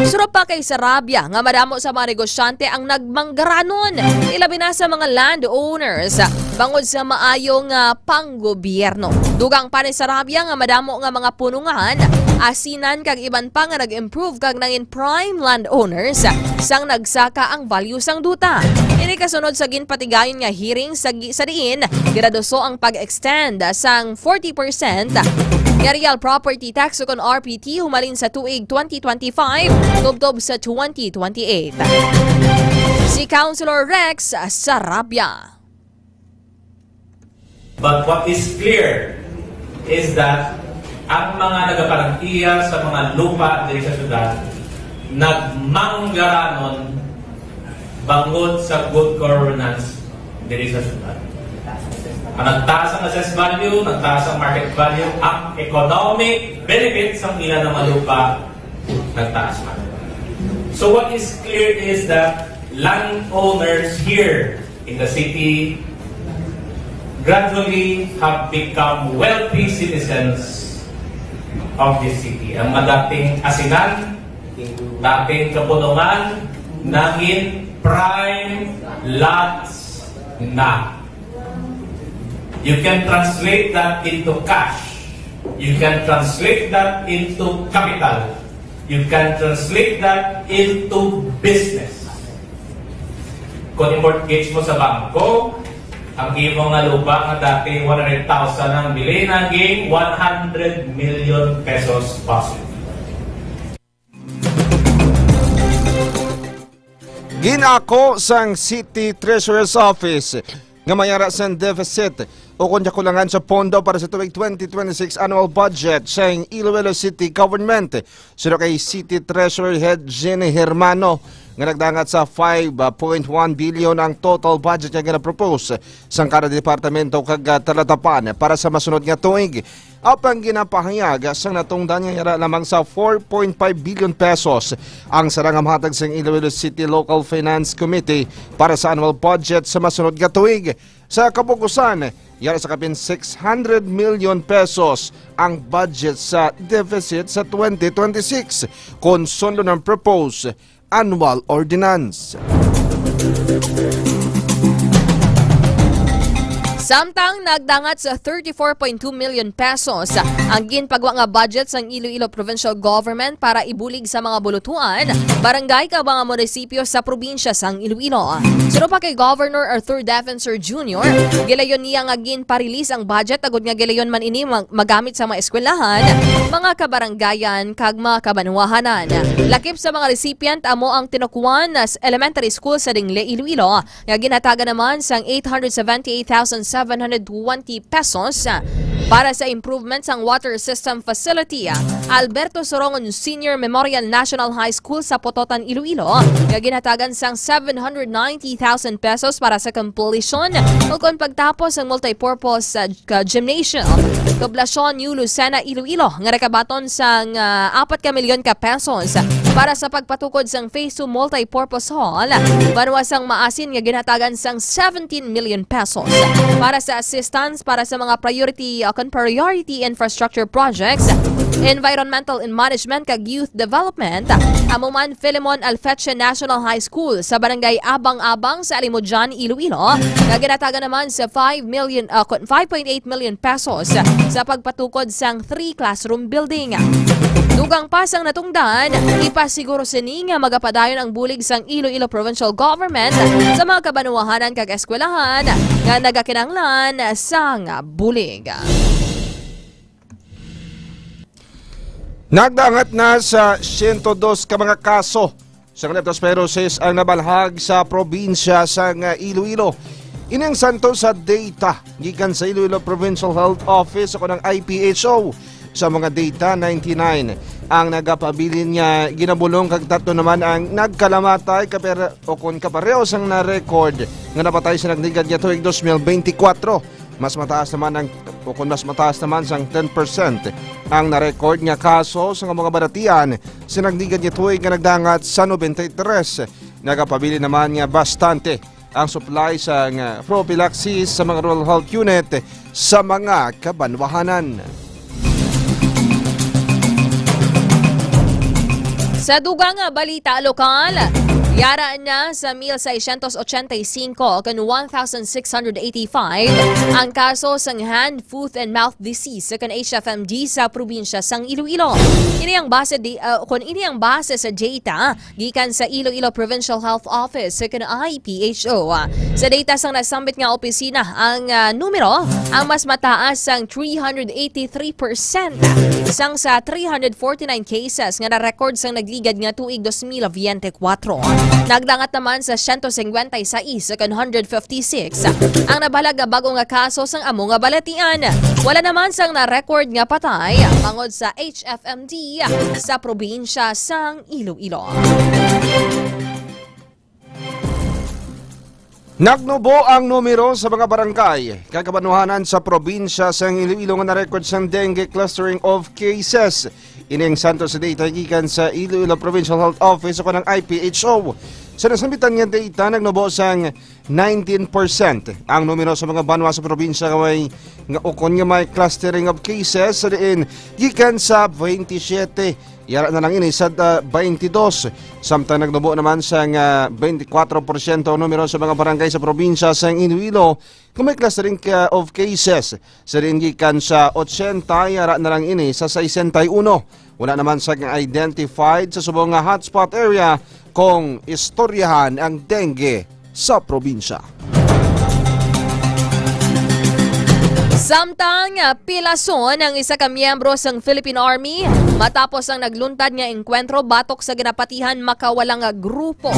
Suno pa kay Sarabia nga madamo sa mga negosyante ang nagmanggaranon, ilabi na sa mga landowners, bangod sa maayo nga panggobyerno. Dugang pa ni Sarabia nga madamo nga mga punungan, asinan kag iban pa nga nag-improve kag nangin prime landowners sang nagsaka ang value sang duta. Ini kasunod sa ginpatigayon nga hearing sa gi-, sa diin giraduso ang pag-extend sang forty percent nga real property tax ukon R P T humalin sa tuig twenty twenty-five tubtob sa twenty twenty-eight. Si Councilor Rex Sarabia. But what is clear is that ang mga nagapalantiya sa mga lupa diri sa syudad nagmanggaranon bangod sa good governance diri sa syudad. Ang nagtaas ang assessed value, nagtaas ang market value, ang economic benefits sang ila nga mga lupa nagtaas man. So what is clear is that landowners here in the city gradually have become wealthy citizens of this city. Ang mga dating asinan, dating kapunungan, nangin prime lots na. You can translate that into cash. You can translate that into capital. You can translate that into business. Kung i-mortgage mo sa bangko, ang imo nga lupa nga dati one hundred thousand ang bili, naging one hundred million pesos possible. Ginako sang City Treasurer's Office nga mayara sang deficit o kon kakulangan sa pondo para sa tuig twenty twenty-six annual budget sang Iloilo City Government. Suno kay City Treasurer Head Jenny Hermano nga nagdangat sa five point one billion ang total budget nga ginapropose sang kada departamento kag talatapan para sa masunod nga tuig. Apang ginapahayag sang natungdan nga yara lamang sa four point five billion pesos ang sara nga mahatag sang Iloilo City Local Finance Committee para sa annual budget sa masunod nga tuig. Sa kapugusan, yara sa kapin six hundred million pesos ang budget sa deficit sa twenty twenty-six kon suno sang propose annual ordinance. Samtang nagdangat sa thirty-four point two million pesos ang ginpagwa nga budget sang Iloilo Provincial Government para ibulig sa mga bulutuan, barangay kag mga munisipyo sa probinsya sang Iloilo. Suno pa kay Governor Arthur Defensor Junior, gilayon niya nga ginpa-release ang budget agud nga gilayon man ini mag-, magamit sa mga eskwelahan, mga kabaranggayan kag mga kabanwahanan. Lakip sa mga recipient amo ang Tinukwan Elementary School sa Dingle, Iloilo, nga ginhatagan naman sang eight hundred seventy-eight thousand seven hundred twenty pesos para sa improvement sang water system facility, Alberto Sorongon Senior Memorial National High School sa Pototan, Iloilo, nga ginhatagan sang seven hundred ninety thousand pesos para sa completion o kon pagtapos sang multipurpose, ah, ka gymnasium, Poblacion New Lucena, Iloilo, nga nakabaton sang, ah, apat ka milyon ka pesos para sa pagpatukod sang Phase two Multipurpose Hall, banwa sang Maasin nga ginhatagan sang seventeen million pesos. Para sa assistance para sa mga priority, uh, kon priority infrastructure projects, environmental and management kag youth development, amo man Filemon Alfeche National High School sa Barangay Abang-Abang sa Alimodian, Iloilo, nga ginhatagan naman sa five million, uh, kon five point eight million pesos sa pagpatukod sang three classroom building. Dugang pa sang natungdan, ipasiguro sini nga magapadayon ang bulig sang Iloilo Provincial Government sa mga kabanwahanan kag eskwelahan nga nagakinahanglan sang bulig. Nagdangat na sa siyento dos ka mga kaso sang leptospirosis ang nabalhag sa probinsya sang Iloilo. Ini ang santo sa data gikan sa Iloilo Provincial Health Office o ang I P H O. Sa mga data, ninety-nine ang nagapabilin nga ginabulong kag tatlo naman ang nagkalamatay kapere-, o kon kapareho sang na-record nga napatay sa nagligad nga tuig dos mil benti kwatro. Mas mataas naman ang, o kon mas mataas naman sang ten percent Ang na-record nga kaso sa mga balatian sa nagligad nga tuig nga nagdangat sa nobenta y tres. Nagapabilin naman nga bastante ang supply sang prophylaxis sa mga rural health unit sa mga kabanwahanan. Sa dugang nga balita lokal, yara na sa mil seiscientos ochenta y cinco kon one thousand six hundred eighty-five ang kaso sang hand, foot, and mouth disease kon H F M D sa probinsya sang Iloilo. Ini ang base di, ah, kon ini ang base sa data gikan sa Iloilo Provincial Health Office kon I P H O. Sa data sang nasambit nga opisina, ang, ah, numero ang mas mataas sang three hundred eighty-three percent sang sa three hundred forty-nine cases nga na-record sang nagligad nga tuig dos mil biyente kuwatro. Nagdangat naman sa siyento singkwenta y sais kon hundred fifty-six ang nabalag nga bag-o nga kaso sang amo nga balatian. Wala naman sang na-record nga patay bangod sa H F M D sa probinsya sang Iloilo. Nagnubo ang numero sa mga barangay kag kabanwahanan sa probinsya sang Iloilo nga na-record sang dengue clustering of cases. Ini ang santos nga data gikan sa Iloilo Provincial Health Office o kanang I P H O. Sa nasambitan nga data, nagnubo sang nineteen percent ang numero sa mga banwa sa probinsya nga may, nga ukon nga may clustering of cases, sa diin gikan sa twenty-seven, yara na lang ini sa, ah, twenty-two. Samtang nagnubo naman sang twenty-four percent ang numero sa mga barangay sa probinsya sang Iloilo nga may clustering ka, of cases, sa diin gikan sa ochenta, yara na lang ini sa sesenta y uno. Wala naman sang identified sa subong nga hotspot area kung istoryahan ang dengue sa probinsya. Samtang, ah, pilason ang isa ka miyembro sang Philippine Army matapos ang nagluntad nga engkwentro batok sa ginapatihan makawala nga grupo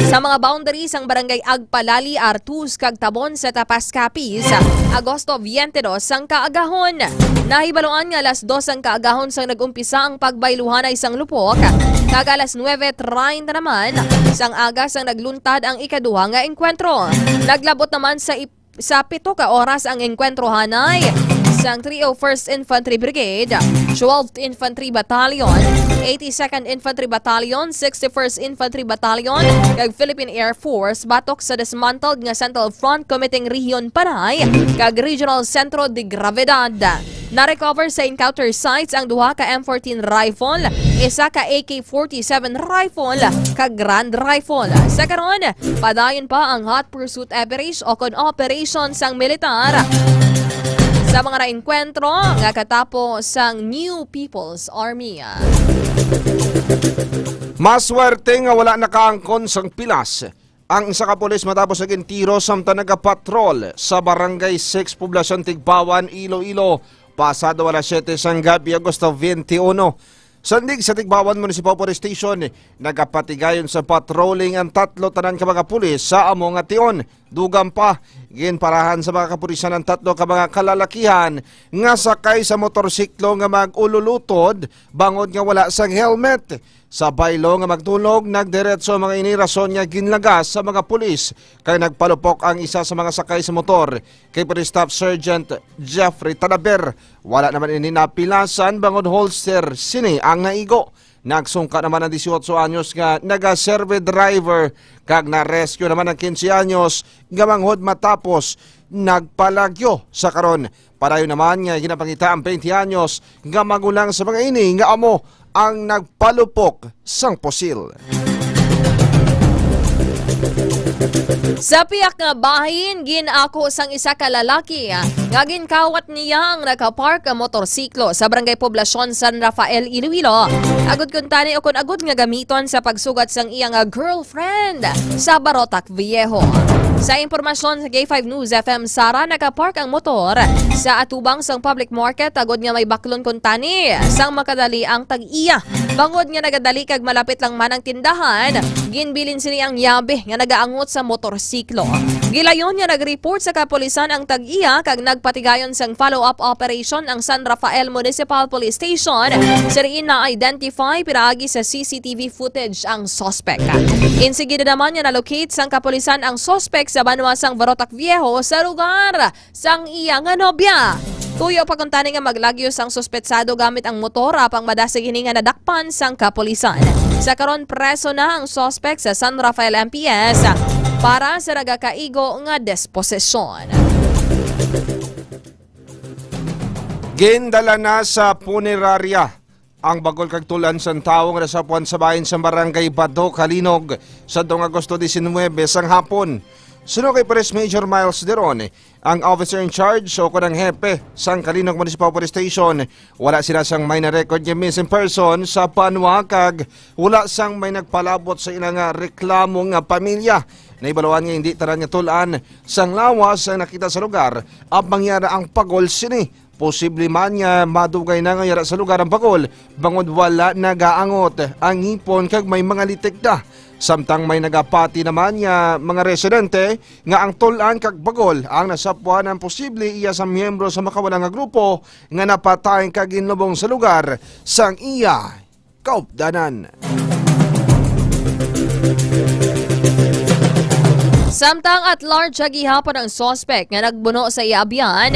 sa mga boundary sang Barangay Agpalali, Artus, kag Tabon sa Tapas, Capiz, Agosto twenty-two sang kaagahon. Nahibaluan nga alas dos sang kaagahon sang nag-umpisa ang pagbayluhanay sang lupok, kag alas nuebe treinta naman sang aga sang nagluntad ang ikaduha nga engkwentro. Naglabot naman sa ip-, sa pito ka oras ang engkwentrohanay sang three oh first Infantry Brigade, twelfth Infantry Battalion, eighty-second Infantry Battalion, sixty-first Infantry Battalion, kag Philippine Air Force batok sa dismantled nga Central Front Committing Region Panay kag Regional Centro de Gravedad. Na-recover sa encounter sites ang duha ka M fourteen rifle, isa ka A K forty-seven rifle, kag Garand rifle. Sa karon, padayon pa ang hot pursuit operation o kon operation sang militar sa mga naengkwentro nga katapo sang New People's Army. Maswerte nga wala nakaangkon sang pilas ang isa ka pulis matapos naging tiro samtang nagapatrol sa Barangay six, Poblacion Tigbauan, Iloilo, pasado alas siyete sang gabi, Agosto twenty-one. Sandig sa Tigbauan Municipal Police Station, nagapatigayon sa patrolling ang tatlo tanan ka mga pulis sa amo nga tion. Dugang pa, ginparahan sa mga kapulisan ang tatlo ka mga kalalakihan nga sakay sa motorsiklo nga mag-ululutod bangod nga wala sang helmet. Sa baylo nga magdulog, nagdiretso ang mga ini rason nga ginlagas sa mga pulis kay nagpalupok ang isa sa mga sakay sa motor kay Police Staff Sergeant Jeffrey Talaber. Wala naman ini napilasan bangod holster sini ang naigo. Nagsungka naman ang dieciocho anyos nga nagaserve driver kag na-rescue naman ang quince anyos nga manghod matapos nagpalagyo. Sa karon, padayon naman nga ginapangita ang twenty anyos nga magulang sa mga ini nga amo ang nagpalupok sang pusil. Sa pihak nga bahin, gin-ako sang isa ka lalaki nga ginkawat niya ang nakapark nga motorsiklo sa Barangay Poblacion, San Rafael, Iloilo, agud kuntani o kon agud nga gamiton sa pagsugat sang iya nga girlfriend sa Barotac Viejo. Sa impormasyon sa K five News F M Sara, nakapark ang motor sa atubang sang public market agud nga may baklon kuntani sang makadali ang tag-iya. Bangod nga nagadali kag malapit lang man ang tindahan, ginbilin sini ang yabe nga nagaangot sa motorsiklo. Gilayon nga nag-report sa kapulisan ang tag-iya kag nagpatigayon sang follow-up operation ang San Rafael Municipal Police Station. Sa diin na-identify pinaagi sa C C T V footage ang suspect. Insigida naman nga na-locate sang kapulisan ang suspect sa banwa sang Barotac Viejo sa lugar sang iya nga nobya. Tuyo pa kuntani nga maglagyo sang suspetsado gamit ang motor apang madasig ini nga nadakpan sang kapulisan. Sa karon, preso na ang suspek sa San Rafael M P S para sa nagakaigo nga disposisyon. Gindala na sa punerarya ang bagol kag tul-an sang tawo nga nasapuan sa bahin sa Barangay Bado, Calinog, sa Agosto diecinuebe sang hapon. Suno kay Police Major Miles Deron, ang officer in charge o kon ang hepe sang Calinog Municipal Police Station, wala sila sang may na-record nga missing person sa banwa kag wala sang may nagpalabot sa ila nga reklamo nga pamilya. Nahibaluan nga hindi tanan nga tul-an sang lawas ang nakita sa lugar, apang yara ang pagol sini. Posible man nga madugay na nga yara sa lugar ang bagol, bangod wala nagaangot ang ngipon kag may mga litik na. Samtang may nagapati naman nga mga residente nga ang tul-an kag bagol ang nasapuan ang posible iya sa miyembro sa makawala nga grupo nga napatay kag ginlubong sa lugar sang iya kaupdanan. Samtang at large gihapon ang suspek nga nagbuno sa iya abyan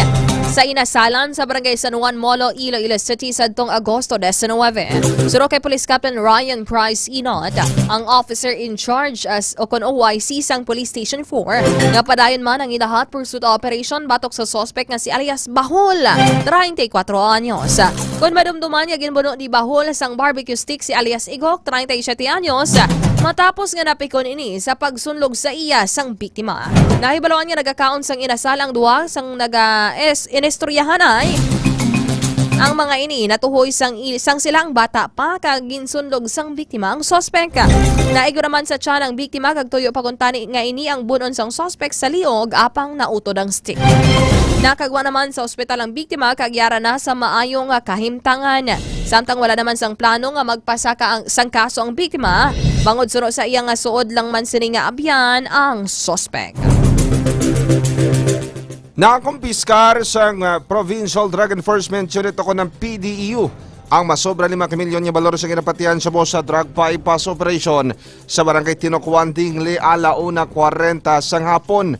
sa inasalan sa Barangay San Juan Molo, Iloilo City, sadtong Agosto diecinuebe. Suno kay Police Captain Ryan Price Inot, ang officer in charge as o kon O I C sang Police Station four, nga padayon man ang ila hot pursuit operation batok sa suspek nga si alias Bahol, treinta y cuatro anyos. Kon madumduman nga ginbuno ni Bahol sang barbecue stick si alias Igok, treinta y siete anyos, matapos nga napikon ini sa pagsunlog sa iya sang biktima. Nahibaluan nga nagakaon sang inasal ang duha sang naga-, es-, inistoryahanay. Ang mga ini natuhoy sang i-, sang silang bata pa kag ginsunlog sang biktima ang suspek. Naigo naman sa tiyan ang biktima kag tuyo pa kuntani nga ini ang bunon sang suspek sa liog apang nautod ang stick. Nakagwa naman sa ospital ang biktima kag yara na sa maayo nga kahimtangan. Samtang wala naman sang plano nga magpasaka ang, sang kaso ang biktima, bangod suno sa iya nga suod lang man sini nga abyan ang suspek. Nakumpiskar sang, ah, Provincial Drug Enforcement Unit o kon ang P D E U ang masobra lima ka milyon nga balor sa ginapatihan sa busa drug buy-bust operation sa Barangay Tinokwan, Dingle, ala una kwarenta sang hapon.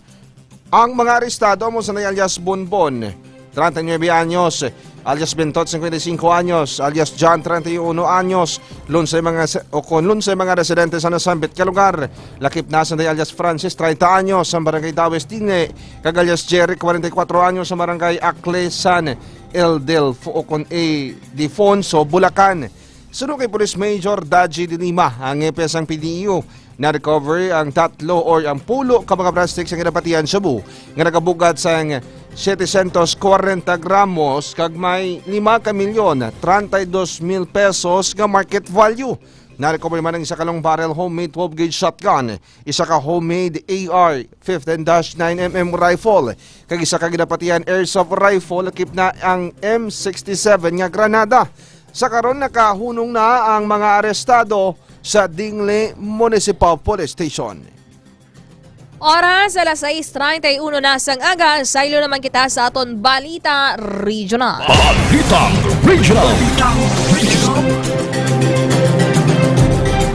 Ang mga arestado amo sanday alias Bonbon, treinta y nueve anyos, alias Bentot, cincuenta y cinco anyos, alias John, treinta y uno anyos, lunsay mga se-, o kon lunsay mga residente sa nasambit nga lugar. Lakip na sanday alias Francis, treinta anyos, sa Barangay Dawes, Dingle, kag alias Jerry, kwarenta y kuwatro anyos, sa Barangay Akle, San Ildefonso, o kon Ildefonso, Bulacan. Suno kay Police Major Daji de Lima, ang hepe sang P D E U, na-recover ang tatlo or ang pulo ka mga plastic sa ginapatihan shabu nga nagabug-at sang setecientos kwarenta gramos kag may lima ka milyon treinta y dos mil pesos nga market value. Na-recover man ang isa ka long barrel homemade twelve gauge shotgun, isa ka homemade A R fifteen dash nine M M rifle, kag isa ka ginapatihan airsoft rifle, lakip na ang M sixty-seven nga granada. Sa karon, nakahunong na ang mga arestado sa Dingle Municipal Police Station. Oras, alas sais treinta y uno na sang aga, saylo naman kita sa aton balita regional. Balitang Regional.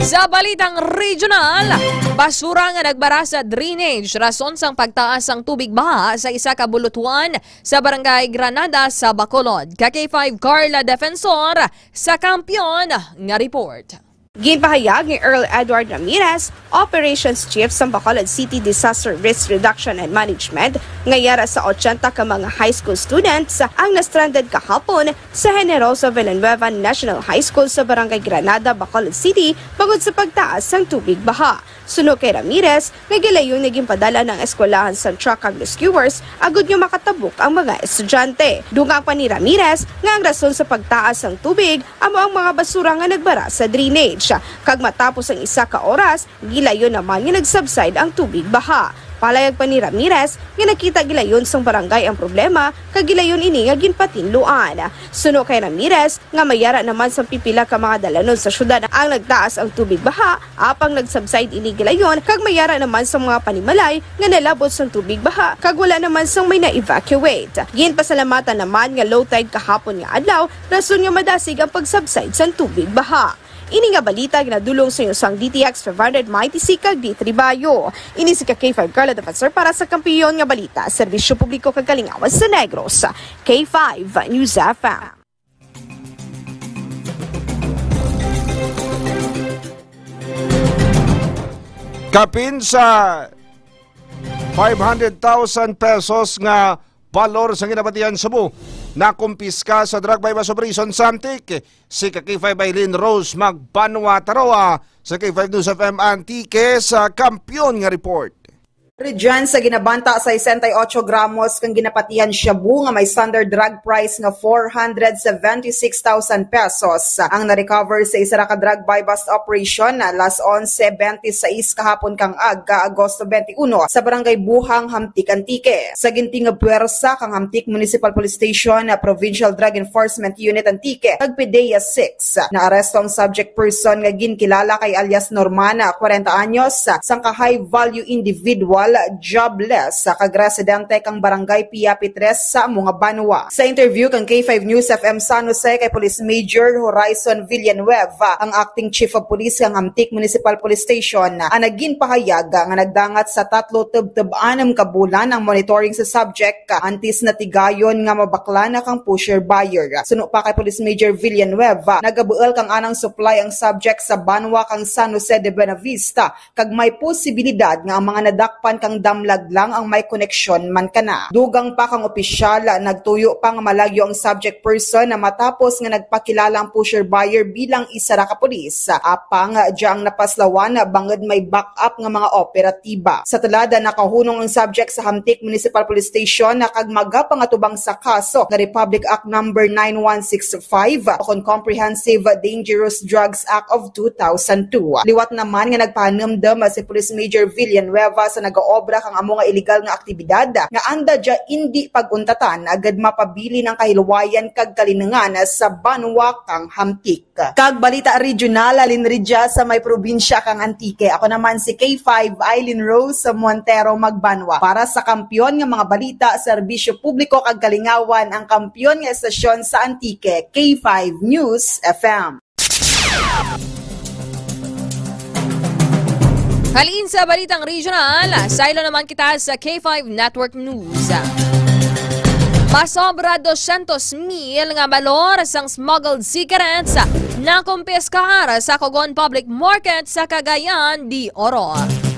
Sa balitang regional, basura nga nagbara sa drainage, rason sang pagtaas sang tubig baha sa isa ka bulutuan sa Barangay Granada sa Bacolod. Ka K five Carla Defensor sa Kampiyon nga report. Ginpahayag ni Earl Edward Ramirez, Operations Chief sang Bacolod City Disaster Risk Reduction and Management, nga yara sa ochenta ka mga high school students ang na-stranded kahapon sa Generoso Villanueva National High School sa Barangay Granada, Bacolod City, bangod sa pagtaas sang tubig baha. Suno kay Ramirez, nga gilayon nga ginpadala ang eskwelahan sang truck kag rescuers agud nga makatabok ang mga estudyante. Dugang pa ni Ramirez nga ang rason sa pagtaas sang tubig amo ang mga basura nga nagbara sa drainage. Kag matapos ang isa ka oras, gilayon naman nga nag-subside ang tubig baha. Palayag pa ni Ramirez nga nakita gilayon sang barangay ang problema kag gilayon ini nga ginpatinluan. Suno kay Ramirez nga may ara naman sang pipila ka mga dalanon sa syudad ang nagtaas ang tubig baha, apang nag-subside ini gilayon kag may ara naman sang mga panimalay nga nalabot sang tubig baha kag wala naman sang may na-evacuate. Ginpasalamatan naman nga low tide kahapon nga adlaw, rason nga madasig ang pag-subside sang tubig baha. Ini nga balita ginadulong sa inyo sang D T X five hundred Mighty C kag D three Bayo. Ini si ka K five Carla Defensor para sa Kampiyon nga Balita, Serbisyo Publiko kag Kalingawan sa Negros, K five News F M. Kapin sa five hundred thousand pesos nga balor sang ginapatihan shabu nakumpiska sa drug buy-bust operation sa Antique. Si ka K five Eileen Rose Magbanwa Taroa sa K five News F M Antique sa Kampiyon nga Report. Rudyan, sa ginabanta sesenta y ocho gramos kang ginapatihan shabu nga may standard drug price nga four hundred seventy-six thousand pesos ang na-recover sa isa ra ka drug buy-bust operation alas onse twenty-six kahapon kang aga, Agosto twenty-uno, sa Barangay Buhang, Hamtic, Antique. Sa ginti nga puwersa kang Hamtic Municipal Police Station, Provincial Drug Enforcement Unit Antique, kag PDEA six, naaresto ang subject person nga ginkilala kay alias Norman, kwarenta anyos, sangka high value individual, jobless, kag residente kang Barangay Piapi tres sa amo nga banwa. Sa interview kang K five News F M San Jose kay Police Major Horizon Villanueva, ang acting chief of police kang Hamtic Municipal Police Station, ang nagin pahayag nga nagdangat sa tatlo tubtob anom ka bulan ang monitoring sa subject antes natigayon nga mabakla na kang pusher buyer. Suno pa kay Police Major Villanueva, nagabuol kang anang supply ang subject sa banwa kang San Jose de Buenavista, kag may posibilidad nga ang mga nadakpan kang damlag lang ang may koneksyon man kana. Dugang pa kang opisyal, nagtuyo pa nga malagyo ang subject person na matapos nga nagpakilala ang pusher buyer bilang isa ra ka pulis. Apang, dya ang napaslawan bangod may backup nga mga operatiba. Sa tulad, nakahunong ang subject sa Hamtic Municipal Police Station na kag magapangatubang sa kaso nga Republic Act Number nine one six five o kon Comprehensive Dangerous Drugs Act of two thousand two. Liwat naman nga nagpahanumdom si Police Major Villanueva sa nagaobra kang amo nga iligal nga aktibidad nga anda dya indi pag-untatan agud mapabilin ang kahilwayan kag kalinungan sa banwa kang Hamtic. Kag balita regional, halin rugya sa may probinsya kang Antique. Ako naman si K five Eileen Rose Montero Magbanwa para sa Kampiyon nga mga balita, serbisyo publiko kag kalingawan, ang kampiyon nga estasyon sa Antique, K five News F M. Halin sa balitang regional, saylo naman kita sa K five Network News. Masobra dosyentos mil nga balor sang smuggled cigarettes nakumpiskar sa Cogon Public Market sa Cagayan de Oro.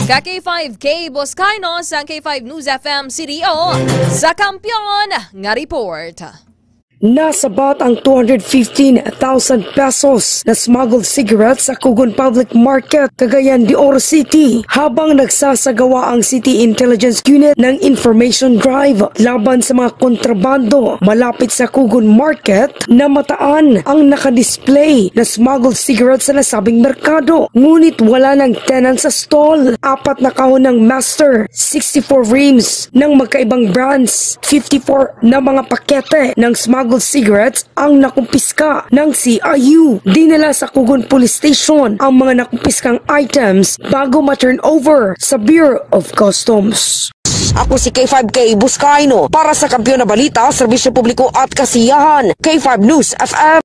Ka K five Kay Boscaino sang K five News F M C D O sa Kampiyon nga report. Nasabat ang two hundred fifteen thousand pesos na smuggled cigarettes sa Cogon Public Market, Cagayan de Oro City, habang nagsasagawa ang City Intelligence Unit ng information drive laban sa mga kontrabando malapit sa Cogon Market. Namataan ang nakadisplay na smuggled cigarettes sa nasabing merkado, ngunit wala nang tenant sa stall. Apat na kahon ng Master, sixty-four rims ng magkaibang brands, fifty-four na mga pakete ng smuggled cigarettes ang nakumpiska ng C I U. Dinala sa Cogon Police Station ang mga nakumpiskang items bago ma-turn over sa Bureau of Customs. Ako si K five Kay Boscaino para sa Kampiyon na Balita, Serbisyo Publiko at Kasiyahan, K five News F M.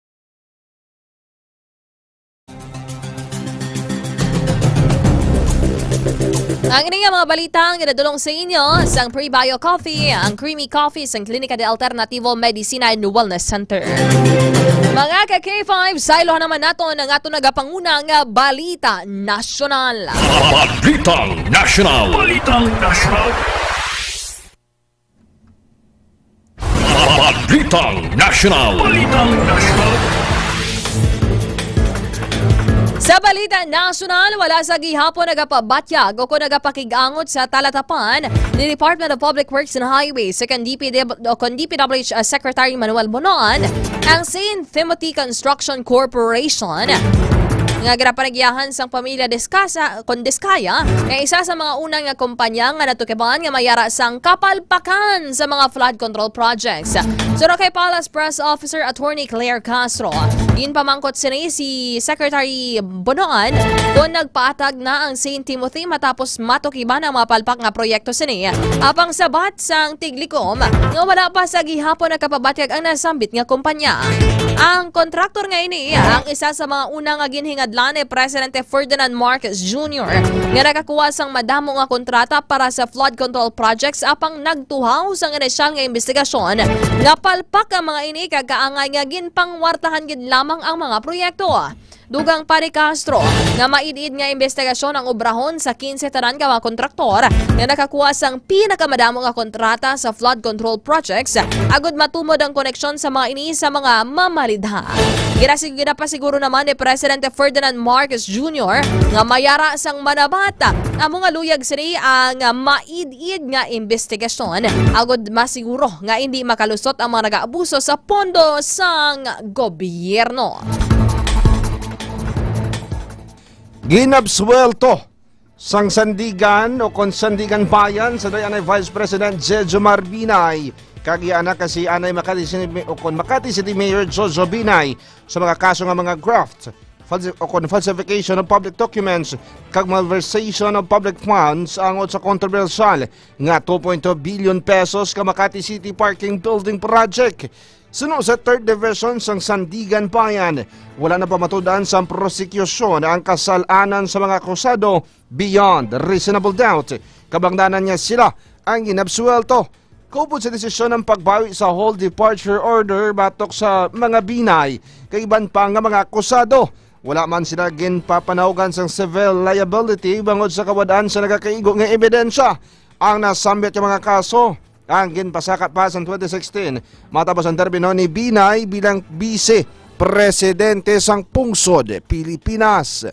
Ang ini nga mga balita ang ginadulong sa inyo sang Prebio Coffee, ang creamy coffee sang Klinika de Alternativo Medicina and Wellness Center. Mga ka K five, saylo naman naton ang aton nagapanguna nga balita nasyonal. Balitang Nasyonal. Balitang Nasyonal. Balitang Nasyonal. Balitang Nasyonal. Sa balita nasyonal, wala sa gihapon nagapabatyag o kon nagapakig-angot sa talatapan ni Department of Public Works and Highways o kon D P W, o kon D P W H Secretary Manuel Bonoan ang Saint Timothy Construction Corporation nga ginapanagyahan sang pamilya Descasa, kon Descaya, nga isa sa mga una nga kumpanya nga natukiban nga may ara sang kapalpakan sa mga flood control projects. Suno kay Palace Press Officer Attorney Claire Castro, ginpamangkot sini si Secretary Bonoan kon nagpaatag na ang Saint Timothy matapos matukiban ang mga palpak nga proyekto sini. Apang sabat sang tiglikom nga wala pa sa gihapon nakapabatyag ang nasambit nga kumpanya. Ang kontraktor nga ini ang isa sa mga una nga ginhingad ginpataplan ni Presidente Ferdinand Marcos Junior nga nakakuha sang madamo nga kontrata para sa flood control projects, apang nagtuhaw sang inisyal nga imbestigasyon nga palpak ang mga ini kag kaangay nga ginpangwartahan gid lamang ang mga proyekto. Dugang pa ni Castro nga maid-id nga imbestigasyon ang obrahon sa kinse tanan ka mga kontraktor nga nakakuha sang pinakamadamo nga kontrata sa flood control projects, agud matumod ang koneksyon sa mga ini sa mga mamalidha. Ginasig-, ginapasiguro naman ni Presidente Ferdinand Marcos Junior nga mayara sang manabat, amo nga luyag sini ang maid-id nga imbestigasyon, agud masiguro nga hindi makalusot ang mga nag-aabuso sa pondo sang gobyerno. Ginabsuwelto sang Sandigan o kon Sandiganbayan sa Dayanay Vice President Jejomar Binay kag iya anak nga si Anay Makati City Ma-, o kon Makati City Mayor Jojo Binay sa mga kaso nga mga graft, falsi-, o kon falsification of public documents kag malversation of public funds angot sa kontrobersyal nga two point two billion pesos ka Makati City Parking Building Project. Suno sa Third Division sang Sandiganbayan, wala na pamatud-an sang prosekusyon ang kasal-anan sa mga akusado beyond reasonable doubt. Kabangdanan nga sila ang ginabsuwelto. Kaupod sa desisyon ang pagbawi sa hold departure order batok sa mga Binay kag iban pa nga mga akusado. Wala man sila ginpapanawgan sang civil liability bangod sa kawad-an sa nagakaigo nga ebidensya. Ang nasambit nga mga kaso ang ginpasaka pa sang twenty sixteen, matapos ang termino ni Binay bilang bise presidente sang pungsod Pilipinas.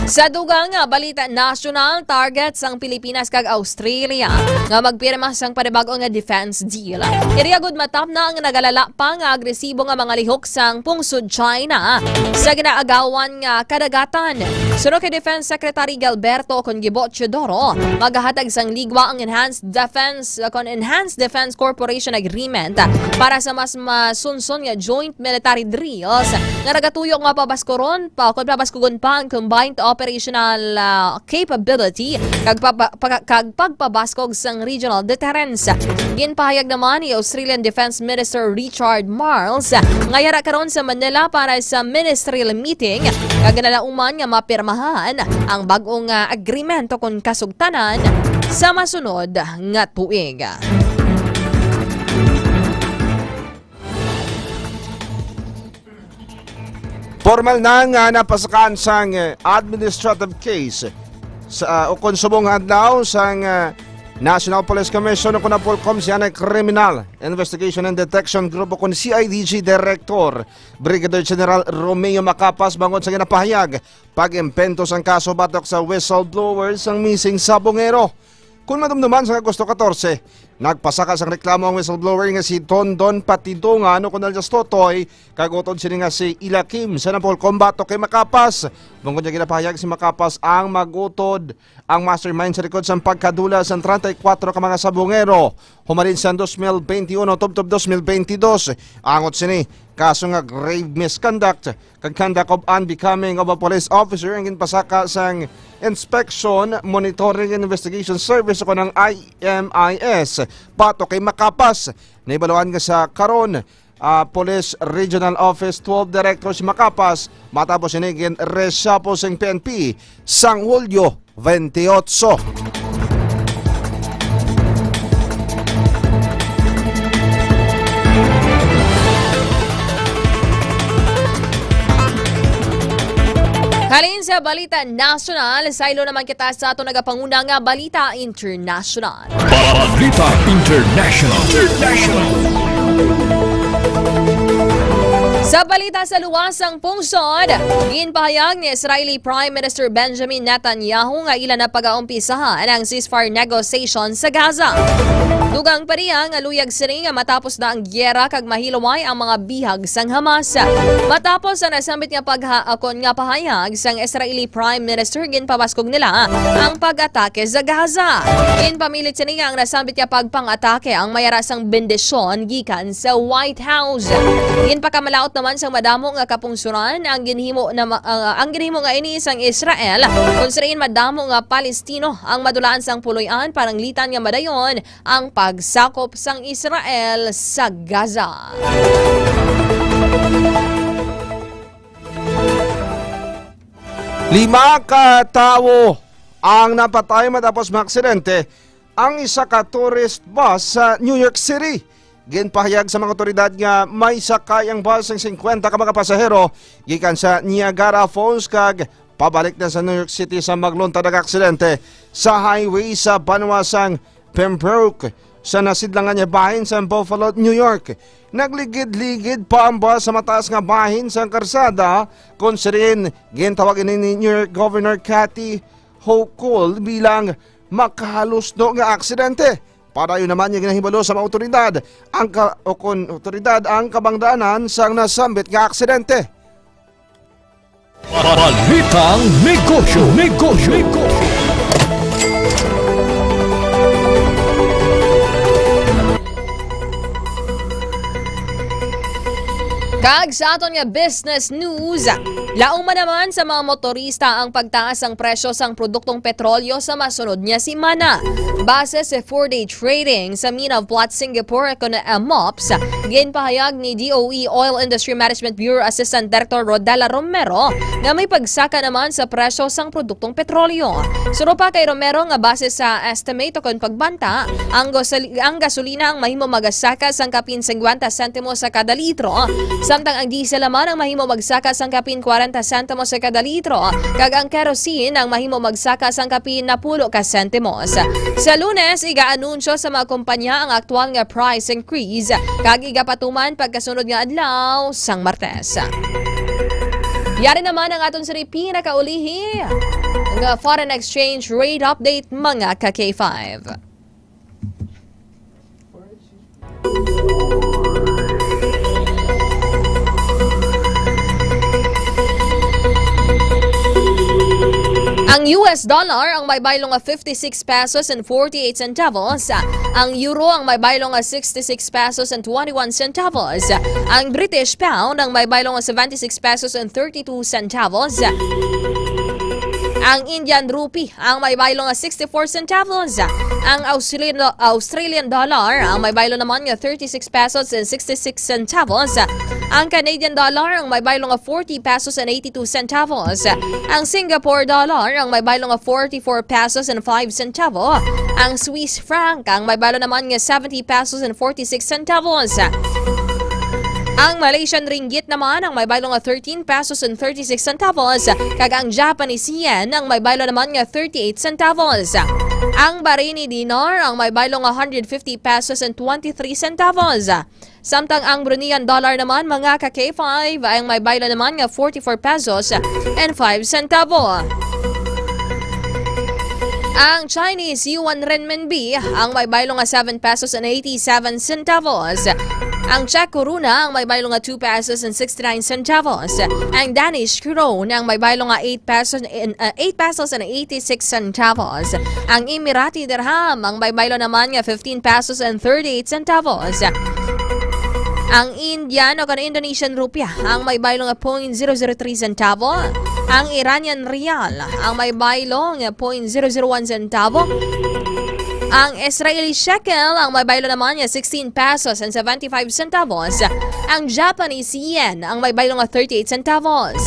Sa dugang nga balita nasyonal, target sang Pilipinas kag Australia nga magpirma sang panibag-o nga defense deal. Iri agud matapna ang nagalala pa nga agresibo nga mga lihok sang pungsod China sa ginaagawan nga kadagatan. Suno kay Defense Secretary Gilberto Congibo Teodoro, magahatag sang ligwa ang Enhanced Defense, kon Enhanced Defense Corporation Agreement para sa mas masunson nga joint military drills nga nagatuyo nga pabaskuron pa, kon pabaskugon pa ang combined operational, ah, capability kag paba-, pag-, kag pagpabaskog sang regional deterrence. Ginpahayag naman ni Australian Defense Minister Richard Marles nga yara karon sa Manila para sa ministerial meeting, kag ginalauman nga mapirmahan ang bag-ong, ah, agreemento kon kasugtanan sa masunod nga tuig. Formal na nga napasakaan sang, eh, administrative case sa, ah, ukon subong nga adlaw sang, ah, National Police Commission o kon Napolcom si anay Criminal Investigation and Detection Group o kon C I D G Director Brigadier General Romeo Macapas bangod sa ginapahayag pag-imbento sang kaso batok sa whistleblower sang missing Sabongero. Kon madumduman, sa Agosto katorse, nagpasaka sang reklamo ang whistleblower nga si Don Don Patidongan o kon alias Totoy, kag utod sini nga si Ila Kim sa Napolcom batok kay Macapas. Bangod niya, ginapahayag si Macapas ang mag-utod, ang mastermind sa likod sang pagkadula sang treinta y cuatro ka mga Sabongero humalin sang dos mil veintiuno tubtob dos mil veintidós. Angot sini, kaso nga grave misconduct kag conduct of unbecoming of a police officer ang ginpasaka sang Inspection Monitoring and Investigation Service o kon ang I M I S batok kay Macapas. Nahibaluan nga sa karon, ah, Police Regional Office twelve Director si Macapas, matapos ini gin-reshuffle sang P N P sang Hulyo twenty-eight. Halin sa balita nasyonal, saylo naman kita sa aton nagapanguna nga balita international. Balita International. Sa balita sa luwas sang pungsod, ginpahayag ni Israeli Prime Minister Benjamin Netanyahu nga ila na pagaumpisahan ang ceasefire negotiation sa Gaza. Dugang pa niya nga luyag sini nga matapos na ang giyera kag mahilway ang mga bihag sang Hamas. Matapos ang nasambit nga pagha-, akon nga pahayag sang Israeli Prime Minister, ginpabaskog nila ang pag-atake sa Gaza. Ginpamilit sini nga ang nasambit nga pagpang-atake ang mayara sang bendisyon gikan sa White House. Ginpakamalaot naman sang madamo nga kapungsoran ang ginhimo na ma-, ah, ang ginhimo nga ini sang Israel, kung sa diin madamo nga Palestino ang madulaan sang puloy-an, pananglitan nga madayon ang pagsakop sang Israel sa Gaza. Lima ka tawo ang napatay matapos maaksidente ang isa ka tourist bus sa New York City. Ginpahayag sa mga otoridad nga may sakay ang bus sing singkwenta ka mga pasahero gikan sa Niagara Falls kag pabalik na sa New York City sa magluntad ang aksidente sa highway sa banwa sang Pembroke, sa nasidlangan nga bahin sa Buffalo, New York. Nagligid-ligid pa ang bus sa mataas nga bahin sang karsada, kon sirin gintawag ini ni New York Governor Kathy Hochul bilang makahalusno nga aksidente. Padayon naman nga ginahibalo sa mga otoridad ang ka-, o kon otoridad ang kabangdanan sang nasambit nga aksidente. Balitang Negosyo, Negosyo, Negosyo. Kag sa aton nga business news, lauma naman sa mga motorista ang pagtaas sang presyo sang produktong petrolyo sa masunod nga semana. Base sa Four Day Trading sa Mina of Plot Singapore, kon, ah, mops, ginpahayag ni D O E Oil Industry Management Bureau Assistant Director Rodela Romero nga may pagsaka naman sa presyo sang produktong petrolyo. Suno pa kay Romero nga base sa estimate o kon pagbanta, ang gosol-, ang gasolina ang mahimo magasaka sang kapin singkwenta sentimos sa kada litro, samtang ang diesel naman ang mahimo magsaka sang kapin kwarenta sentimos sa kada litro, kag ang kerosene ang mahimo magsaka sang kapin napulo ka sentimos. Sa Lunes, iga-anunsyo sa mga kumpanya ang aktual nga price increase, kag igapatuman pagkasunod nga adlaw sang Martes. Yari naman ang aton sini pinakaulihi nga foreign exchange rate update, mga ka K five. Ang U S dollar ang may baylo nga fifty-six pesos and forty-eight centavos. Ang euro ang may baylo nga sixty-six pesos and twenty-one centavos. Ang British pound ang may baylo nga seventy-six pesos and thirty-two centavos. Ang Indian rupee ang may baylo nga sixty-four centavos. Ang Australian, Australian dollar ang may baylo naman nga thirty-six pesos and sixty-six centavos. Ang Canadian dollar ang may baylo nga forty pesos and eighty-two centavos. Ang Singapore dollar ang may baylo nga forty-four pesos and five centavo. Ang Swiss franc ang may baylo naman nga seventy pesos and forty-six centavos. Ang Malaysian ringgit naman ang may baylo nga thirteen pesos and thirty-six centavos, kag ang Japanese yen ang may baylo naman nga thirty-eight centavos. Ang Bahraini dinar ang may baylo nga hundred fifty pesos and twenty-three centavos. Samtang ang Bruneian dollar naman, mga ka K five, ang may baylo naman nga forty-four pesos and five centavo. Ang Chinese yuan renminbi ang may baylo nga seven pesos and eighty-seven centavos. Ang Czech koruna ang may baylo nga two pesos and sixty-nine centavos. Ang Danish krone ang may baylo nga eight pesos and, uh, eight pesos and eighty-six centavos. Ang Emirati dirham ang may baylo naman nga fifteen pesos and thirty-eight centavos. Ang Indian o kon Indonesian rupiah ang may baylo nga point zero zero three centavo. Ang Iranian rial ang may baylo nga point zero zero one centavo. Ang Israeli shekel ang may baylo naman nga sixteen pesos and seventy-five centavos. Ang Japanese yen ang may baylo nga thirty-eight centavos.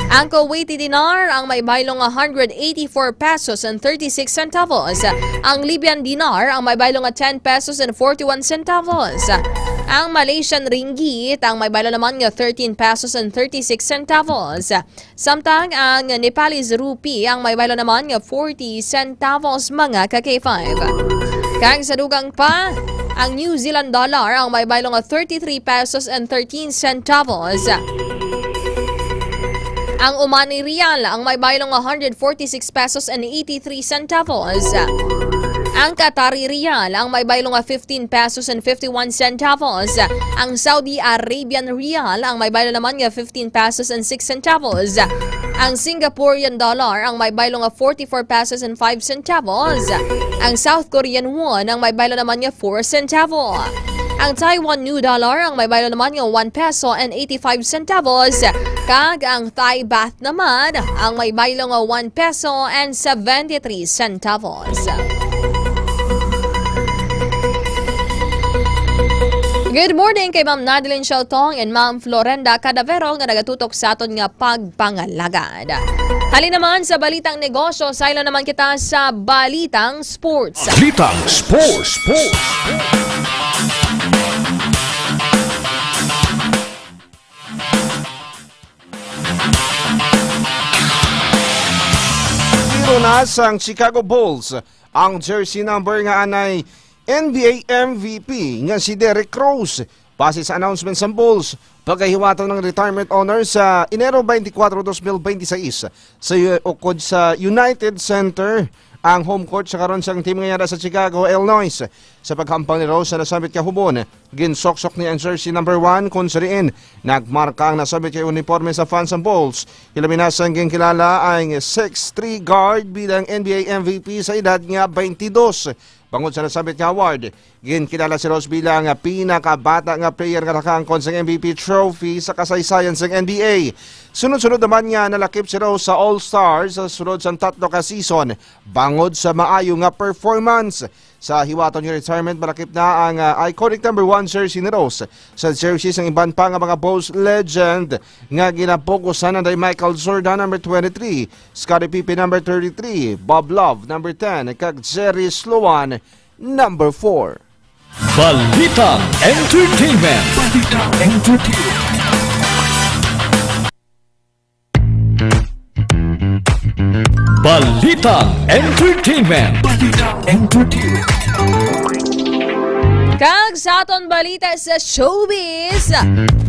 Ang Kuwaiti dinar ang may baylo nga hundred eighty-four pesos and thirty-six centavos. Ang Libyan dinar ang may baylo nga ten pesos and forty-one centavos. Ang Malaysian ringgit ang may baylo naman nga thirteen pesos and thirty-six centavos. Samtang ang Nepalese rupee ang may baylo naman nga forty centavos, mga ka K five. Kag sa dugang pa, ang New Zealand dollar ang may baylo nga thirty-three pesos and thirteen centavos. Ang Omani riyal ang may baylo nga hundred forty-six pesos and eighty-three centavos. Ang Qatari riyal ang may baylo nga fifteen pesos and fifty-one centavos. Ang Saudi Arabian riyal ang may baylo naman nga fifteen pesos and six centavos. Ang Singaporean dollar ang may baylo nga forty-four pesos and five centavos. Ang South Korean won ang may baylo naman nga four centavo. Ang Taiwan New Dollar ang may baylo naman nga one peso and eighty-five centavos, kag ang Thai Baht naman ang may baylo nga one peso and seventy-three centavos. Good morning kay Ma'am Nadeline Shaltong and Ma'am Florenda Cadavero nga nagatutok sa aton nga pagpangalagad. Halin naman sa balitang negosyo, saylo naman kita sa balitang sports. Balitang sports. Sports. Tiro na sang Chicago Bulls ang jersey number nga anay N B A M V P nga si Derrick Rose. Base sa announcement sang Bulls, pagkahiwaton ng retirement honor sa Enero twenty-four, twenty twenty-six, sa U-, ukod sa United Center, ang home court sa karon sang team nga yara sa Chicago, Illinois. Sa paghampang ni Rose sa nasambit nga hubon, ginsoksok niya ang jersey number one, kung sa diin nagmarka ang nasambit nga uniforme sa fans sang Bulls. Ilabi na sang ginkilala ang six three guard bilang N B A M V P sa edad nga twenty-two. Bangod sa nasambit nga award, ginkilala si Rose bilang pinakabata nga player nga nakaangkon sang M V P trophy sa kasaysayan sang N B A. Sunod-sunod naman nga nalakip si Rose sa All-Star sa sulod sang tatlo ka season bangod sa maayo nga performance. Sa hiwaton nga retirement, malakip na ang, ah, iconic number one jersey ni Rose. Sa jersey sang iban pa nga mga Bulls legend nga ginapokusan, anday Michael Jordan, number twenty-three, Scottie Pippen, number thirty-three, Bob Love, number ten, kag Jerry Sloan, number four. Balitang Entertainment. Balitang Entertainment. Balitang Entertainment. Balitang Entertainment. Kag sa aton balita sa showbiz,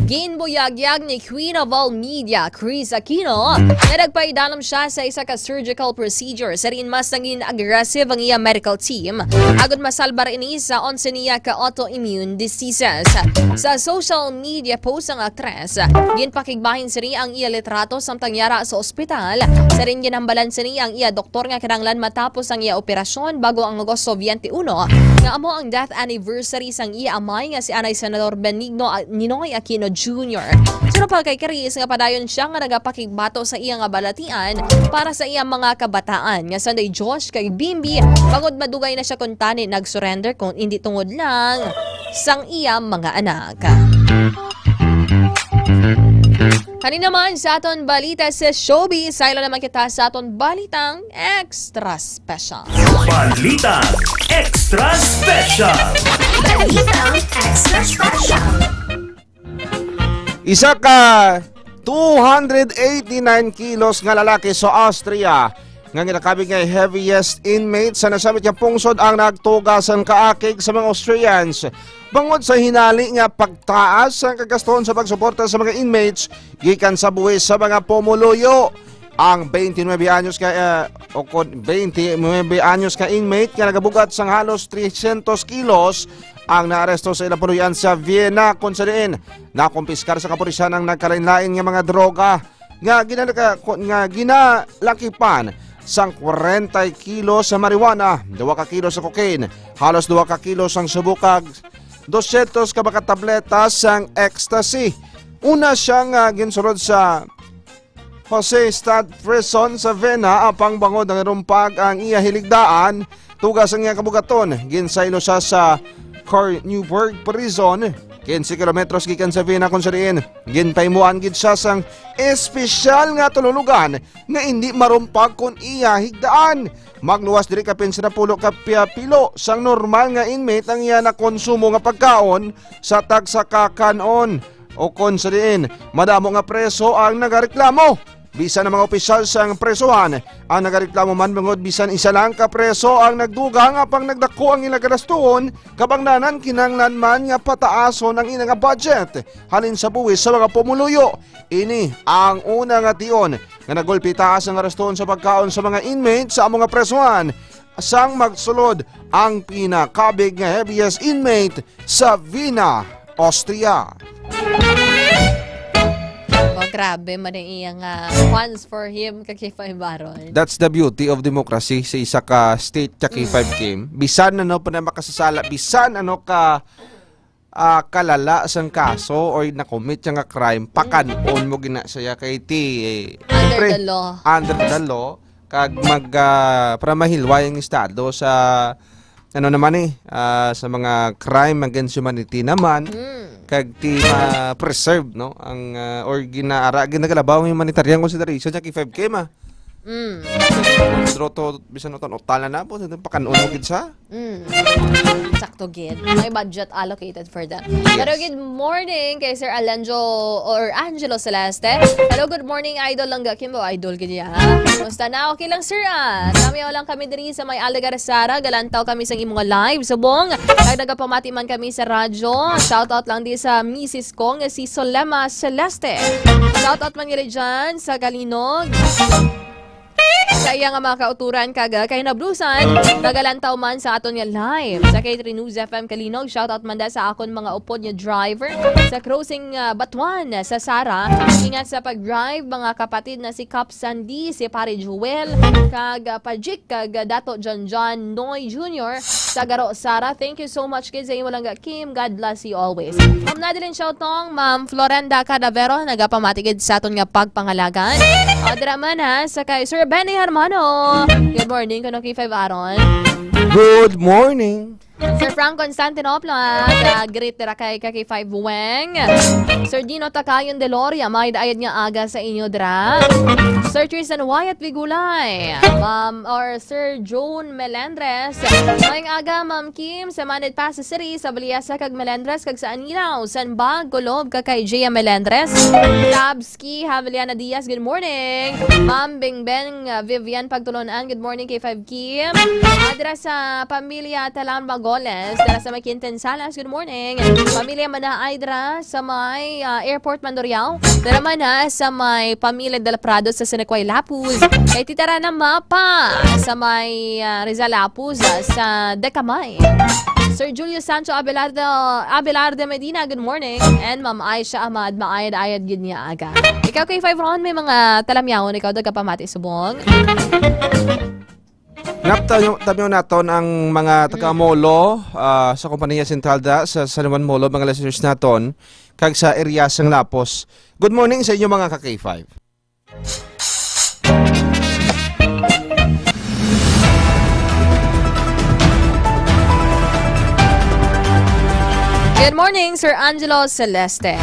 ginbuyagyag ni Queen of All Media, Kris Aquino, nga nagpaidalom siya sa isa ka surgical procedure sa diin mas naging aggressive ang iya medical team agud masalbar ini sa onse niya ka autoimmune diseases. Sa social media post ang aktres, ginpakigbahin sini ang iya litrato samtang yara sa ospital. Sa diin ginhambalan sini ang iya doktor nga kinahanglan matapos ang iya operasyon bago ang Agosto twenty-one, nga amo ang death anniversary sang iya amay nga si Anay Senador Benigno A-, Ninoy Aquino Junior. Suno pa kay Kris nga padayon siya nga nagapakigbato sa iya nga balatian para sa iya mga kabataan nga sanday Josh kag Bimbi, bangod madugay na siya kuntani nag-surrender kung indi tungod lang sang iya mga anak. Kani naman sa aton balita sa showbiz, saylo naman kita sa aton balitang extra special. Balita Extra Special. Balita Extra Special. Isa ka two hundred eighty-nine kilos nga lalaki sa Austria nga ginakabig nga heaviest inmate sa nasambit nga pungsod ang nagtuga sang kaakig sa mga Austrians bangod sa hinali nga pagtaas sang kagastuhon sa pagsuporta sa mga inmates gikan sa buhis sa mga pumuluyo. Ang twenty-nine anyos ka, eh, o kon twenty-nine anyos ka inmate nga nagabugat sang halos trescientos kilos ang naaresto sa ilang puloy-an sa Vienna, kung sa diin nakumpiskar sa kapulisan ang nagkalain-lain nga mga droga nga ginalaka-, nga ginalakipan sang kwarenta kilo sa marijuana, duha ka kilo sa cocaine, halos duha ka kilo sang subo kag dosyentos ka mga tableta sang ecstasy. Una siya nga ginsulod sa Josefstadt Prison sa Vienna, apang bangod nangirumpag ang iya hiligdaan, tuga sang iya kabugaton, ginsaylo siya sa Korneuburg Prison, quince kilometros gikan sa Vienna, kung sa diin ginpahimuan gid siya sang espesyal nga tululugan nga indi marumpag kon iya higdaan. Magluwas diri kapin sa napulo ka pia-, pilo sang normal nga inmate ang iya nakonsumo nga pagkaon sa tagsa ka kan-on. O kon sa diin, madamo nga preso ang nagareklamo. Bisan ang mga opisyal sang presohan ang nagareklamo man, bangod bisan isa lang ka preso ang nagdugang, apang nagdako ang ila galastuhon, kabangdanan kinahanglan man nga pataason ang ila nga budget halin sa buhis sa mga pumuluyo. Ini ang una nga tion nga nagulpi taas ang galastuhon sa pagkaon sa mga inmate sa amo nga presohan. Sang magsulod ang pinakabig nga heaviest inmate sa Vienna, Austria. Oh, grabe man ang iya nga fans for him ka K five Baron. That's the beauty of democracy sa isa ka state ka K five, Kim. Bisan ano pa na makasasala, bisan ano ka ah, kalala sang kaso or na-commit siya nga crime, Mm. pakan-on mo gina siya kay ti, eh, Under siyempre, the law. under the law, kag mag, ah, para mahilway ang estado sa, ano naman eh, ah, sa mga crime against humanity naman, Mm. kag ti ma-preserve, no, ang, ah, or ginaara, ginagalabaw ang humanitarian consideration sa K five K, ma. Mm. Draw to, bisan utan-utan na po, pakan-on mo gid sa Mm. Sakto gid. May budget allocated for that. Yes. Pero good morning kay Sir Alenjo or Angelo Celeste. Hello, good morning, Idol Langga Kimbo. Idol gid niya, ha? Kumusta na? Okay lang, sir, ah. Kami lang kami diri sa may Alegre Sara. Galantaw kami sa imong live subong. Kag nagapamati man kami sa radyo. Shout out lang di sa misis ko nga si Solema Celeste. Shout out man nila dyan sa Kalinog. Sa iya nga mga kauturan kag, ah, kahinablusan, nagalantaw man sa aton nga live sa K three News F M Kalinog. Shoutout man da sa akon mga upod nga driver sa crossing, ah, Batuan sa Sara. Ingat sa pag-drive, mga kapatid na si Kap Sandy, si Pare Joel, kag, ah, Pajik, kag, ah, Dato John John Noy Junior sa Garo, Sara. Thank you so much gid sa imo lang, Kim. God bless you always. Ma'am Nadeline Siautong, Ma'am Florenda Cadavero, nagapamati gid sa aton nga pagpangalagan. O, dira man, ha, sa kay Sir Benny Hermano. Good morning, kuno K five Aaron. Good morning. Sir Frank Constantinople, ha, sa greet dira kay, kay K five Weng. Sir Dino Takayon Deloria, may daayad nga aga sa inyo dira. Sir Tristan Wyatt Vigulay, Ma'am, or Sir Joan Melendres. Maayong aga, Ma'am Kim, sa Manid Pass City, sa Valiasa kag Melendres, kag sa Anilao, San Bag, Kulob, kag kay Jia Melendres, Tabski, Haveliana Diaz, good morning. Ma'am Bingbeng, uh, Vivian Pagtulunan, good morning, K five Kim. Adra sa pamilya Talam Bagoles, dira sa Maquintan Salas, good morning. Pamilya Manaay dira sa may, uh, Airport Mandurriao. Dira man, ha, sa may pamilya Dela Prado sa Sinacuay Lapuz. Kay Tita Rana Mapa sa may, uh, Rizal Lapuz, uh, sa Decamay. Sir Julio Sancho Abelardo, Abelardo Medina, good morning. And Ma'am Aisha Ahmad, maayad-ayad gid niya aga. Ikaw kay Five Ron, may mga talamyawon ikaw, nagapamati subong? Nap-, tayo-, tamyaw naton ang mga taga-Molo, ah, sa Kompanya Sentral da, sa San Juan Molo, mga listeners naton, kag sa area sang Lapos. Good morning sa inyo, mga ka-K five. Good morning, Sir Angelo Celeste.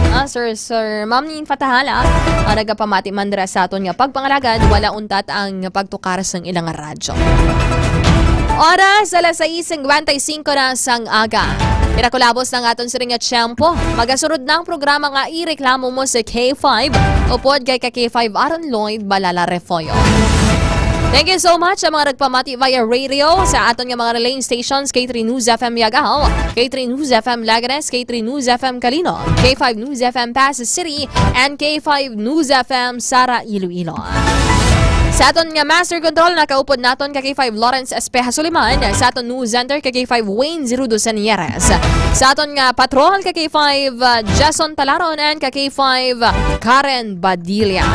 Ah, Sir, Sir, Ma'am Nin Fatahala, ah, nagapamati man dira sa aton nga pagpangalagad, wala untat ang pagtukar sang ilang radyo. Oras, alas sais cincuenta y cinco na sang aga. Pinakulabos na ang aton siring nga tiyempo. Magasunod na ang programa nga Ireklamo Mo sa K five, upod kay ka K five Aaron Lloyd Balala Refollo. Thank you so much sa mga nagpamati via radio sa aton nga mga relay stations, K three News F M Yagahaw, K three News F M Lagares, K three News F M Kalino, K five News F M Pasay City, and K five News F M Sara, Iloilo. Sa aton nga Master Control, nakaupod naton ka K five Lawrence Espeja Suliman, sa aton News Center ka K five Wayne Zirudo Sanyeres, sa aton nga Patrol ka K five, uh, Jason Talaron, and ka K five Karen Badilla.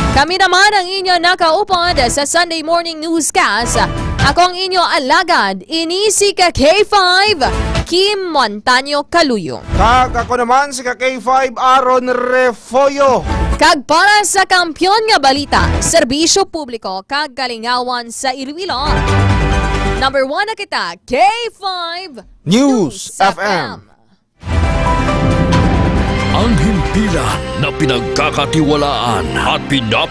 Kami naman ang inyo nakaupod sa Sunday Morning Newscast. Ako ang inyo alagad, ini si ka K five, Kim Montaño Caluyo. Kag ako naman si ka K five, Aaron Refollo. Kag para sa kampiyon nga balita, serbisyo publiko, kag kalingawan sa Iloilo, number one na kita, K five News News F M. F M. Ang himpilan na pinagkakatiwalaan at pinap-